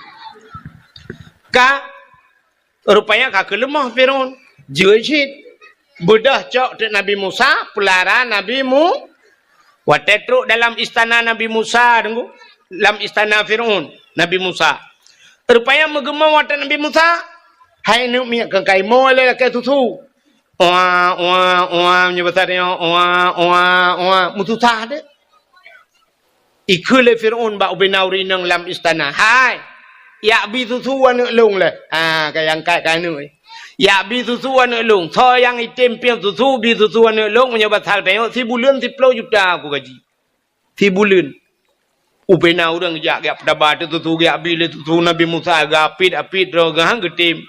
Ka Rupanya ka keuleumoh Fir'aun. Jeuet cit. Beudôh cok teuk Nabi Musa, peulara Nabi Mu-, watée trok dalam istana Nabi Musa, deungoe, lam istana Fir'aun, Nabi Musa. Rupanya meugeumong watée Nabi Musa, hai neuk miet keu kaimoe lé lakée susu. Oa, oa, oa, meunyoe basa tanyoe, oa, oa, oa, meususah deh. Ikheun lé Fir'aun bak ubena ureuëng inong lam istana, "Hai, yak bi susu aneuk lôn lé." Ha, ka nyang kat ka aneuk. "Yak bi susu aneuk lôn. Soe nyang item piep susu, bi susu aneuk lôn, meunyoe basa tanyoe sibuleuen siploh juta aku gaji." Sibuleuen. Ubena ureuëng jak, jak peutaba teuk susu, jak bi lé susu Nabi Musa, geuapit-apit droe geuh han geutem.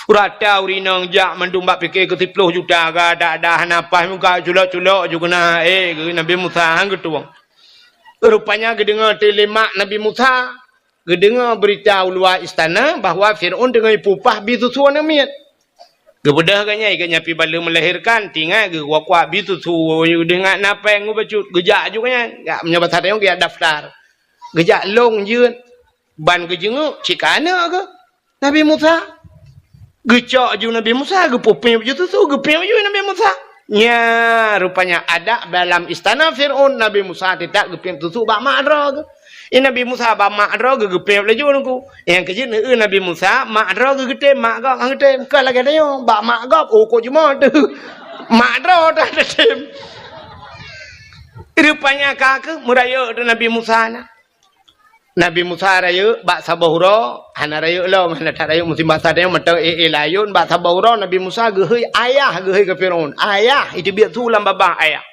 Rata ureuëng inong jak mandum bak pike keu siploh juta, gada-ada hana paih muka culok-culok ju keuna, eh, geu Nabi Musa han geutueng. Rupanya geudeungoe teuh lé mak Nabi Musa, geudeungoe beurita u luwa istana bahwa Fir'aun teungoh ipeupah bi susu aneuk miet. Geubeudôh geuh nyan, geuh nyan pih baleue meulahirkan, tingat geuh kuak-kuak bi susu, geudeungat na péng geuh bacut, geujak ju geuh nyan. Gak meunyoe basa tanyoe geujak daftar. Geujak lôn jeuet, ban geujeunguk, cit ka aneuk geuh. Nabi Musa. Geucok ju Nabi Musa, geupeupiep ju susu, geupiep ju Nabi Musa. Nya, rupanya adat dalam istana Fir'aun, Nabi Musa teutab geupiep susu bak mak droe geuh. I Nabi Musa bak mak droe geuh geupiep laju nungku. Nyang keujeuet neueu Nabi Musa, mak droe geuh geutem, mak gob han geutem. Keu lagée tanyoe, bak mak gob, oh, kok jumoe teuh. Mak droe dah geutem. Rupanya ka keuh meurayeuk teuk Nabi Musa na. Nabi Musa rayeuk bak saboh uroe, hana rayeuk lom, hana that rayeuk musim basa tanyoe mantong éh-éh layôn, bak saboh uroe Nabi Musa geuhôi ayah, geuhôi keu Firaun. Ayah, iteubiet su lam babah ayah.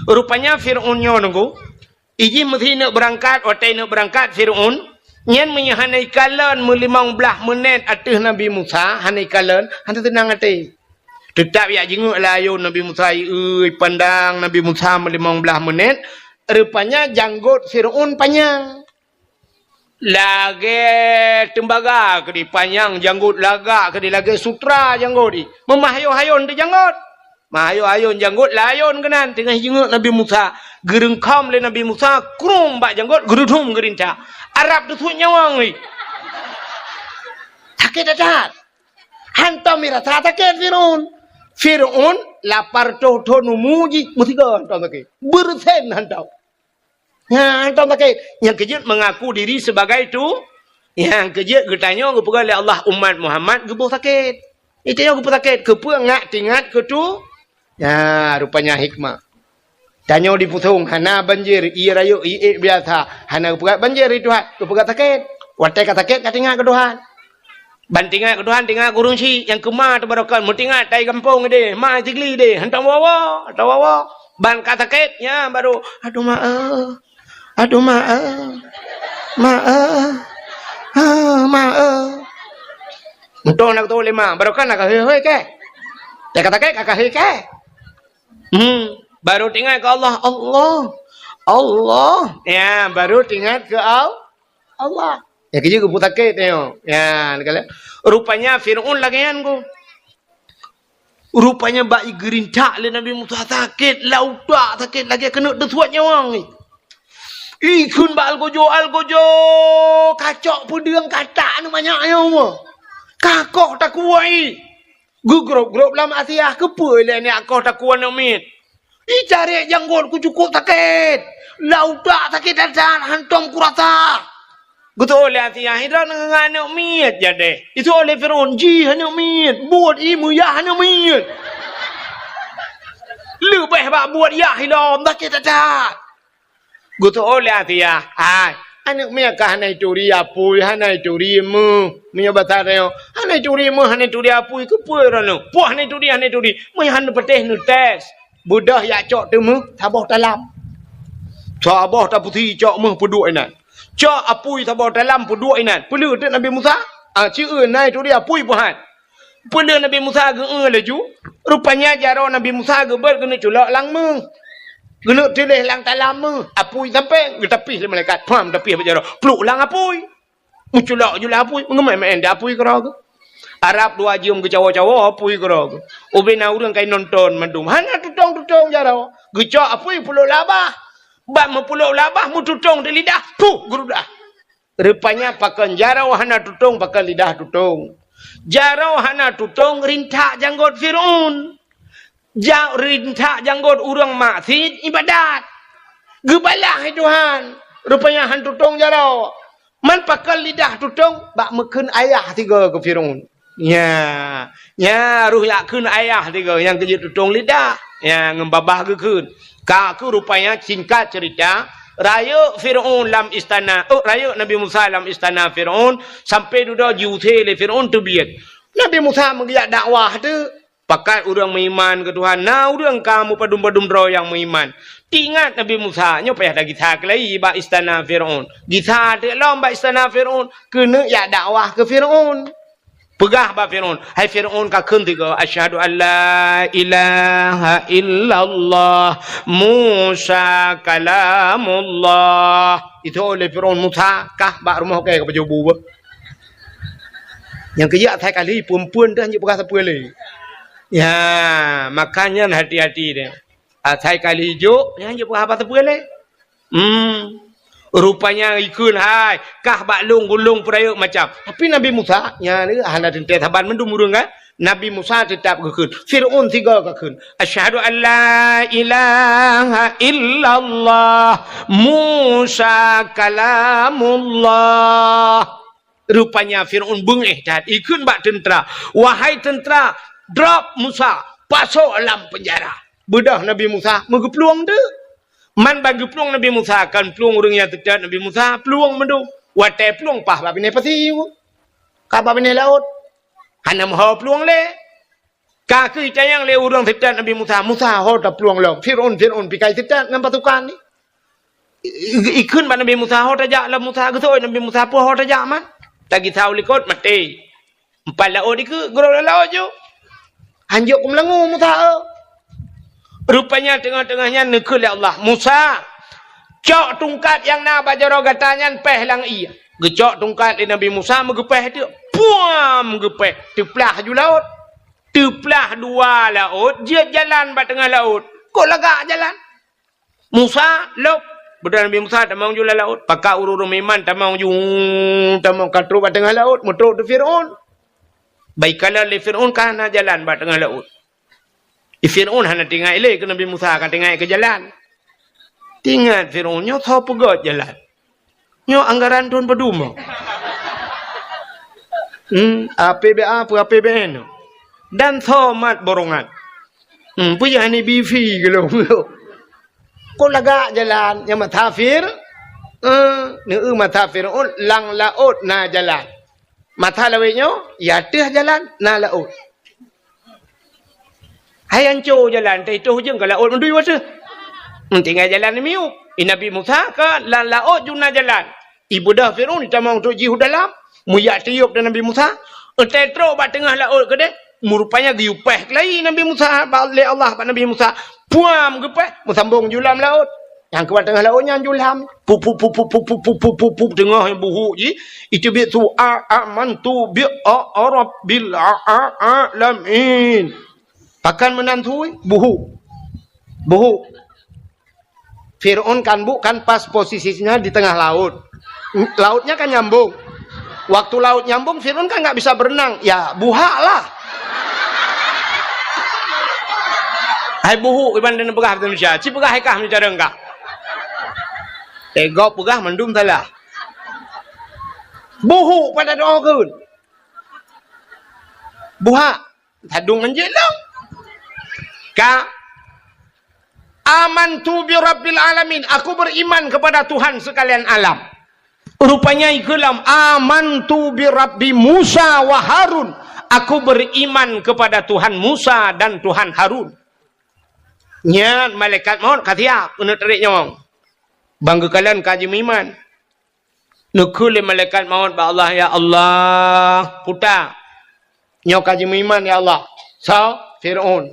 Rupanya Firaun nyoe nunggu, ijih meusi neuk beurangkat, watée neuk beurangkat Firaun, nyan meunyoe hana ikalon meulimong blaih meunét ateueh Nabi Musa, hana ikalon, hana teunang até. Teutap jak jingeuk layôn Nabi Musa, ieu, ipandang Nabi Musa meulimong blaih meunét, rupanya janggot Firaun panyang. Lagée teumbaga keudéh panyang janggot, lagak keudéh lagée sutra janggot jih. Meumahayôn-hayôn teuh janggot. Mahayôn-hayôn janggot layôn keunan teungoh jingeuk Nabi Musa. Geureungkhom lé Nabi Musa, krum bak janggot, geurudum geurintak. Arab teusuet nyawöng jih. Sakét that-that. Hantom mirasa sakét Firaun. Firaun lapar toh thon umu jih, meusigoe hantom sakét. Beureusen hantom. Nyan hantom sakét. Nyang keu jeuet mengaku diri sebagai tu, nyang keu jeuet geutanyoe geupeugah lé Allah umat Muhammad geuboh sakét. Geutanyoe geuboh sakét, keupeue ngat teuingat keu tu? Nyan rupanya hikmah. Tanyoe dipusong, hana banjir, ié rayeuk, ié biasa, hana geupeugah banjir di Tuhan, geupeugah sakét. Watée ka sakét, ka teuingat keu Tuhan. Ban teuingat keu Tuhan, teuingat keu ureuëng syiek nyang keu ma teubarokan, meuteuingat tai gampông deh, ma Sigli deh, hantom woe-woe, hantom woe-woe. Ban ka sakét, nyan baru, "Aduh ma eh, aduh ma eh, ma eh, ah, ma eh." Mantong na geutanyoe lé ma, barokan na ka hôi-hôi keh. Ka sakét, ka hôi keh. Hmm, baru teuingat keu Allah, Allah, Allah. Ya, baru teuingat keu Al-, Allah. Ya, keu jih geupeusakét nyoe. Ya, rupanya Firaun lagée nyan ku. Rupanya bak geurintak lé Nabi Musa sakét, lam utak sakét lagée keuneuk teusuet nyawöng jih. Ikheun bak algojo, "Algojo, kacok peudeueng katak aneuk manyak nyoe. Kakoh takue." Geugrob-grob lam asiah, keupeue lé nyak koh takue aneuk miet. Icarek janggot ku cukôp sakét. Lam utak sakét that-that, hantom kurasa. Geuteu'oh lé asiah, "Droeneuh ngon aneuk miet jadeh." Iteu'oh lé Firaun, "Jih aneuk miet, buet ié meuyah aneuk miet." Leubeh bak buet yah ilom, sakét that-that. Geuteu'oh lé asiah, "Hai, aneuk miet ka hana ituri apui, hana ituri meuh." Meunyoe basa tanyoe, "Hana ituri meuh, hana ituri apui, keupeue droeneuh? Poh hana ituri, hana ituri." Meunyoe hana patéh neutés, beudôh jak cok teumeuh saboh talam. Saboh tapusi cok meuh peuduek inan. Cok apui saboh talam peuduek inan. Peuleueh teuk Nabi Musa? Ah, ci eu na ituri apui peuhat. Peuleueh Nabi Musa geu-eu laju, rupanya jaroe Nabi Musa geubeuet geuneuk culok lam meuh. Geuneuk tuléh lam talam meuh, apui sampoe geutapih lé malaikat. Pham, tapih bak jaroe. Pluek lam apui. Meuculok ju lam apui, meungeumai-mai di apui keudroe geuh. Arab dua jeuem geucawoe-cawoe apui keudroe geuh. Ubé na ureuëng ka inonton mandum. Hana tutong-tutong jaroe. Geucok apui peuleuk lam babah. Bak meupeuleuk lam babah, meututong di lidah, puh, geurudah. Rupanya pakon jaroe hana tutong, pakon lidah tutong. Jaroe hana tutong rintak janggot Firaun. Ja-, rintak janggot ureuëng maksiet ibadat. Geubalah lé Tuhan. Rupanya han tutong jaroe. Man pakon lidah tutong, bak meukheun ayah sigoe keu Firaun. Nya, nya roh jak kheun ayah sigoe nyang keu jeuet tutong lidah. Nya ngon babah geukheun. Ka kheueh rupanya, singkat cerita, rayeuk Firaun lam istana, oh, rayeuk Nabi Musa lam istana Firaun, sampai dudoe jiusé lé Firaun teubiet. Nabi Musa meugeujak dakwah teuk, pakat ureuëng meuiman keu Tuhan, na ureuëng ka meupadum-padum droe nyang meuiman. Teuingat Nabi Musa, nyoe payah that gisa keulai bak istana Firaun. Gisa teuk lom bak istana Firaun, keuneuk jak dakwah keu Firaun. Peugah bak Firaun, "Hai Firaun, kakheun sigoe, 'Asyhadu an la ilaha illallah, Musa kalamullah.'" Itu oleh Firaun, "Musa, kah bak rumoh kèe ka pajoh bu beuh." Nyang keujak asai kali phon-phon dah jeuet peugah sapeue lé. Ya, makanya hati-hati deh. Asai kali jok, nyan jeuet peugah haba sapeue lé. Hmm. Rupanya ikheun hai, kah bak lôn gulong peurayeuk macam. Tapi Nabi Musa, nyan hana teuntèe saban mandum ureueng kan. Nabi Musa teutap geukheun. Firaun sigoe geukheun. "Asyhadu an la ilaha illallah, Musa kalamullah." Rupanya Firaun beungéh that, ikheun bak teuntra, "Wahai teuntra, drop Musa, pasoe lam peunjara." Beudôh Nabi Musa meugeuplueng teuk. Man ban geuplueng Nabi Musa, kon plueng ureuëng nyang teutab Nabi Musa, plueng mandum. Watée plueng paih bak binéh pasi, ka bak binéh laôt. Hana meuho plueng lé. Ka keuh itanyong lé ureuëng teutab Nabi Musa, "Musa, ho taplueng lom. Fir'aun, Fir'aun pih ka teutab ngon pasukan nyan." I-, i-, ikheun bak Nabi Musa, "Ho tajak lom Musa, geuseuôt Nabi Musa, peue ho tajak man? Tagisa u likot, maté." Empat laôt dikeue, geurok lam laôt ju. Hanjeuet keu meulangue Musa, eh. Rupanya teungoh-teungoh nyan neukheun lé Allah, "Musa, cok tungkat nyang na bak jaroe gata nyan péh lam ié." Geucok tungkat lé Nabi Musa, meugeupéh teuk. Puam! Geupéh, teuplah ju laôt. Teuplah dua laôt, jeuet jalan bak teungoh laôt. Kok lagak jalan? Musa, lop. Beudôh Nabi Musa tamong ju lam laôt. Pakat ureuëng-ureuëng meuiman tamong ju, tamong ka trok bak teungoh laôt, meutrok di Fir'aun. Bak ikalon lé Fir'aun ka hana jalan bak teungoh laôt. Di Fir'aun hana teuingat ilée keu Nabi Musa, ka teuingat keu jalan. Teuingat Fir'aun, nyoe soe peugöt jalan. Nyoe anggaran thon padum? Hmm, A P B A peue A P B N? Dan soe mat borongan? Hmm, peue hana bi fi geulong? Kok lagak jalan nyang masa Fir-, eh, neu masa Fir'aun lam laôt na jalan. Masa lawét nyoe, ya teuh jalan na laôt. Hai anco jalan, teuh itoh ujong ka laôt meudui wateuh. Tinggai jalan miyueb. I Nabi Musa ka lam laôt ju na jalan. Ibeudôh Fir'aun itamong trok jih u dalam, meuyak tiôb di Nabi Musa, eutai trok bak teungoh laôt keudeh, meurupanya geuyue péh keulayi Nabi Musa bak, lé Allah bak Nabi Musa. Puam geupéh, meusambong ju lam laôt. Nyang keu bak teungoh laôt nyan ju lam. Pup, pup, pup, teungoh buhuk jih, iteubiet su a, amantu bi a, a rabbil a, a, alamin. Pakon meunan su, buhuk. Buhuk. Fir'aun kan bu-, kan pas posisinya di tengah laut. Lautnya kan nyambung. Waktu laut nyambung, Fir'aun kan nggak bisa berenang. Ya, buhak lah. Hai buhuk, iban dan peugah bahasa Indonesia. Ci peugah hai kah meucara enggak. Eh, gob peugah mandum salah. Buhuk pada doa keun. Buhak. Tadong anjeuk lom. Ka, "Amantu bi rabbil alamin." Aku beriman kepada Tuhan sekalian alam. Rupanya ikeu lom, "Amantu bi rabbi Musa wa Harun." Aku beriman kepada Tuhan Musa dan Tuhan Harun. Nyan malaikat maut ka siap keuneuk tarék nyawöng. Ban geukalon ka jimeuiman. Neukheun lé malaikat maut bak Allah, "Ya Allah, puta, nyoe ka jimeuiman, ya Allah." Soe? Fir'aun.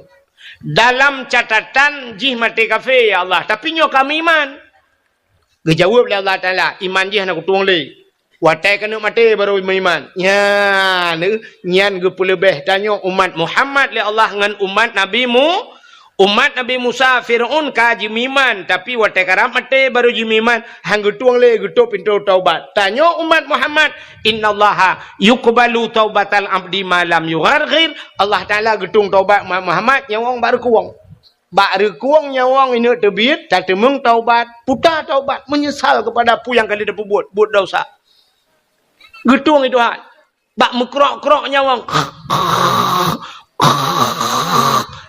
"Dalam catatan jih maté kafé, ya Allah, tapi nyoe ka meuiman." Geujaweueb lé Allah Taala, "Iman jih hana kutueng lé. Watée keuneuk maté barô meuiman." Nyan, nyan geupeuleubeh tanyoe umat Muhammad lé Allah ngon umat Nabi Mu-, Umat Nabi Musa, Fir'aun ka jimeuiman, tapi watée karab maté barô jimeuiman, han geutueng lé geutôp pintoe taubat. Tanyoe umat Muhammad, "Innallaha yuqbalu taubatal abdi ma lam yugharghir." Allah Taala geutueng taubat umat Muhammad nyawöng bak reukueng. Bak reukueng nyawöng ineuk teubiet, tateumeung taubat, puta taubat, meunyeusal keupada peue nyang ka lheueh tapeubuet, buet desya. Geutueng i Tuhan. Bak meukrok-krok nyawöng.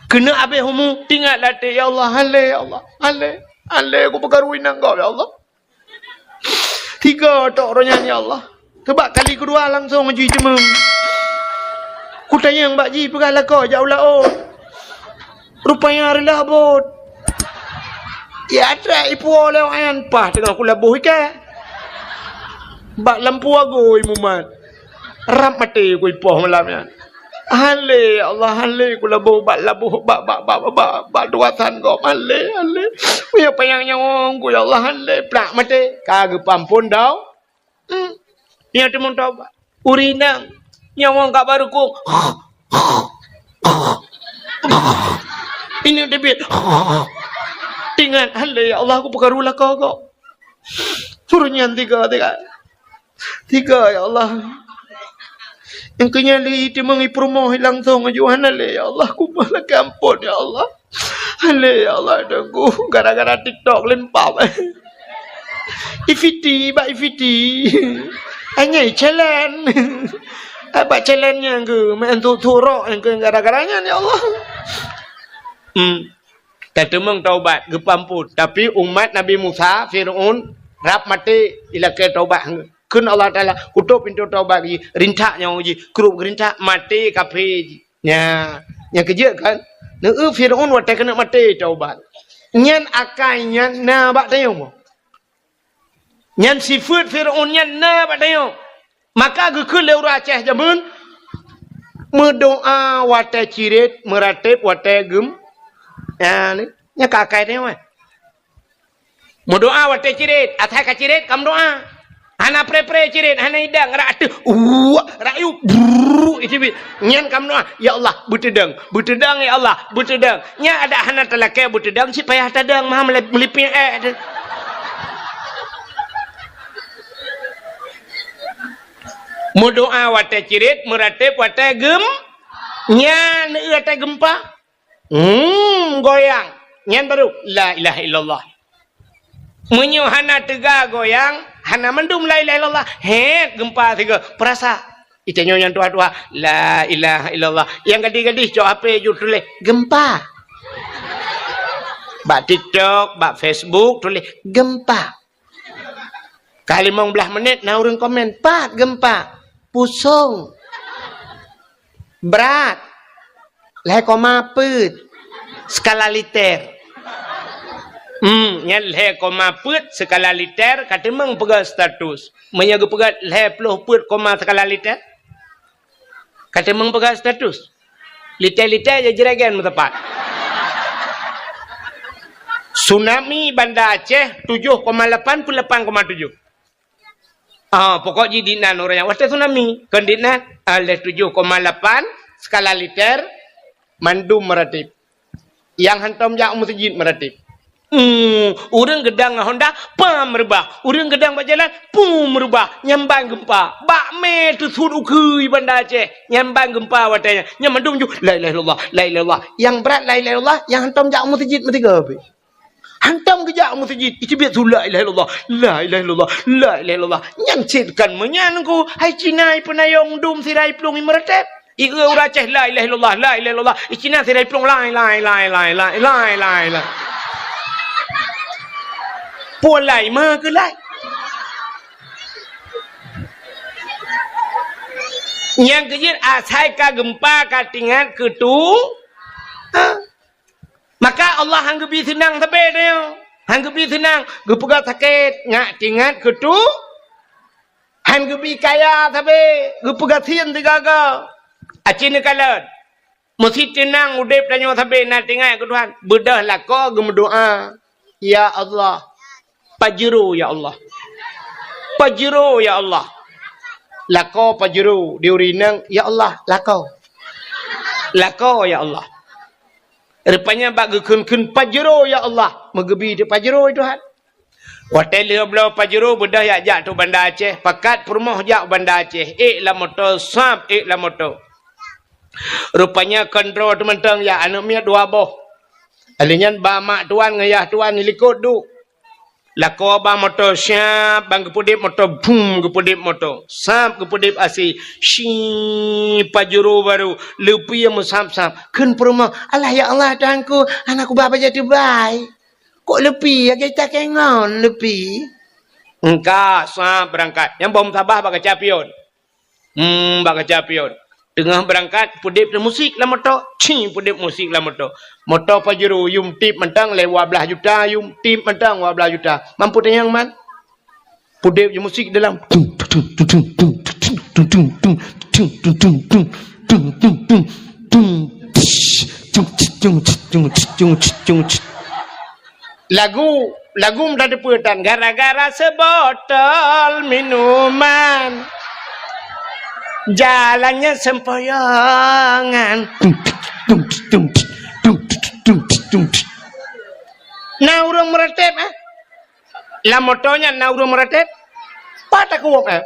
Keuneuk abéh umu, teuingat lam até, "Ya Allah, han lé, ya Allah, han lé, han lé, kupeukaru inong gob, ya Allah." Tiga tok roh nyan, "Ya Allah." Teubak kali keudua langsong jiteumeung. Kutanyong bak jih, peugah lakoe jak u laôt. Rupanya reulah bot. Ya, atra ipuwoe lé awak nyan, paih teungoh kulaboh ikat. Bak lampu agui mumat. Rab maté kuipoh malam nyan. Han lé, ya Allah, han lé kulaboh bak laboh, bak, bak, bak tugasan gob. Han lé, han lé. Meunyoe panyang nyawöng ku, ya Allah, han lé. Plak maté. Ka geupeuamphon dau. Hmm. Nyan teuma taubat. Ureueng inong nyawöng ka bak reukueng. Ineuk teubiet. Teuingat, "Han lé, ya Allah, kupeukaru lakoe gob." Ureueng nyan tiga, tiga. Tiga, ya Allah. Nyang keu nyan lé iteumeung ipeurumoh langsong aju, "Han lé, ya Allah, kumoh lakée amphon, ya Allah." Han lé, ya Allah, Teungku, gara-gara TikTok limpah. Ifiti, bak ifiti. Hanya challenge. Bak challenge nyang ke, main tu turok nyang ke gara-gara nyan, ya Allah. Hmm. Tateumeung taubat, geupeuamphon. Tapi umat Nabi Musa, Fir'aun, rab maté, ilakée taubat. Kheun Allah Taala, "Kutôb pintoe taubat jih, rintak nyoe jih, krup geurintak, maté kafé jih." Nya, nyang keujeuet kan? Neu Fir'aun watée keuneuk maté taubat. Nyan akai nyan na bak tanyoe. Nyan sifeuet Fir'aun nyan na bak tanyoe. Maka geukheun lé ureuëng Aceh jameun, meudoá watée cirét, meuratéb watée geum-, ya, ni, nyan ka akai tanyoe. Meudoá watée cirét, asai ka cirét ka meudoá. Hana pré-pré cirét, hana idang, rak ateueh, uwak, rak yub, brrrr, itu bi. Nyan ka meudoá, "Ya Allah, beuteudang, beuteudang, ya Allah, beuteudang." Nyan adak hana talakée beuteudang, cit payah tadang, mah meulip-, meulipék ék tu. Meudoá watée cirét, meuratéb watée geum-, nyan watée geumpa. Hmm, goyang. Nyan baru, "La ilaha illallah." Meunyoe hana teuga goyang, hana mandum la ilaha illallah. Hét, geumpa sigoe. Peurasa. Itanyoe nyang tuha-tuha, "La ilaha illallah." Nyang gadih-gadih cok H P ju tuléh, "Geumpa." Bak TikTok, bak Facebook tuléh, "Geumpa." Ka limong blaih menit na ureuëng komen, "Pat geumpa?" "Pusong." "Brat?" "Lhée koma peuet skala liter." Hmm, nyan lhée koma peuet skala liter ka teumeung peugah status. Meunyoe geupeugah lhée ploh peuet koma skala liter, ka teumeung peugah status. Liter-liter jijregen meusapat. Tsunami Banda Aceh tujoh koma lapan peuet lapan koma tujoh. Ah, pokok jih dinan ureuëng nyang watée tsunami. Kon dinan, ah, lhée tujoh koma lapan skala liter mandum meuratéb. Nyang hantom jak u meuseujid meuratéb. Hmm, ureuëng geudang ngon honda, pam reubah. Ureuëng geudang bak jalan, pum reubah. Nyan ban geumpa. Bak mé teusut ukeue Banda Aceh. Nyan ban geumpa watée nyan. Nyan mandum ju, "La ilaha illallah, la ilaha illallah." Nyang brat la ilaha illallah, nyang hantom jak u meuseujid meusigoe pih. Hantom geujak u meuseujid, iteubiet su la ilaha illallah, la ilaha illallah, la ilaha illallah. Nyan cit kan meunyan ku, hai Cina ipeunayong dum sira iplueng imeuratéb. Ieu ureuëng Aceh la ilaha illallah, la ilaha illallah. I Cina sira iplueng lai, lai, lai, lai, lai, lai, lai, lai. Puan lai, ma keu lai. Nyang keujeuet asai ka geumpa ka tingat keu tu. Ha? Maka Allah han geubi seunang sabe tanyoe. Han geubi seunang, geupeugah sakét, ngat tingat keu tu. Han geubi kaya sabe, geupeugah sien sigaga. Aci neukalon. Meusi teunang udeb tanyoe sabe na tingat keu Tuhan. Beudôh lakoe geumeudoá, "Ya Allah, pajero ya Allah. Pajero ya Allah." Lakoe pajero di ureuëng inong, "Ya Allah, lakoe. Lakoe ya Allah." Rupanya bak geukheun-kheun pajero ya Allah, meugeubi teuk pajero ya Tuhan. Watée lheueh bloe pajero beudôh jak-jak tu Banda Aceh, pakat peurumoh jak u Banda Aceh, ék lam moto, sab ék lam moto. Rupanya kontrol teumantong ya aneuëk miet dua boh. Alèh nyan ba mak tuan ngon yah tuan dilikot duek. Lakoe ba moto siab ban geupeudeb moto, bum geupeudeb moto. Sab geupeudeb asai, shi pajero baru, leupie meusab-sab. Kheun peurumoh, "Alah ya Allah Tuhanku, hana kuba bajée teubai. Kok leupie lagée takée ngon leupie?" Engka sab beurangkat. Nyang boh meutabah bak kaca pion. Hmm, bak kaca pion. Teungoh beurangkat, peudeb musik lam moto. Ci, peudeb musik lam moto. Moto pajero, yum tip mantong lé dua blaih juta, yum tip mantong dua blaih juta. Mampu tanyong man? Peudeb je musik dalam. Lagu, lagu meutateupeue tan, gara-gara seubotol minuman, jalannya sempoyongan. Na ureuëng meuratéb, eh? Lam moto nyan na ureuëng meuratéb? Pat takuwok, eh?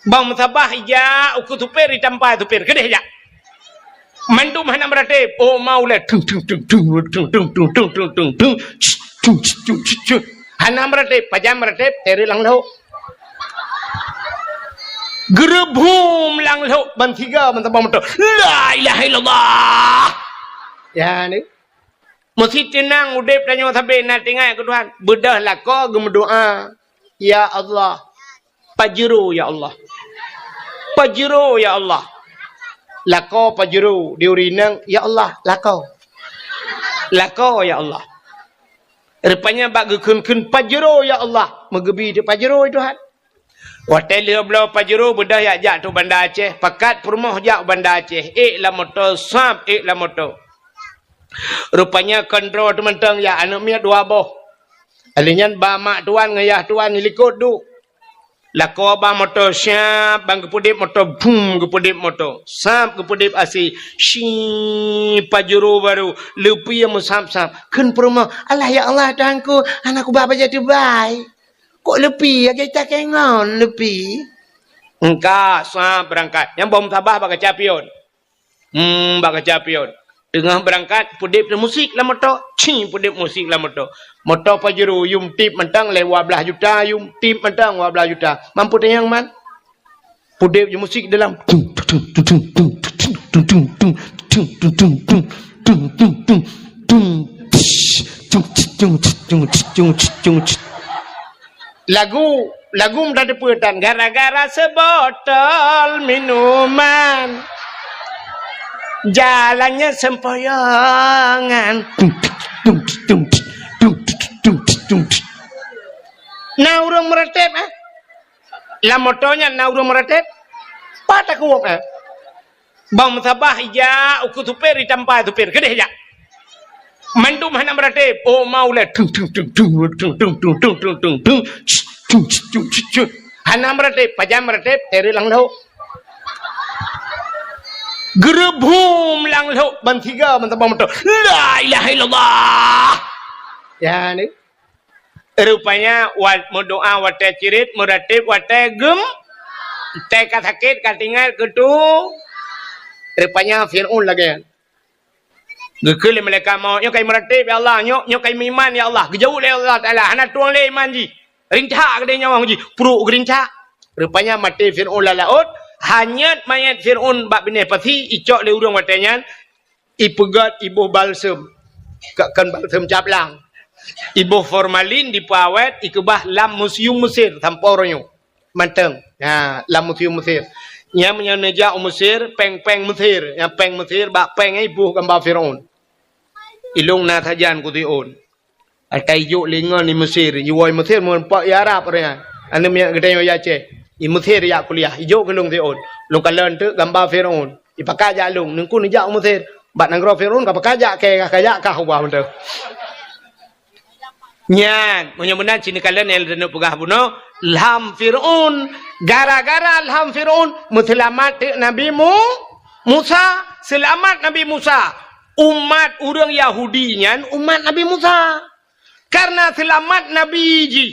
Bang meusabah ija ukeue supir, itampai supir, keudeh jak. Mandum hana meuratéb. Oh, mau lé. Tung, tung, tung. Hana meuratéb, pajan meuratéb, teureuk lam lhok. Geureubhum lam lhok, ban tiga, ban tabang moto. La ilaha illallah. Ya, ni. Meusti teunang udeb tanyoe sabe na teuingat keu Tuhan. Beudôh lakoe geumeudoa, "Ya Allah, pajero ya Allah. Pajero ya Allah." Lakoe pajero di ureueng inong, "Ya Allah, lakoe. Lakoe ya Allah." Rupanya bak geukheun-kheun, "Pajero ya Allah," meugeubi teuk pajero Tuhan. Watèe lheueh bloe pajero beudôh jak, jak u Banda Aceh, pakat peurumoh jak u Banda Aceh, ék lam moto, sab ék lam moto. Rupanya kon droe teuh mantong jak, aneuk miet dua boh. Lheueh nyan ba mak tuan ngon yah tuan likot duek. Lakoe ba moto, sab ban geupeudeb moto, bum, geupeudeb moto. Sab geupeudeb asèe, shi, pajero barô, leupie meusab-sab. Kheun peurumoh, "Alah ya Allah Tuhanku, hana kuba bajèe teubai." Kok leupie, lagèe takèe ngon leupie? Engka, sab beurangkat. Nyang boh meutabah bak kaca pion. Hmm, bak kaca pion. Teungoh beurangkat, peudeb musik lam moto. Ci, peudeb musik lam moto. Moto pajero, yum tip mantong lé dua blaih juta, yum tip mantong dua blaih juta. Mampu tanyong man? Peudeb ju musik dalam. Tung, tung, tung, tung. Lagu, lagu mudah dipeue tan. Gara-gara sebotol minuman, jalannya sempoyongan. Tung, tung, tung. Na ureueng meuratéb, eh? Lam moto nyan na ureueng meuratéb? Pat takot, eh? Bang meusabah ijak ukeue supir, itampa supir, keudeh jak. Mandum hana meuratéb. Oh, mau lé. Tung, tung, tung. Hana meuratéb, pajan meuratéb, teureuk lam lhok. Geureubum lam lhok, ban tiga, ban tabang moto. La ilaha illallah. Ya, ni. Rupanya, wat-, meudoa watèe cirit, meuratéb watèe gem-, watèe ka sakét, ka teuingat keu Tu-, rupanya Fir'aun lagèe nyan. Geukheun lé malaikat maut, "Nyoe ka imeuratéb, ya Allah. Nyoe, nyoe ka imeuiman, ya Allah." Geujaweueb lé Allah Taala, "Hana tueng lé iman jih. Rintak keudéh nyawöng jih." Pruek geurintak. Rupanya maté Fir'aun lam laôt, hanyot manyét Fir'aun bak binéh pasi, icok lé ureueng watèe nyan, ipeugöt, iboh balsem. Ka-, kon balsem caplang. Iboh formalin, dipeuawét, ikeubah lam museum Mesir, sampoe uroe nyoe. Mantong. Ha, lam museum Mesir. Nyan meunyoe neujak u Mesir, péng-péng Mesir. Nyan péng Mesir, bak péng nyan iboh gamba Fir'aun. Ilôn na sajan keu Fir'aun. Ata ijok lé ngon i Mesir, iwoe i Mesir meureumpok i Arab ureueng nyan. Aneuk miet geutanyoe i Aceh. I Mesir jak kuliah, ijok keu lôn Fir'aun. Lôn kalon teuk gamba Fir'aun. Ipakat jak lôn, neukheun neujak u Mesir. Bak nanggroe Fir'aun ka pakat jak kèe, ka jak kah ubah mantong. Nyan, meunyoe meunan cit neukalon nyang lôn peugah bunoe, lham Fir'aun. Gara-gara lham Fir'aun, meuseulamat teuk Nabi Mu-, Musa. Seulamat Nabi Musa. Umat ureueng Yahudi nyan umat Nabi Musa. Karena seulamat Nabi jih,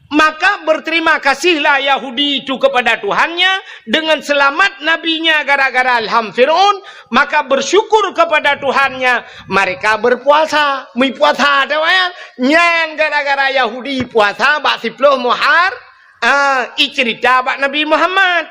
maka berterima kasihlah Yahudi itu kepada Tuhannya dengan selamat nabinya gara-gara lham Fir'aun, maka bersyukur kepada Tuhannya, mereka berpuasa. Meupuasa, tahu kan? Nyan gara-gara Yahudi puasa bak siploh Muhar-, ah, icerita bak Nabi Muhammad.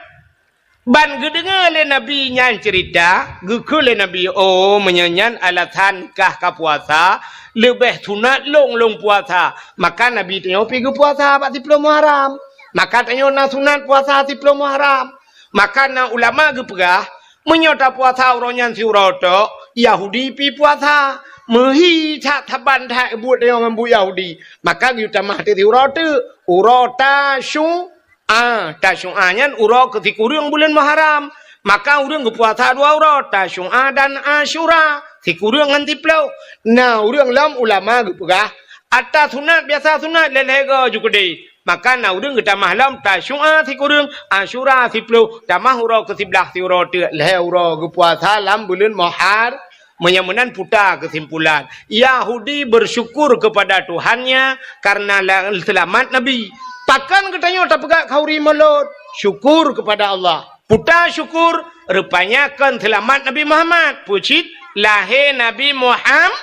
Ban geudeungoe lé Nabi nyan ceurita, geukheun lé Nabi, "Oh, meunyoe nyan alasan kah ka puasa, leubeh sunat lôn lôn puasa." Maka Nabi tanyoe pi geupuasa bak siploh Muharram. Maka tanyoe na sunat puasa siploh Muharram. Maka na ulama geupeugah, meunyoe tapuasa uroe nyan siuroe tok, Yahudi pi puasa. Meuhi that saban that buet tanyoe ngon buet Yahudi. Maka geuyue tamah teuk siuroe teuk, uroe Tasyu-, A, Tasyu'a nyan uroe keu sikureueng buleuen Muharram. Maka ureueng geupuasa dua uroe, Tasyu'a dan Asyura, sikureueng ngon siploh. Na ureueng lom ulama geupeugah, ata sunat biasa sunat lhèe-lhèe go ju keudeh. Maka na ureueng geutamah lom Tasyu'a sikureueng, Asyura siploh, tamah uroe keu siblaih siuroe teuk lhèe uroe geupuasa lam buleuen Muhar-, Meunyoe meunan puta keusimpulan, Yahudi bersyukur kepada Tuhannya karena la-, seulamat Nabi. Pakon geutanyoe tapeugah khauri mulod? Syukur kepada Allah. Puta syukur, rupanya kon seulamat Nabi Muhammad. Peue cit? Lahé Nabi Muham-,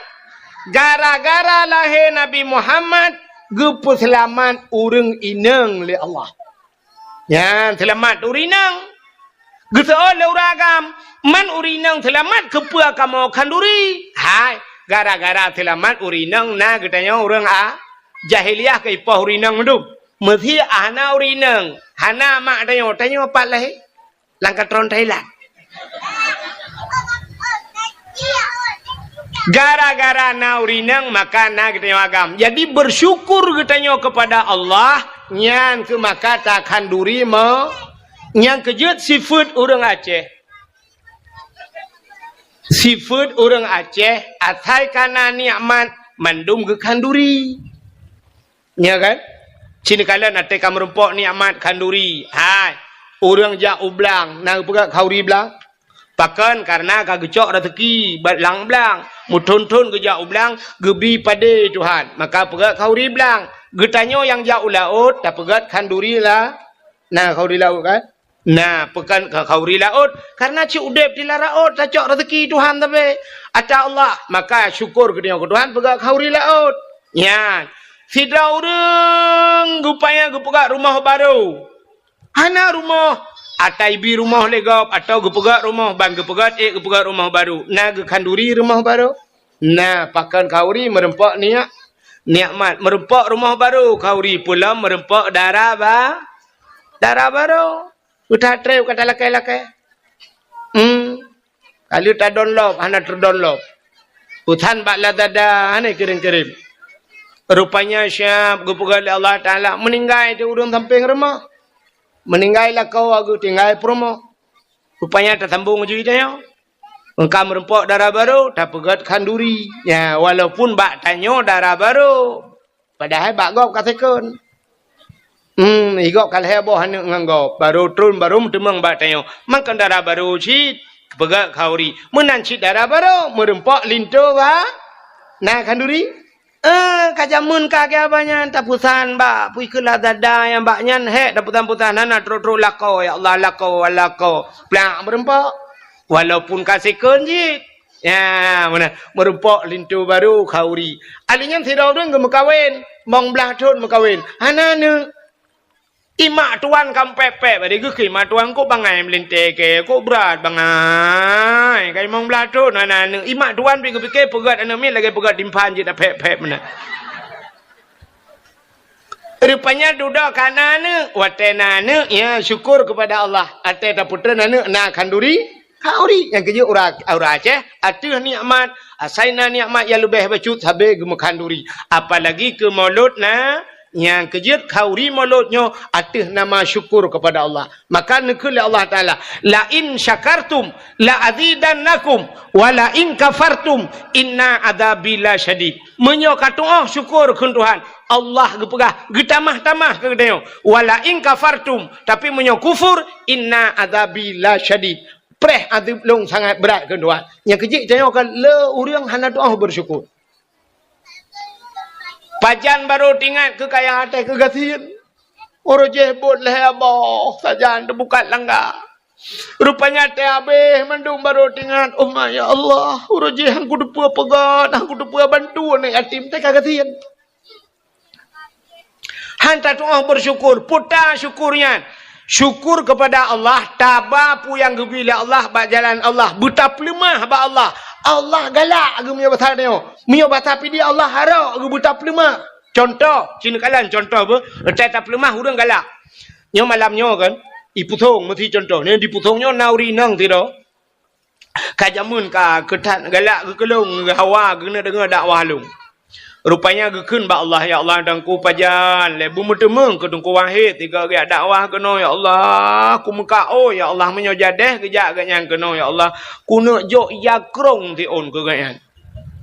gara-gara lahé Nabi Muhammad, geupeuseulamat ureueng inong lé Allah. Nyan seulamat ureueng inong. Geuseuôt lé ureueng agam, man ureueng inong seulamat keupeue kamoe khanduri? Hai, Gara-gara seulamat ureueng inong na geutanyoe ureueng a-, jahiliyah keu ipoh ureueng inong mandum. Meusé hana ureueng inong, hana mak tanyoe, tanyoe pat lahé? Lam katron Thailand. Gara-gara na ureueng inong, maka na geutanyoe agam. Jadi, bersyukur geutanyoe kepada Allah, nyan keuh maka takhanduri me-, nyang keujeuet sifeuet ureueng Aceh. Sifeuet ureueng Aceh, asai ka na nikmat, mandum geukhanduri. Nya kan? Ci neukalon até ka meurumpok nikmat khanduri. Hai, ureueng jak u blang, na geupeugöt khanduri blang? Pakon? Kareuna ka geucok raseuki bak lam blang. Meuthon-thon geujak u blang, geubi padé Tuhan. Maka peugöt khanduri blang. Geutanyoe nyang jak u laôt, tapeugöt khanduri la-, na khanduri laôt kan? Na, peugöt khanduri laôt, kareuna cit udeb di lam laôt tacok raseuki Tuhan sabe. Ata Allah, maka syukur geutanyoe keu Tuhan peugöt khanduri laôt. Nyan, sidroe ureueng geupaya geupeugöt rumoh barô. Hana rumoh, ata ibi rumoh lé gob, atawa geupeugöt rumoh, ban geupeugöt ék geupeugöt rumoh barô. Na geukhanduri rumoh barô? Na, pakon khanduri meurumpok nia-, nikmat. Meurumpok rumoh barô khanduri, peulom meurumpok dara ba-, dara barô. Utak treb ka talakée-lakée. Hmm. Ka lheueh tadonlop, hana teudonlop. Utan bak Lazada, hana kirém-kirém. Rupanya siab geupeugah lé Allah Taala, meuninggai di ureueng sampéng rumoh. Meuninggai lakoe geutinggai peurumoh. Rupanya tasambong ju tanyoe. Eungkam meurumpok dara barô, tapeugöt khanduri. Ya, walaupun bak tanyoe dara barô. Padahai bak gob ka second. Hmm, i gob ka lhée boh aneuk ngon gob. Barô tron, barô meuteumeung bak tanyoe. Mangkon dara barô cit, peugah khanduri. Meunan cit dara barô, meurumpok linto ba-, na khanduri. Eh, ka jameun ka geuh abah nyan, tapeusan bak, pui keu Lazada nyang bak nyan, hék, tapeusan-peusan, hana trok-trok lakoe, ya Allah, lakoe, lakoe. Plak, meurumpok. Walaupun ka second cit. Ya, meunan. Meurumpok linto barô khanduri. Ahli nyan sidroe ureueng geumeukawen, limong blaih thon meukawen. Hana aneuk. Imak tuan ka pép-pép, bari geukheun mak tuan, "Kok bangai meulintée keu, kok brat bangai. Ka limong blaih thon hana aneuk." Imak tuan pih geupike peugöt aneuk miet lagée peugöt timphan jeuet tapép-pép meunan. Rupanya dudoe ka na aneuk. Watée na aneuk, ya, syukur kepada Allah. Watée tapeutreun aneuk na khanduri, khanduri. Nyang keujeuet ureueng, ureueng Aceh, ateueh nikmat, asai na nikmat nyang leubeh bacut sabe geumeukhanduri. Apalagi keu mulod na, nyang keujeuet khanduri mulod nyoe ateueh nama syukur kepada Allah. Maka neukheun lé Allah Taala, "La in syakartum la azidannakum, wa la in kafartum inna adzabi lasyadid." Meunyoe katu'oh syukur kheun Tuhan, Allah geupeugah, geutamah-tamah keu geutanyoe. "Wa la in kafartum," tapi meunyoe kufur, "inna adzabi lasyadid." Preh azeub lôn sangat brat kheun Tuhan. Nyang keujeuet tanyoe ka le ureueng hana tu'oh bersyukur. Pajan barô teuingat keu kaya até keu gasien. Uroe jéh bot lhée boh sajan teubukat langga. Rupanya até abéh mandum barô teuingat, "Oh ma, ya Allah, uroe jéh han kuteupeue peugöt, han kuteupeue bantu aneuk yatim teuka gasien." Han tatu'oh bersyukur, peue ta syukur nyan. Syukur kepada Allah, taba peue nyang geubri lé Allah bak jalan Allah, beutapeuleumah bak Allah. Allah galak geumeunyoe basa nyoe. Meunyoe basa pidie Allah harok geubeutapeuleumah. Contoh, ci neukalon contoh beuh, teuh tapeuleumah ureueng galak. Nyoe malam nyoe kan, i Pusong meusi contoh. Nyoe di Pusong nyoe na ureueng inong sidroe. Ka jameun ka keu that galak geukeulong, geuhawa geuneuk deungoe dakwah lôn. Rupanya geukheun bak Allah, "Ya Allah, Teungku pajan lé beumeuteumeung keu Teungku Wahid sigoe geujak dakwah keunoe, ya Allah. Kumeukaôi, ya Allah, meunyoe jadeh geujak geuhnyan keunoe, ya Allah, kuneuk jok ija krong siôn keu geuhnyan."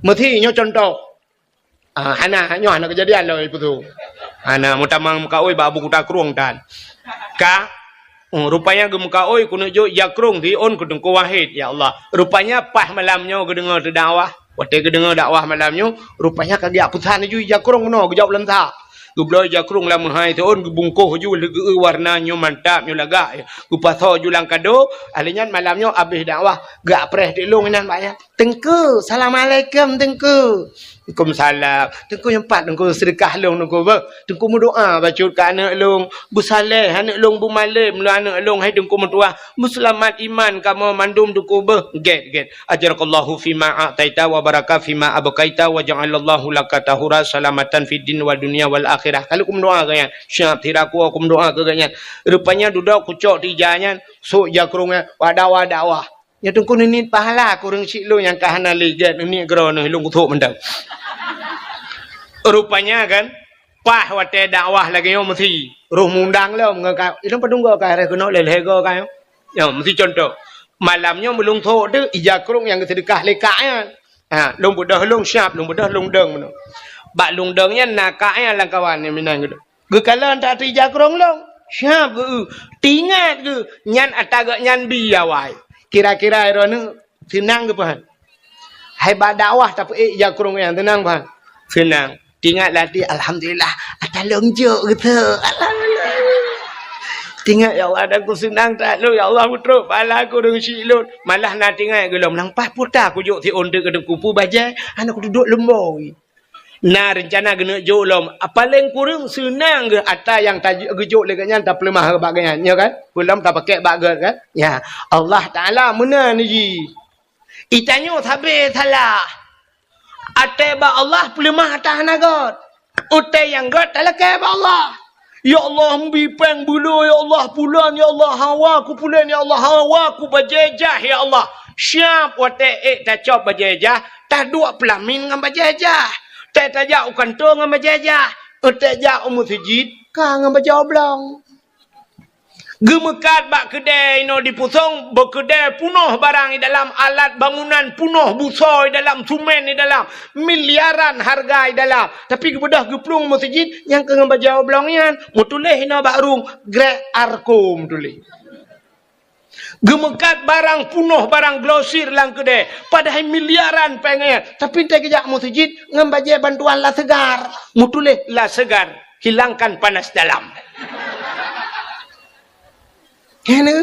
Meusi nyoe contoh. Ah, hana, nyoe hana keujadian lom ipeue tu. Hana, meutamong meukaôi bak Abu Kuta Krueng tan. Ka, hmm, rupanya geumeukaôi keuneuk jok ija krong siôn keu Teungku Wahid, ya Allah. Rupanya paih malam nyoe geudeungoe teudakwah. Watée geudeungoe dakwah malam nyoe, rupanya ka geujak peusan laju ija krong keunoe, geujak u Lansa. Geubloe ija krong lam meuhai siôn, geubungkoh laju lagée warna nyoe mantap, nyoe lagak. Geupasoe laju lam kado, ahli nyan malam nyoe abéh dakwah, geujak preh teuk lôn inan bak nyan. "Teungku, assalamualaikum, Teungku." Teungku meusalam. Teungku nyang pat, Teungku seudeukah lôn, Teungku beuh. Teungku meudoa bacut keu aneuk lôn. Beusaleh aneuk lôn, beumalém lôn aneuk lôn, hai Teungku meutuah. Beuseulamat iman kamoe mandum, Teungku beuh. Gét, gét. Ajarakallahu fima a'taita wa baraka fima abqaita wa ja'alallahu laka tahura salamatan fid din wa dunya wal akhirah. Ka lheueh kumeudoa keu nyan. Siap, sira ku kumeudoa keu nyan. Rupanya dudoe kucok tija nyan, sôk ija krông nyan, bak dakwah-dakwah. Nyan Teungku neuniet pahala kureueng syiek lôn nyang ka hana lé gét, neuniet keudroe neuh lôn kuthôk mantong. Rupanya kan, paih watée dakwah lagée nyoe meusi, roh mundang lom ngon ka, ilôn padum goe ka harôh keunoe lé lhée goe ka nyoe. Nyoe meusi contoh. Malam nyoe meulôn thôk teuk ija krông nyang geuseudeukah lé kak nyan. Ha, lôn beudôh lôn siap, lôn beudôh lôn dong meunoe. Bak lôn dong nyan na kak nyan lam kawan nyang meunan geudoh. Geukalon that ija krông lôn. Siap geu-, teuingat geu, nyan ata geuh nyan bi awai. Kira-kira droeneuh seunang geupeugah. Hai bak dakwah tapeuék ija krông nyan seunang peugah. Seunang. Teuingat lam até, "Alhamdulillah, ata lôn jok geuteuk. Alhamdulillah." Teuingat, "Ya Allah, ata ku seunang that lôn. Ya Allah, meutrok pahala kureueng syiek lôn." Malah na teuingat geuh lom, "Nang paih puta kujok siôn teuk keu Teungku, peue bajée, hana kuduek leumbôi." Na reuncana geuneuk jok lom. Paleng kureueng seunang geuh ata nyang ta-, geujok lé geuhnyan tapeuleumah bak geuhnyan, nyo kan? Peulom tapakèk bak gét kan? Ya, Allah Taala meunan jih. Geutanyoe sabe salah. Até bak Allah peuleumah ata hana gét. Até nyang gét talakèe bak Allah. Ya Allah, meubi péng beulo, ya Allah, pulan, ya Allah, hawa ku pulan, ya Allah, hawa ku bajée jah, ya Allah. Siap watée ék tacok bajée jah, taduek peulamin ngon bajée jah. Tée tajak u kantô ngon bajée jah. Tée jak u meuseujid, ka ngon bajée oblong. Geumeukat bak keudée inoe di Pusong, bak keudée punoh barang di dalam, alat bangunan punoh, busoe di dalam, sumen di dalam, miliaran hareuga di dalam. Tapi geubeudôh geuplueng meuseujid nyang keu ngon bajée oblong nyan, meutuléh inoe bak rueng, Grek Arko meutuléh. Geumeukat barang punoh, barang glosir lam keudée, padahai miliaran péng nyan. Tapi tée geujak meuseujid ngon bajée bantuan La Segar, meutuléh La Segar. Hilangkan panas dalam. Kena.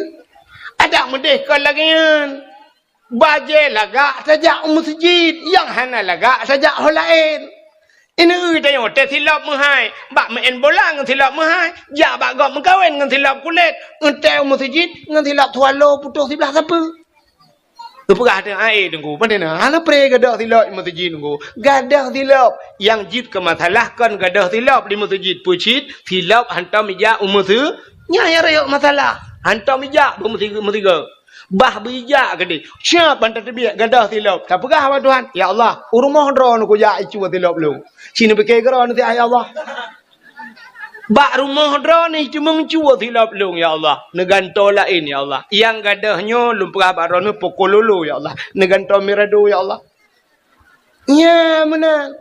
Adak meudeh kon lagée nyan. Bajée lagak tajak u meuseujid, nyang hana lagak tajak ho laén. Ineue tanyoe tée silop meuhai, bak meu'en bola ngon silop meuhai, jak bak gob meukawen ngon silop kulét, eunteuk u meuseujid ngon silop swallow putôh siblah sapeue. Geupeugah teuh, "Ai, Teungku, pane na? Hana pré gadôh silop di meuseujid, Teungku." Gadôh silop. Nyang jeuet keu masalah kon gadôh silop di meuseujid. Peue cit? Silop hantom ijak u meuseu-, nyan nyang rayeuk masalah. Hantom ijak bak meusi-, meusigoe. Bah beu ijak keudeh. Siap ban tateubiet gadôh silop. Tapeugah bak Tuhan, "Ya Allah, u rumoh droeneuh kujak icu silop lôn. Ci neupike keudroe neusiat, ya Allah." Bak rumoh droeneuh teumeung cue silop lôn, ya Allah. Neugantoe laén, ya Allah. Nyang gadôh nyoe lôn peugah bak droeneuh poko lolo, ya Allah. Neugantoe mirado, ya Allah. Nya meunan.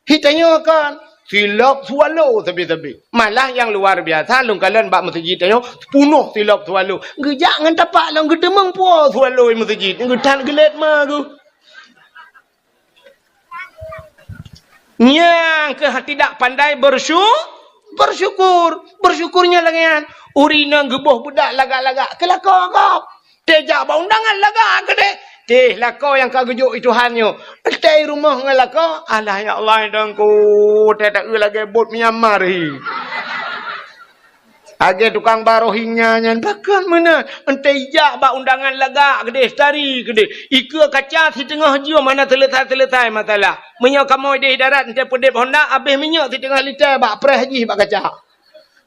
Hitanyoe kan silop swallow sabe-sabe. Malah nyang luar biasa lôn kalon bak meuseujid tanyoe punoh silop swallow. Geujak ngon tapak lom geuteumeung po swallow di meuseujid. Geutan geulet ma geuh. Nyang keuh tidak pandai bersyu-, bersyukur. Bersyukur nyan lagée nyan. Ureueng inong geuboh beudak lagak-lagak, keu lakoe gob. Tée jak bak undangan lagak keudeh. Teh lakoe nyang ka geujok i Tuhan nyoe. Tée rumoh ngon lakoe, alah ya Allah, Teungku, tée taeu lagée bot Myanmar hi. Lagée tukang ba Rohingya nyan, pakon meunan. Eunteuk ijak bak undangan lagak keudeh, tari keudeh. Ikeue kaca siteungoh jeuem hana seuleusai-seuleusai masalah. Meunyoe kamoe deh darat eunteuk peudeb honda, abéh minyeuk siteungoh liter bak preh jih bak kaca.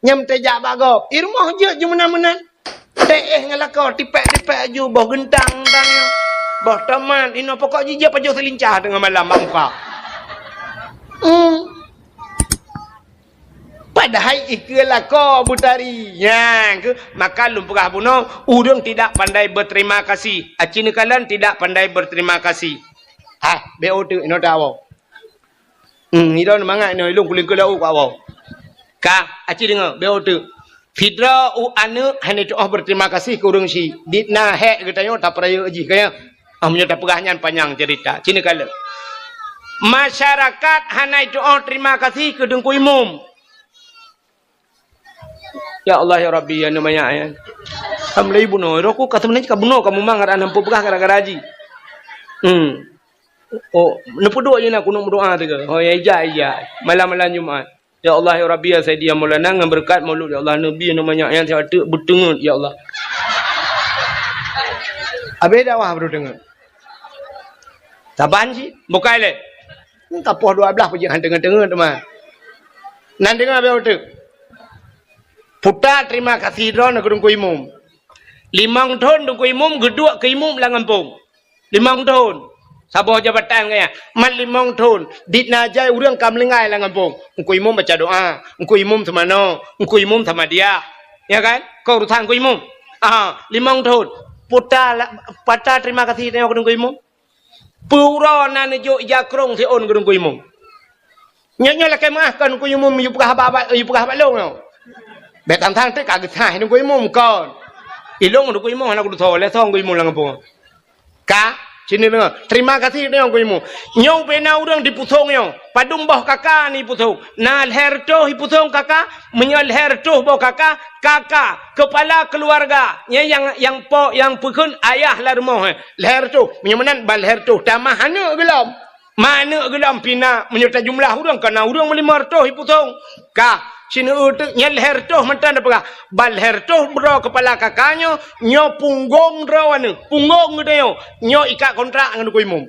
Nyang eunteuk jak bak gob. I rumoh jeuet jimeunan-meunan. Tée éh ngon lakoe, tipék-tipék aju, boh geuntang-geuntang, boh tomat, inoe pokok jih jeuet pajoh seulincah teungoh malam bak muka. Hmm. Padahai ikeue lakoe beutari. Nyan keuh, maka lôn peugah bunoe, ureueng tidak pandai berterima kasih. Aci neukalon tidak pandai berterima kasih. Ah, bék oteuk inoe tawoe. Hmm, ilôn mangat inoe, ilôn kulingkeu laôt keu awoe. Ka, aci deungoe, bék oteuk. Sidroe u aneuk hana tuoh berterima kasih keu ureueng syiek. Dit na hék geutanyoe tapeurayeuk jih, ka nyan. Ah, meunyoe tapeugah nyan panyang cerita. Ci neukalon. Masyarakat hana tuoh terima kasih keu Teungku Imum. Ya Allah, ya Rabbi, ya Numayak, ya. Alhamdulillah, bunoe. Roh ku ka sebenarnya ka bunoe, ka mumang, ada nampu peugah gara-gara haji. Hmm. Oh, neupeuduek jih na kunut meudoa teuka. Oh, ya, ija, ija. Malam-malam Jumat. Ya Allah, ya Rabbi, ya Sayyidi, ya Maulana, ngon beureukat Maulud, ya Allah, Nabi, nyoe manyak nyan siat teuk beuteungeut, ya Allah. Habéh dakwah beuteungeut. Saban cit, bukai lé. Tapoh dua blaih peujeuet han teungeut-teungeut teuma. Nan deungoe beu teuk. Puta terima kasih droeneuh keu Teungku Imum. Limong thon Teungku Imum geuduek keu imum lam gampông. Limong thon. Saboh jabatan gaya. Mat limong thon. Dit na jai ureuëng ka meulinggai lam gampông. Teungku Imum baca doa. Teungku Imum seumanoe. Teungku Imum sama dia. Ya kan? Keu urusan Teungku Imum. Aha, limong thon. Puta la-, pata terima kasih tanyoe keu Teungku Imum. Peue uroe na neujok ija krong siôn keu Teungku Imum. Nyoe, nyoe lakée meuáh kon Teungku Imum yue peugah bak, bak, yue peugah bak lôn nyoe. Bék tang-tang teuk ka geusaih Teungku Imum kon. Ilôn Teungku Imum hana kutusoe, lé soe Teungku Imum lam gampông. Ka, sini deungoe. Terima kasih tanyoe Teungku Imum. Nyoe ubena ureuëng dipusong nyoe. Padum boh kaka ni pusong. Na lhée reutôh ipusong kaka, meunyoe lhée reutôh boh kaka, kaka, kepala keluarga. Nyan nyang, nyang po, nyang peukheun ayah lam rumoh, eh. Lhée reutôh. Meunyoe meunan ban lhée reutôh tamah aneuëk geulom. Ma aneuëk geulom pih na, meunyoe tajumlah ureuëng, ka na ureuëng meulimong reutôh ipusong. Ka, sineuk teuk nyan lhée reutôh mantong tapeugah. Ban lhée reutôh droe kepala kaka nyoe, nyoe punggong droe aneuëk. Punggong geutanyoe, nyoe ikat kontrak ngon Teungku Imum.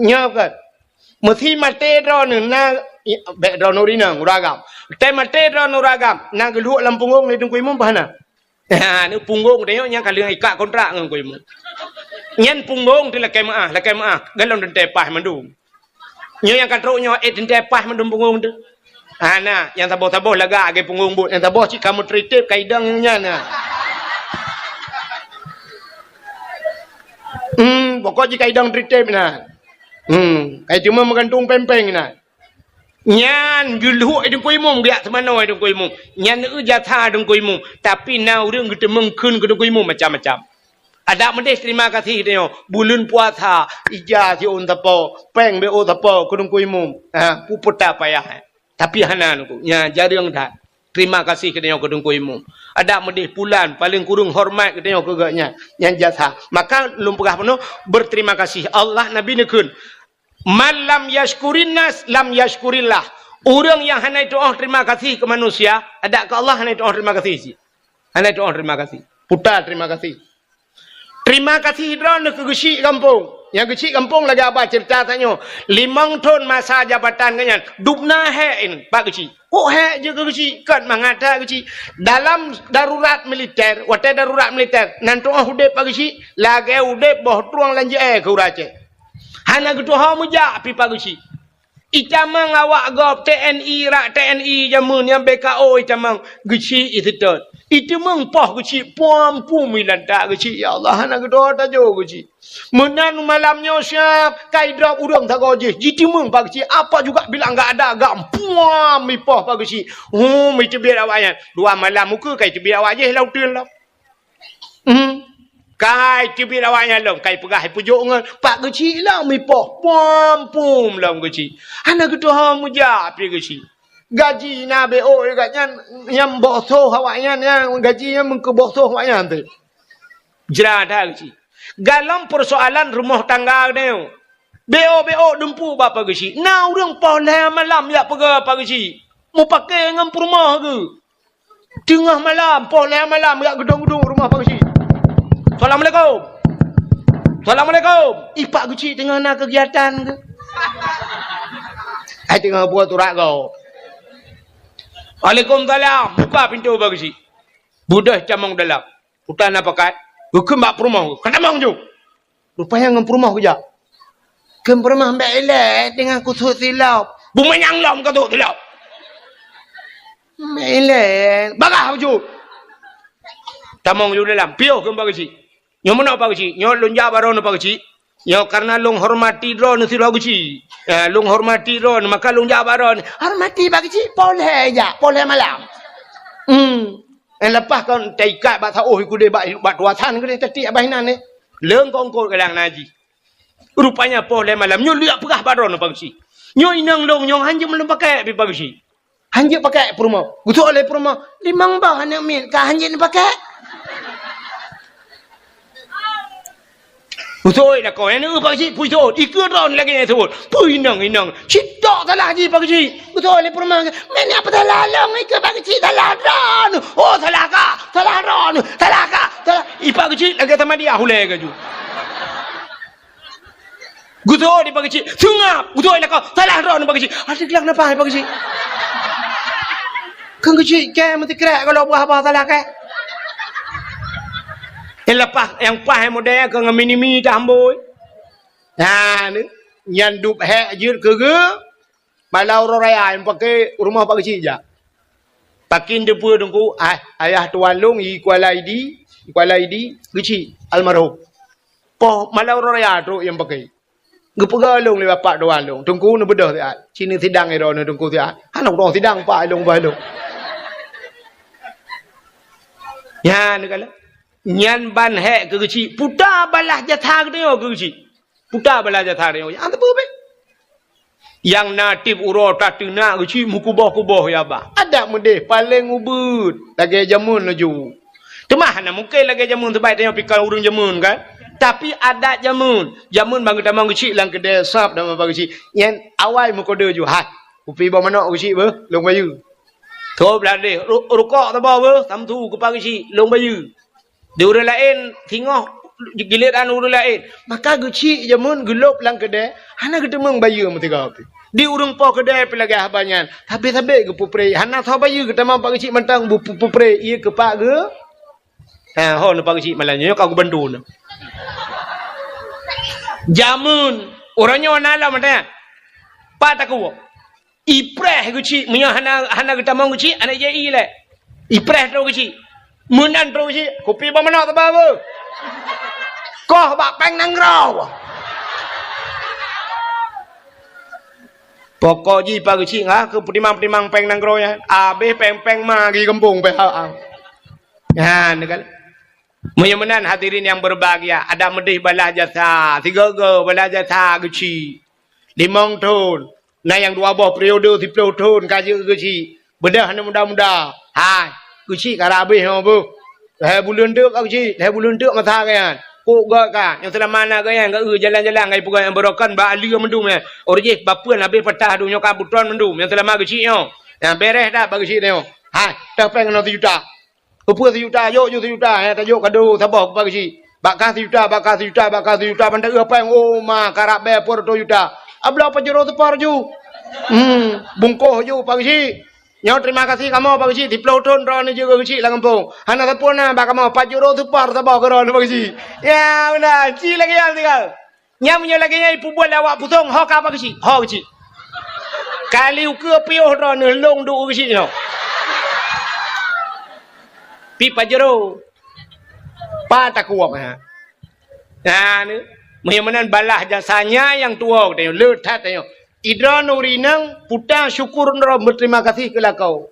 Nyoe kan. Meusi maté droeneuh na, i-, bék droeneuh rinang, ureuëng agam. Teumaté droeneuh ureuëng agam, na geulhok lam punggong lé Teungku Imum bah na. Ha, ni punggong tanyoe nyang ka lheueh ikat kontrak ngon Teungku Imum. Nyan punggong teuh lakée meuáh, lakée meuáh, golom teuntée paih mandum. Nyoe nyang ka trok nyoe, eh, teuntée paih mandum punggong teuh. Ha, na, nyang saboh-saboh lagak lagée punggong buet, nyang saboh cit ka meutritép ka idong nyan na. Hmm, pokok jih ka idong tritép na. Hmm, ka teuma meugantung péng-péng na. Nyan geulhok Teungku Imum, geujak seumanoe Teungku Imum. Nyan eu jasa Teungku Imum. Tapi na ureuëng geuteumeung kheun keu Teungku Imum macam-macam. Adak meudeh terima kasih tanyoe. Buleuen puasa, ija siôn sapo, péng beu sapo keu Teungku Imum. Ha, peue puta payah, eh. Tapi hana Teungku. Nyan jareueng that. Terima kasih keu tanyoe keu Teungku Imum. Adak meudeh pulan, paléng kureueng hormat keu tanyoe keu geuhnyan. Nyan jasa. Maka lôn peugah bunoe, berterima kasih. Allah Nabi neukheun, "Man lam yashkurin nas, lam yashkurillah." Ureuëng nyang hana ituoh terima kasih keu manusia, adak keu Allah hana ituoh terima kasih cit. Hana ituoh terima kasih. Puta terima kasih. Terima kasih droeneuh keu geuchik gampông. Nyang geuchik gampông lagée haba ceurita tanyoe. Limong thon masa jabatan geuhnyan, dubna hék in Pak Geuchik. Kok hék jeuet keu geuchik? Kon mangat that geuchik. Dalam darurat militer, watée darurat militer, nan tuoh udeb Pak Geuchik, lagée udeb boh trueng lam jeuée keu ureuëng Aceh. Hana geutuho meujak pih Pak Geuchik. Itamong awak gob T N I, rak T N I jameun nyang B K O itamong, geuchik iseutôt. Iteumeung poh geuchik puam-puam ilantak geuchik, ya Allah, hana geutuho tajok geuchik. Meunan malam nyoe siab, ka idrop ureuëng sagoe jih, jiteumeung Pak Geuchik, apa juga bilang gak ada gam, puam ipoh Pak Geuchik. Hum, iteubiet awaknyan. Dua malam ukeue ka iteubiet awak jih lam uteuen lom. Hmm. Kai teubiet awaknyan lom, kai peugah ipeujok ngon Pak Geuchik lom ipoh, puam-puam lom geuchik. Hana geutuho meujak pih geuchik. Gaji na B O gobnyan, nyang boh soh awaknyan, nyang gaji nyan meukeu boh soh awaknyan teuh. Jra that geuchik. Galom peusoalan rumoh tangga geutanyoe. B O, B O dumpeue bak Pak Geuchik. Na ureuëng poh lhée malam jak peugah Pak Geuchik. Mupakée ngon peurumoh geuh. Teungoh malam, poh lhée malam, jak geudong-geudong rumoh Pak Geuchik. "Assalamualaikum. Assalamualaikum." Ih, Pak Geuchik teungoh na keugiatan keu? Ai teungoh buet urat gob. "Waalaikumsalam." Buka pintoe Pak Geuchik. Beudôh tamong dalam. Puta na pakat. Geukheun bak peurumoh. "Ka tamong ju." Rupanya ngon peurumoh geujak. Kheun peurumoh, "Bék ilée teungoh kusut silop." "Beumanyang lom kusut silop." "Bék ilée." Bagah bacut. Tamong ju dalam. Piôh kheun Pak Geuchik. "Nyoe meunoe Pak Geuchik. Nyoe lôn jak bak droeneuh Pak Geuchik. Nyoe karena lôn hormati droeneuh sidroe Geuchik. Ya, lôn hormati droeneuh, maka lôn jak bak droeneuh." "Hormati Pak Geuchik, poh lhée jak, poh lhée malam." Hmm. Nyang leupah kon taikat bak saôh ikudeh bak, bak tuasan keudeh tatiek bak inan nyoe. Leung kongkot kadang na jih. Rupanya poh lhée malam nyoe lheueh peugah bak droeneuh Pak Geuchik. "Nyoe inong lôn nyoe hanjeuet lôn pakèk pih Pak Geuchik." "Hanjeuet pakèk peurumoh?" Geusok lé peurumoh, "Limong boh aneuk miet ka hanjeuet pakèk." Beutôi lakoe, nyan, "Eh, Pak Geuchik, pui thon, ikeu droeneuh lagèe nyan thon. Pui inong, inong. Cit tok salah jih, Pak Geuchik." Beutôi lé peurumoh, "Meunan peue salah lôn, ikeu Pak Geuchik, salah droeneuh." "Oh, salah kah, salah droeneuh, salah kah, salah." Ih, Pak Geuchik lagèe tamadiah ulèe ka ju. Geuthon di Pak Geuchik, seungab. Geuthon di lakoe, salah droeneuh Pak Geuchik. Adak geulak na paih Pak Geuchik. Keu Geuchik kèe meusikrek kalau buah-buah salah kèe. Nyang leupah, nyang paih model keu ngon mini-mini tambôi. Nah, ni. Nyan dub hék jeuet keu geu. Malam uroe raya nyang paké rumoh Pak Geuchik jak. Pakén teupeue Teungku, ah, ayah tuan lôn i Kuala Idi, i Kuala Idi, Geuchik almarhum. Poh malam uroe raya trok nyang paké. Geupeugah lôn lé bapak tuan lôn, "Teungku neubeudôh siat, ci neusidang droeneuh Teungku siat." Hana udong sidang pak lôn bah lôn. Nyan kala. Nyan ban hék keu Geuchik, puta balah jasa geutanyoe keu Geuchik. Puta balah jasa tanyoe. Nyang teupeue beh. Nyang na tiep uroe tateunak Geuchik meukuboh-kuboh ya bah. Adak meudeh paleng ubeuet lagèe jameun laju. Teuma hana mungken lagèe jameun, sabab tanyoe pih kon ureueng jameun kan. Tapi adat jameun. Jameun ban geutamong Geuchik lam keudè sab dan Pak Geuchik. Nyan awai meukodeu ju. Hai, kupi boh manok Geuchik beuh, lôn bayeue. Trok blah deh, ru-, rukok saboh beuh, samsu keu Pak Geuchik, lôn bayeue. Di ureueng laén singoh giliran ureueng laén. Maka Geuchik jameun geulôb lam keudè, hana geuteumeung bayeue meusigoe pih. Di ureueng po keudè pih lagèe haba nyan, sabé-sabé geupeupreh, hana soe bayeue geutamong Pak Geuchik mantong bu-, peupreh, ié keu Pak geu-, ha, ho neu Pak Geuchik malam nyoe ka geubantu neu. Jameun, uroe nyoe na lom ada. Pat takue. Ipreh Geuchik, meunyoe hana, hana geutamong Geuchik, hana jai lé. Ipreh trok Geuchik. Meunan trok Geuchik, kupi boh manok teuba beuh. Koh bak péng nanggroe. Pokok jih Pak Geuchik ngah keu peutimang-peutimang péng nanggroe nyan. Abéh péng-péng ma di gampông pih ha. Nyan kan. Meunyoe meunan hadirin nyang berbahagia, adak meudeh balah jasa, sigoe-goe balah jasa Geuchik. Limong thon, Na nyang dua boh periode siplôh thon ka jeuet Geuchik. Beudôh aneuk muda-muda. Hai, Geuchik ka rab abéh nyoe beuh. Lhèe buleuen teuk ka Geuchik, lhèe buleuen teuk masa geuh nyan. Kok göt ka, nyang seulama na geuh nyan, geuh jalan-jalan, geuh peugah nyang beurokon bak aleue mandum nyan. Uroe jih bapeuen abéh patah donya ka butron mandum, nyang seulama Geuchik nyoe. Nyang bèrèh that bak Geuchik nyoe. Hai, toh péng keunoe sijuta. Peue sijuta, jok ju sijuta, eh, tajok kado saboh keu Pak Geuchik. Bak kah sijuta, bak kah sijuta, bak kah sijuta, ban taeu péng, oh, ma, karab bèe peuet reutôh juta. Abloe Pajero seupar ju. Hmm, bungkôh ju Pak Geuchik. Nyoe terima kasih kamoe Pak Geuchik, siplôh thon droeneuh jeuet keu Geuchik lam gampông. Hana sapeue na bak kamoe, Pajero seupar saboh keu droeneuh Pak Geuchik. Ya, beuna, ci lagèe nyan tinggai. Nyan meunyoe lagèe nyan ipeubuet lé awak Pusong, ho ka Pak Geuchik, ho Geuchik. Kali ukeue piôh droeneuh lôn duek Geuchik nyoe. Pi Pajero. Pat takue meuhan. Nah, ni. Meunyoe meunan balah jasa nyan nyang tuwoe geutanyoe, le that tanyoe. Idroeneuh ureueng inong puta syukur droe beuterima kasih keu lakoe.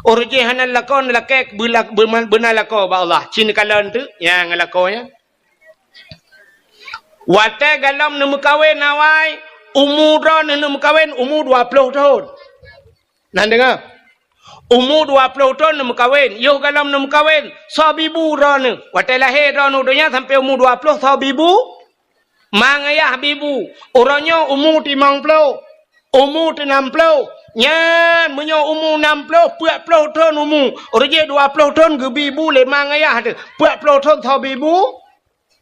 Uroe jih hana lakoe, lakèe beula-, beuna lakoe bak Allah. Ci neukalon teuk nyang lakoe nyan. Watèe galom neumeukawen awai, umu droeneuh neumeukawen umu dua plôh thon. Na deungö? Umu dua plôh thon neumeukawen, yoh galom neumeukawen, soe bibu droeneuh. Watèe lahé droeneuh donya sampoe umu dua plôh soe bibu? Ma ngayah bibu. Uroe nyoe umu timong plôh, umu teunam plôh. Nyan meunyoe umu nam plôh, peuet plôh thon umu. Uroe jih dua plôh thon geubi bu lé ma ngayah teuh. Peuet plôh thon soe bibu?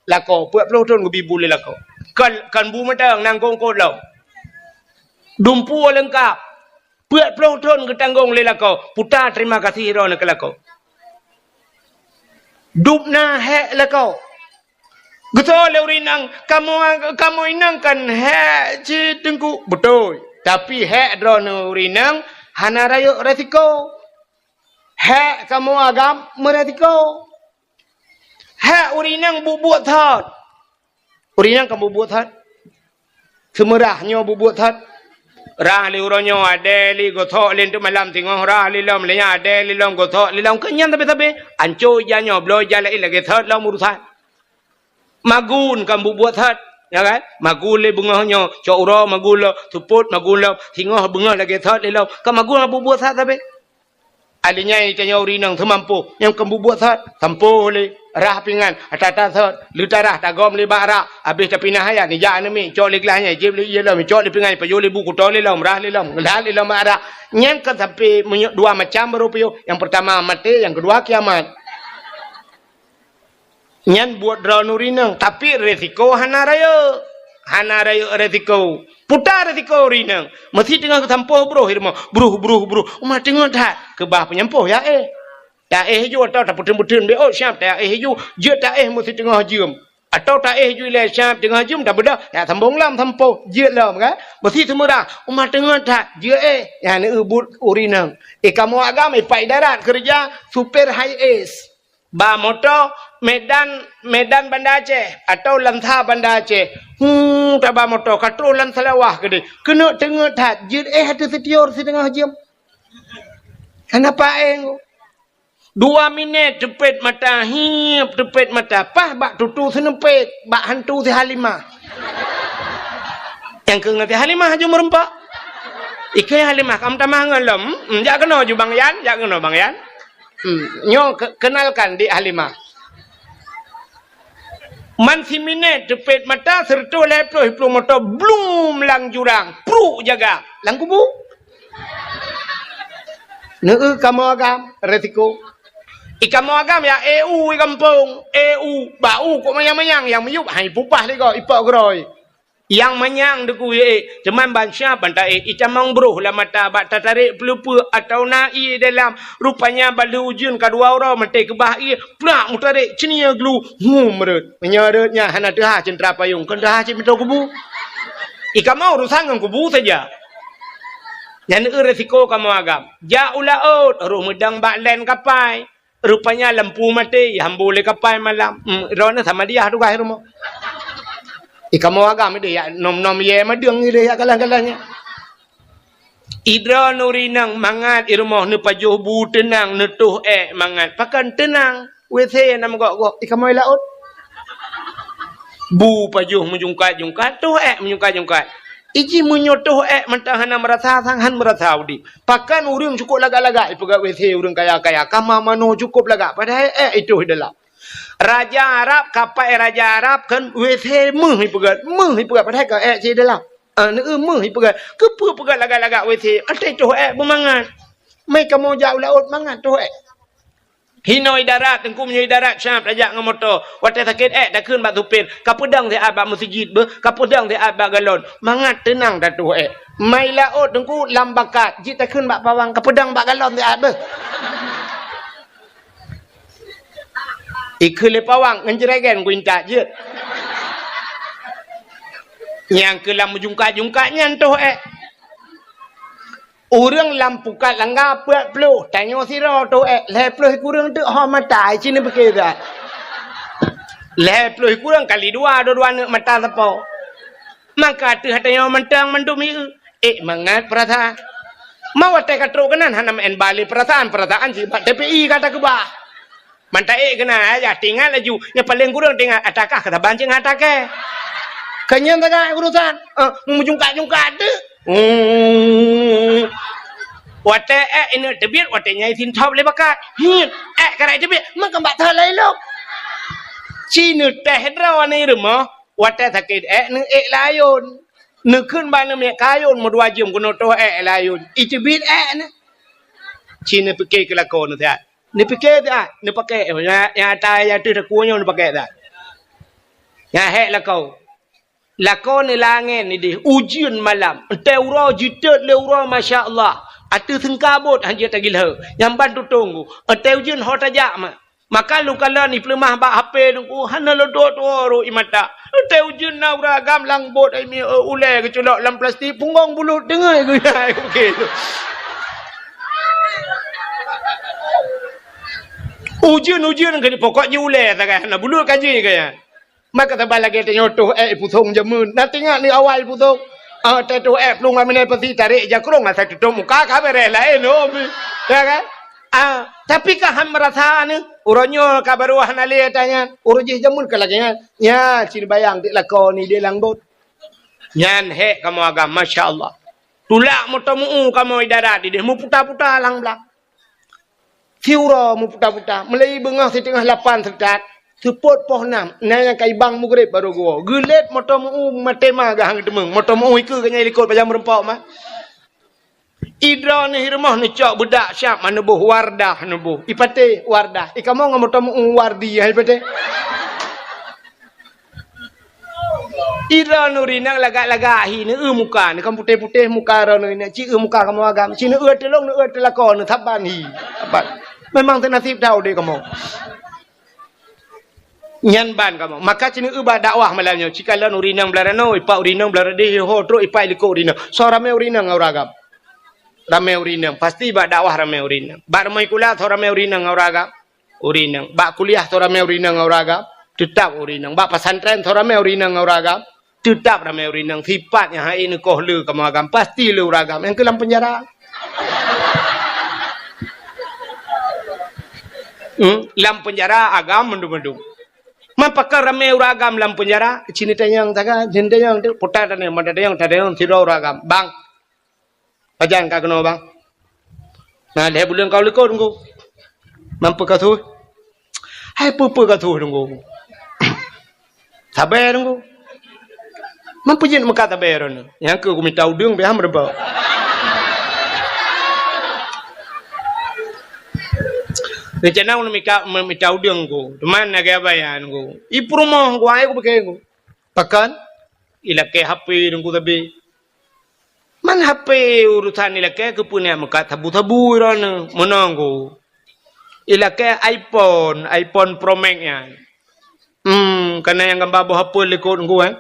Lakoe, peuet plôh thon geubi bu lé lakoe. Kon, kon bu mantong, nangkong kot lom. Dumpeue leungkap. Peuet plôh thon geutanggong lé lakoe. Puta terima kasih droeneuh keu lakoe. Dub na hék lakoe. Geusoe lé ureueng inong, "Kamoe, kamoe inong kan hék cit Teungku." Beutôi. Tapi hék droeneuh ureueng inong hana rayeuk resiko. Hék kamoe agam meuresiko. Hék ureueng inong buet-buet that. Ureueng inong kan buet-buet that. Seumeurah nyoe buet-buet that. Rhah lé uroe nyoe, adèe lé gosok lé teuk malam singoh, rhah lé lom lé nyan, adèe lé lom gosok lé lom. Keu nyan sabe-sabe. Anco ija nyoe, bloe ija laén lagèe that lom urusan. Magun kan buet-buet that, ya kan? Magun lé beungoh nyoe, cok uroe magun lom, seupôt magun lom, singoh beungoh lagèe that lé lom. Kan magun buet-buet that sabe. Alèh nyan tanyoe ureueng inong seumampoh, nyang keu bubuet sot, sampoh lé, rhah pingan, ata-ata sot, leutarah tagom lé bak rak, abéh tapinah ayat, nijak aneuk miet, cok lé glah nyan, jieb lé ié lom, cok lé pingan, pajoh lé bu, kuto lé lom, rhah lé lom, ngeulat lé lom bak rak. Nyan kan sampoe meunyoe dua macam baru piôh. Nyang peurtama maté, nyang keudua kiamat. Nyan buet droeneuh ureueng inong, tapi resiko hana rayeuk. Hana rayeuk resiko. Puta resiko ureueng inong. Meusi teungoh geusampoh broh i rumoh. Broh, broh, broh. Uma teungeut that. Keubah peunyampôh ya éh. Taéh ju atau tapeuteun-peuteun B O siap taéh ju. Jeuet taéh meusi teungoh jeuem. Atau taéh ju ilèe siap teungoh jeuem tabeudoh. Ya sambong lom sampoh. Jeuet lom kan. Meusi seumeurah. Uma teungeut that. Jeuet éh. Ya neubuet ureueng inong. Eh kamoe agam, eh, Pak Idarat keureuja supir high S. Ba moto Medan, Medan Banda Aceh atau Lansa Banda Aceh. Hmm, taba moto ka troh lam Salawah keudeh. Keuneuk teungeut that, jeuet éh ateueh sitior siteungoh jeuem. Hana paéng. Dua minèt teupet mata, hiep teupet mata, paih bak tutu seuneupet, bak hantu si Halimah. Nyang keu ngon si Halimah aju meureumpok. Ikeu Halimah, kam tamah ngon lom. Hmm, jak keunoe ju Bang Yan, jak keunoe Bang Yan. Hmm, nyoe ke-, kenalkan Dik Halimah. Man siminèt teupet mata, seureutôh lhèe ploh iplueng moto, blum lam jurang, pruk jaga, lam kubu. Neueu kamoe agam, resiko. I kamoe agam ya E U i gampông, E U, bak u kok manyang-manyang, nyang miyueb hai pupah lé gob, ipok geurôi. Nyang manyang deukui ék, teuma ban siap ban taék, itamong broh lam mata bak tatarek peuleupeuk atawa na ié dalam. Rupanya ban lheueh ujeuen ka dua uroe maté keubah ié, plak meutarek ceunie glu, hum rhot. Meunyoe rhot nyan hana teuhah ceuntra payong, kon teuhah cit meutoe kubu. I kamoe urusan ngon kubu saja. Nyan eu resiko kamoe agam. Jak u laôt, roh meudang bak len kapai. Rupanya lampu maté, ihambô lé kapai malam. Hmm, droeneuh sama diah tugaih rumoh. I kamoe agam ideh yak nom-nom yé madeueng ideh yak galah-galah nyan. I droeneuh ureueng inong mangat i rumoh neupajoh bu teunang, neutoh ék mangat. Pakon teunang? W C na meugok-gok. I kamoe laôt. Bu pajoh meujungkat-jungkat, toh ék meujungkat-jungkat. Iji meunyoe toh ék mantong hana meurasa, sang han meurasa udeb. Pakon ureueng cukôp lagak-lagak ipeugöt W C ureueng kaya-kaya, kama manoe cukôp lagak, padahai ék itoh i dalam. Raja Arab, kapai raja Arab kan W C meuh ipeugöt, meuh ipeugöt, padahai ka ék cit i dalam. Ah, neueu meuh ipeugöt. Keupeue peugöt lagak-lagak W C? Ata itoh ék beumangat. Mai kamoe jak u laôt mangat toh ék. Hinoe i darat, Teungku, meunyoe i darat siap tajak ngon moto. Watèe sakét ék takheun bak supir, kapeudong siat bak meuseujid beuh, kapeudong siat bak galon. Mangat teunang tatoh ék. Mai laôt, Teungku, lam bakat, jeuet takheun bak pawang, kapeudong bak galon siat beuh. Ikheun lé pawang ngon jregen kuintat jeuet. Nyang keu lam meujungkat-jungkat nyan toh ék. Ureueng lam pukat langga peuet ploh, tanyoe sidroe toh ék, lhèe ploh kureueng teuk ho mata, ci neupike that. Lhèe ploh kureueng kali dua, dua-dua neuk mata sapo. Maka ateueh tanyoe mantong mandum ieu, ék mangat peurasaan. Ma watèe ka trok keunan hana meu'en ba lé peurasaan, peurasaan jih bak T P I ka takeubah. Mantong ék keunan, ayah teuingat laju, nyang paleng kureueng teuingat, ata kah ka saban cit ngon ata kèe. Ka nyan sagai urusan, eh, meujungkat-jungkat teuk. Hmm. Watèe ék ineuk teubiet, watèe nyan isin thop lé bakat. Hiet, ék ka raya teubiet, meukeubah that lom. Ci neutéh droeneuh i rumoh, watèe sakét ék neuék layôn. Neukheun bak aneuk miet kayôn meudua jeuem keunoe toh ék layôn. Iteubiet ék nyan. Ci neupike keu lakoe neuh siat. Neupike siat, neupakèk, nyang, nyang ata nyang ateueh takue nyoe neupakèk siat. Nyang hék lakoe. Lakoe neulangèe nideh, ujeuen malam. Entèe uroe jiteuet lé uroe, masya Allah. Ateueh seungka bot han jeuet tagilheu. Nyang ban tutông ku. Entèe ujeuen ho tajak ma. Maka lôn kalon ipeuleumah bak H P lôn ku, hana lôn dot woe rot i mata. Entèe ujeuen na ureueng agam lam bot ai mi, eh, ulèe geuculok lam plastik, punggong bulut teungeut geuya. Ujeuen-ujeuen keu pokok jih ulèe sagai, hana bulut ka jih kaya. Maka saban lagèe tanyoe toh ék ipusong jameun. Na teuingat ni awai ipusong. Ah, tatoh ék plueng lam inan pasi tarek jakrong asai tutup muka ka bèrèh laén, oh. Ya kan? Ah, tapi ka han meurasa neuh. Uroe nyoe ka barô hana lé ata nyan. Uroe jih jameun ka lagèe nyan. Nya, ci neubayang teuk lakoe nideh lam bot. Nyan hék kamoe agam, masya Allah. Tulak moto meu-eu kamoe i darat ideh, meuputa-puta lam blang. Siuroe meuputa-puta, mulai beungoh siteungoh lapan seutat, seupôt poh nam, na nyang ka ibang mugreb barô geuwoe. Geulet moto meu-u maté ma geuh han geuteumeung, moto meu-u ikeue geuh nyang likot pajan meurumpok ma. Idroe neuh i rumoh neucok beudak siab ma neuboh Wardah neuboh. Ipatéh Wardah. Ikamoe ngon moto meu-u Wardi hai patéh. Idroe neuh rinang lagak-lagak hi neueu muka, neuh kan putéh-putéh muka droe neuh rinang, ci eu muka kamoe agam, ci neueu teulông, neueu teulako, neusaban hi. Saban. Memang teunasib that udép kamoe. Nyan ban kamoe. Maka ci neueu bak dakwah malam nyoe, ci kalon ureueng inong blah ranoe, ipak ureueng inong blah radeh, ho trok ipak likot ureueng inong. Soe ramé ureueng inong ngon ureueng agam? Ramé ureueng inong. Pasti bak dakwah ramé ureueng inong. Bak rumoh sikula soe ramé ureueng inong ngon ureueng agam? Ureueng inong. Bak kuliah soe ramé ureueng inong ngon ureueng agam? Teutap ureueng inong. Bak pesantren soe ramé ureueng inong ngon ureueng agam? Teutap ramé ureueng inong. Sipat nyang hai neukoh le kamoe agam, pasti le ureueng agam. Nyang keu lam penjara. Hmm? Lam penjara agam mandum-mandum. Man pakon ramé ureueng agam lam penjara, ci neutanyong sagai, ci neutanyong tu, puta tanyong, mata tanyong, tanyong sidroe ureueng agam. Bang, pajan ka keunoe, Bang? Na lhèe buleuen ka u likot, Teungku. Man peue ka su? Hai peue-peue ka su, Teungku. Sabe, Teungku. Man peue jeuet meukat sabe droeneuh? Nyang keu kumita udeueng pih han meureubah. Rencana ulôn mita, mita udeueng, Teungku. Teuma lagèe abaya, Teungku. I peurumoh, Teungku, ai kupike, Teungku. Pakon? Ilakèe H P, Teungku, sabe. Man H P urusan ilakèe keupeue neujak meukat sabu-sabu droeneuh, meunoe, Teungku. Ilakèe iPhone, iPhone Pro Max nyan. Hmm, ka na nyang gamba boh apel likot, Teungku, eh?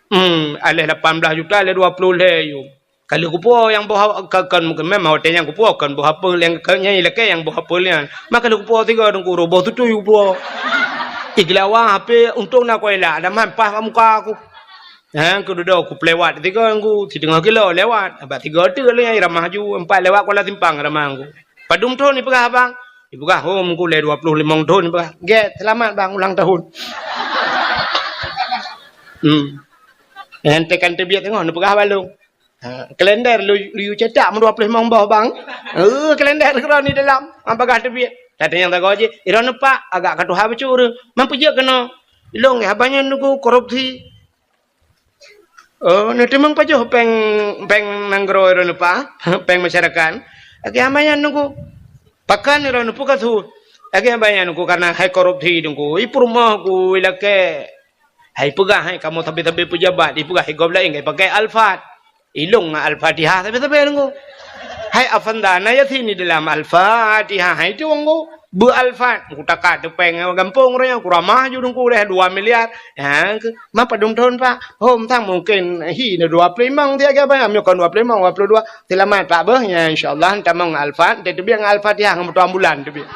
Hmm, aléh lapan blah juta, aléh dua ploh lhèe yuem. Ka lheueh kupuwoe nyang boh ha-, ka, kon, memang watèe nyan kupuwoe kon boh apel nyang, ka, nyan ilakèe nyang boh apel nyan. Maka lheueh kupuwoe sigoe, Teungku, roh boh tutui kupuwoe. Igeulawa H P untông na kuela, ada man paih bak muka ku. Ha, keududoe kupeulewat sigoe, Teungku, siteungoh kilo lewat. Bak sigoe teuk lé nyang iramah ju, empat lewat Kuala Simpang ramah, Teungku. Padum thon ipeugah, Bang? Ipeugah, "Hom, Teungku, lé dua ploh limong thon," ipeugah. "Gèt, seulamat, Bang, ulang tahun." Hmm. Nyang tekan teubiet teungoh neupeugah bak lôn. Ha, kalender lu, lu cetak meudua ploh limong boh, Bang. Eh, kalender keudroe ni dalam, ha, bagaih teubiet. Tatanyong sagoe jih, "Droeneuh, Pak, agak ka tuha bacut ureueng. Man peue jeuet keunoe?" "Ilôn, haba nyan, Teungku, korupsi." "Oh, neuteumeung pajoh péng, péng nanggroe droeneuh, Pak? Péng masyarakat?" "Lagèe haba nyan, Teungku." "Pakon droeneuh, peue ka su?" "Lagèe haba nyan, Teungku, karena hai korupsi, Teungku. I peurumoh ku ilakèe, hai peugah hai kamoe sabe-sabe peujabat, ipeugah hai gob laén, hai pakai Alphard. Ilôn ngon Al-Fatihah sabe-sabe, Teungku. Hai Avanda na Yasin di dalam Al-Fatihah, hai tu, Teungku." Beu Alphard, kutakat teupeng gampông raya, kuramah ju, Teungku, lé dua miliar. Ha, ke, man padum thon, Pak? Hom sang mungken hi na dua ploh limong siat geuh, Bang. Meunyoe kon dua ploh limong, dua ploh dua. Seulamat, Pak, beuh. Nya, insya Allah, tamong Alphard, teubiet ngon Al-Fatihah, ngon moto ambulan teubiet.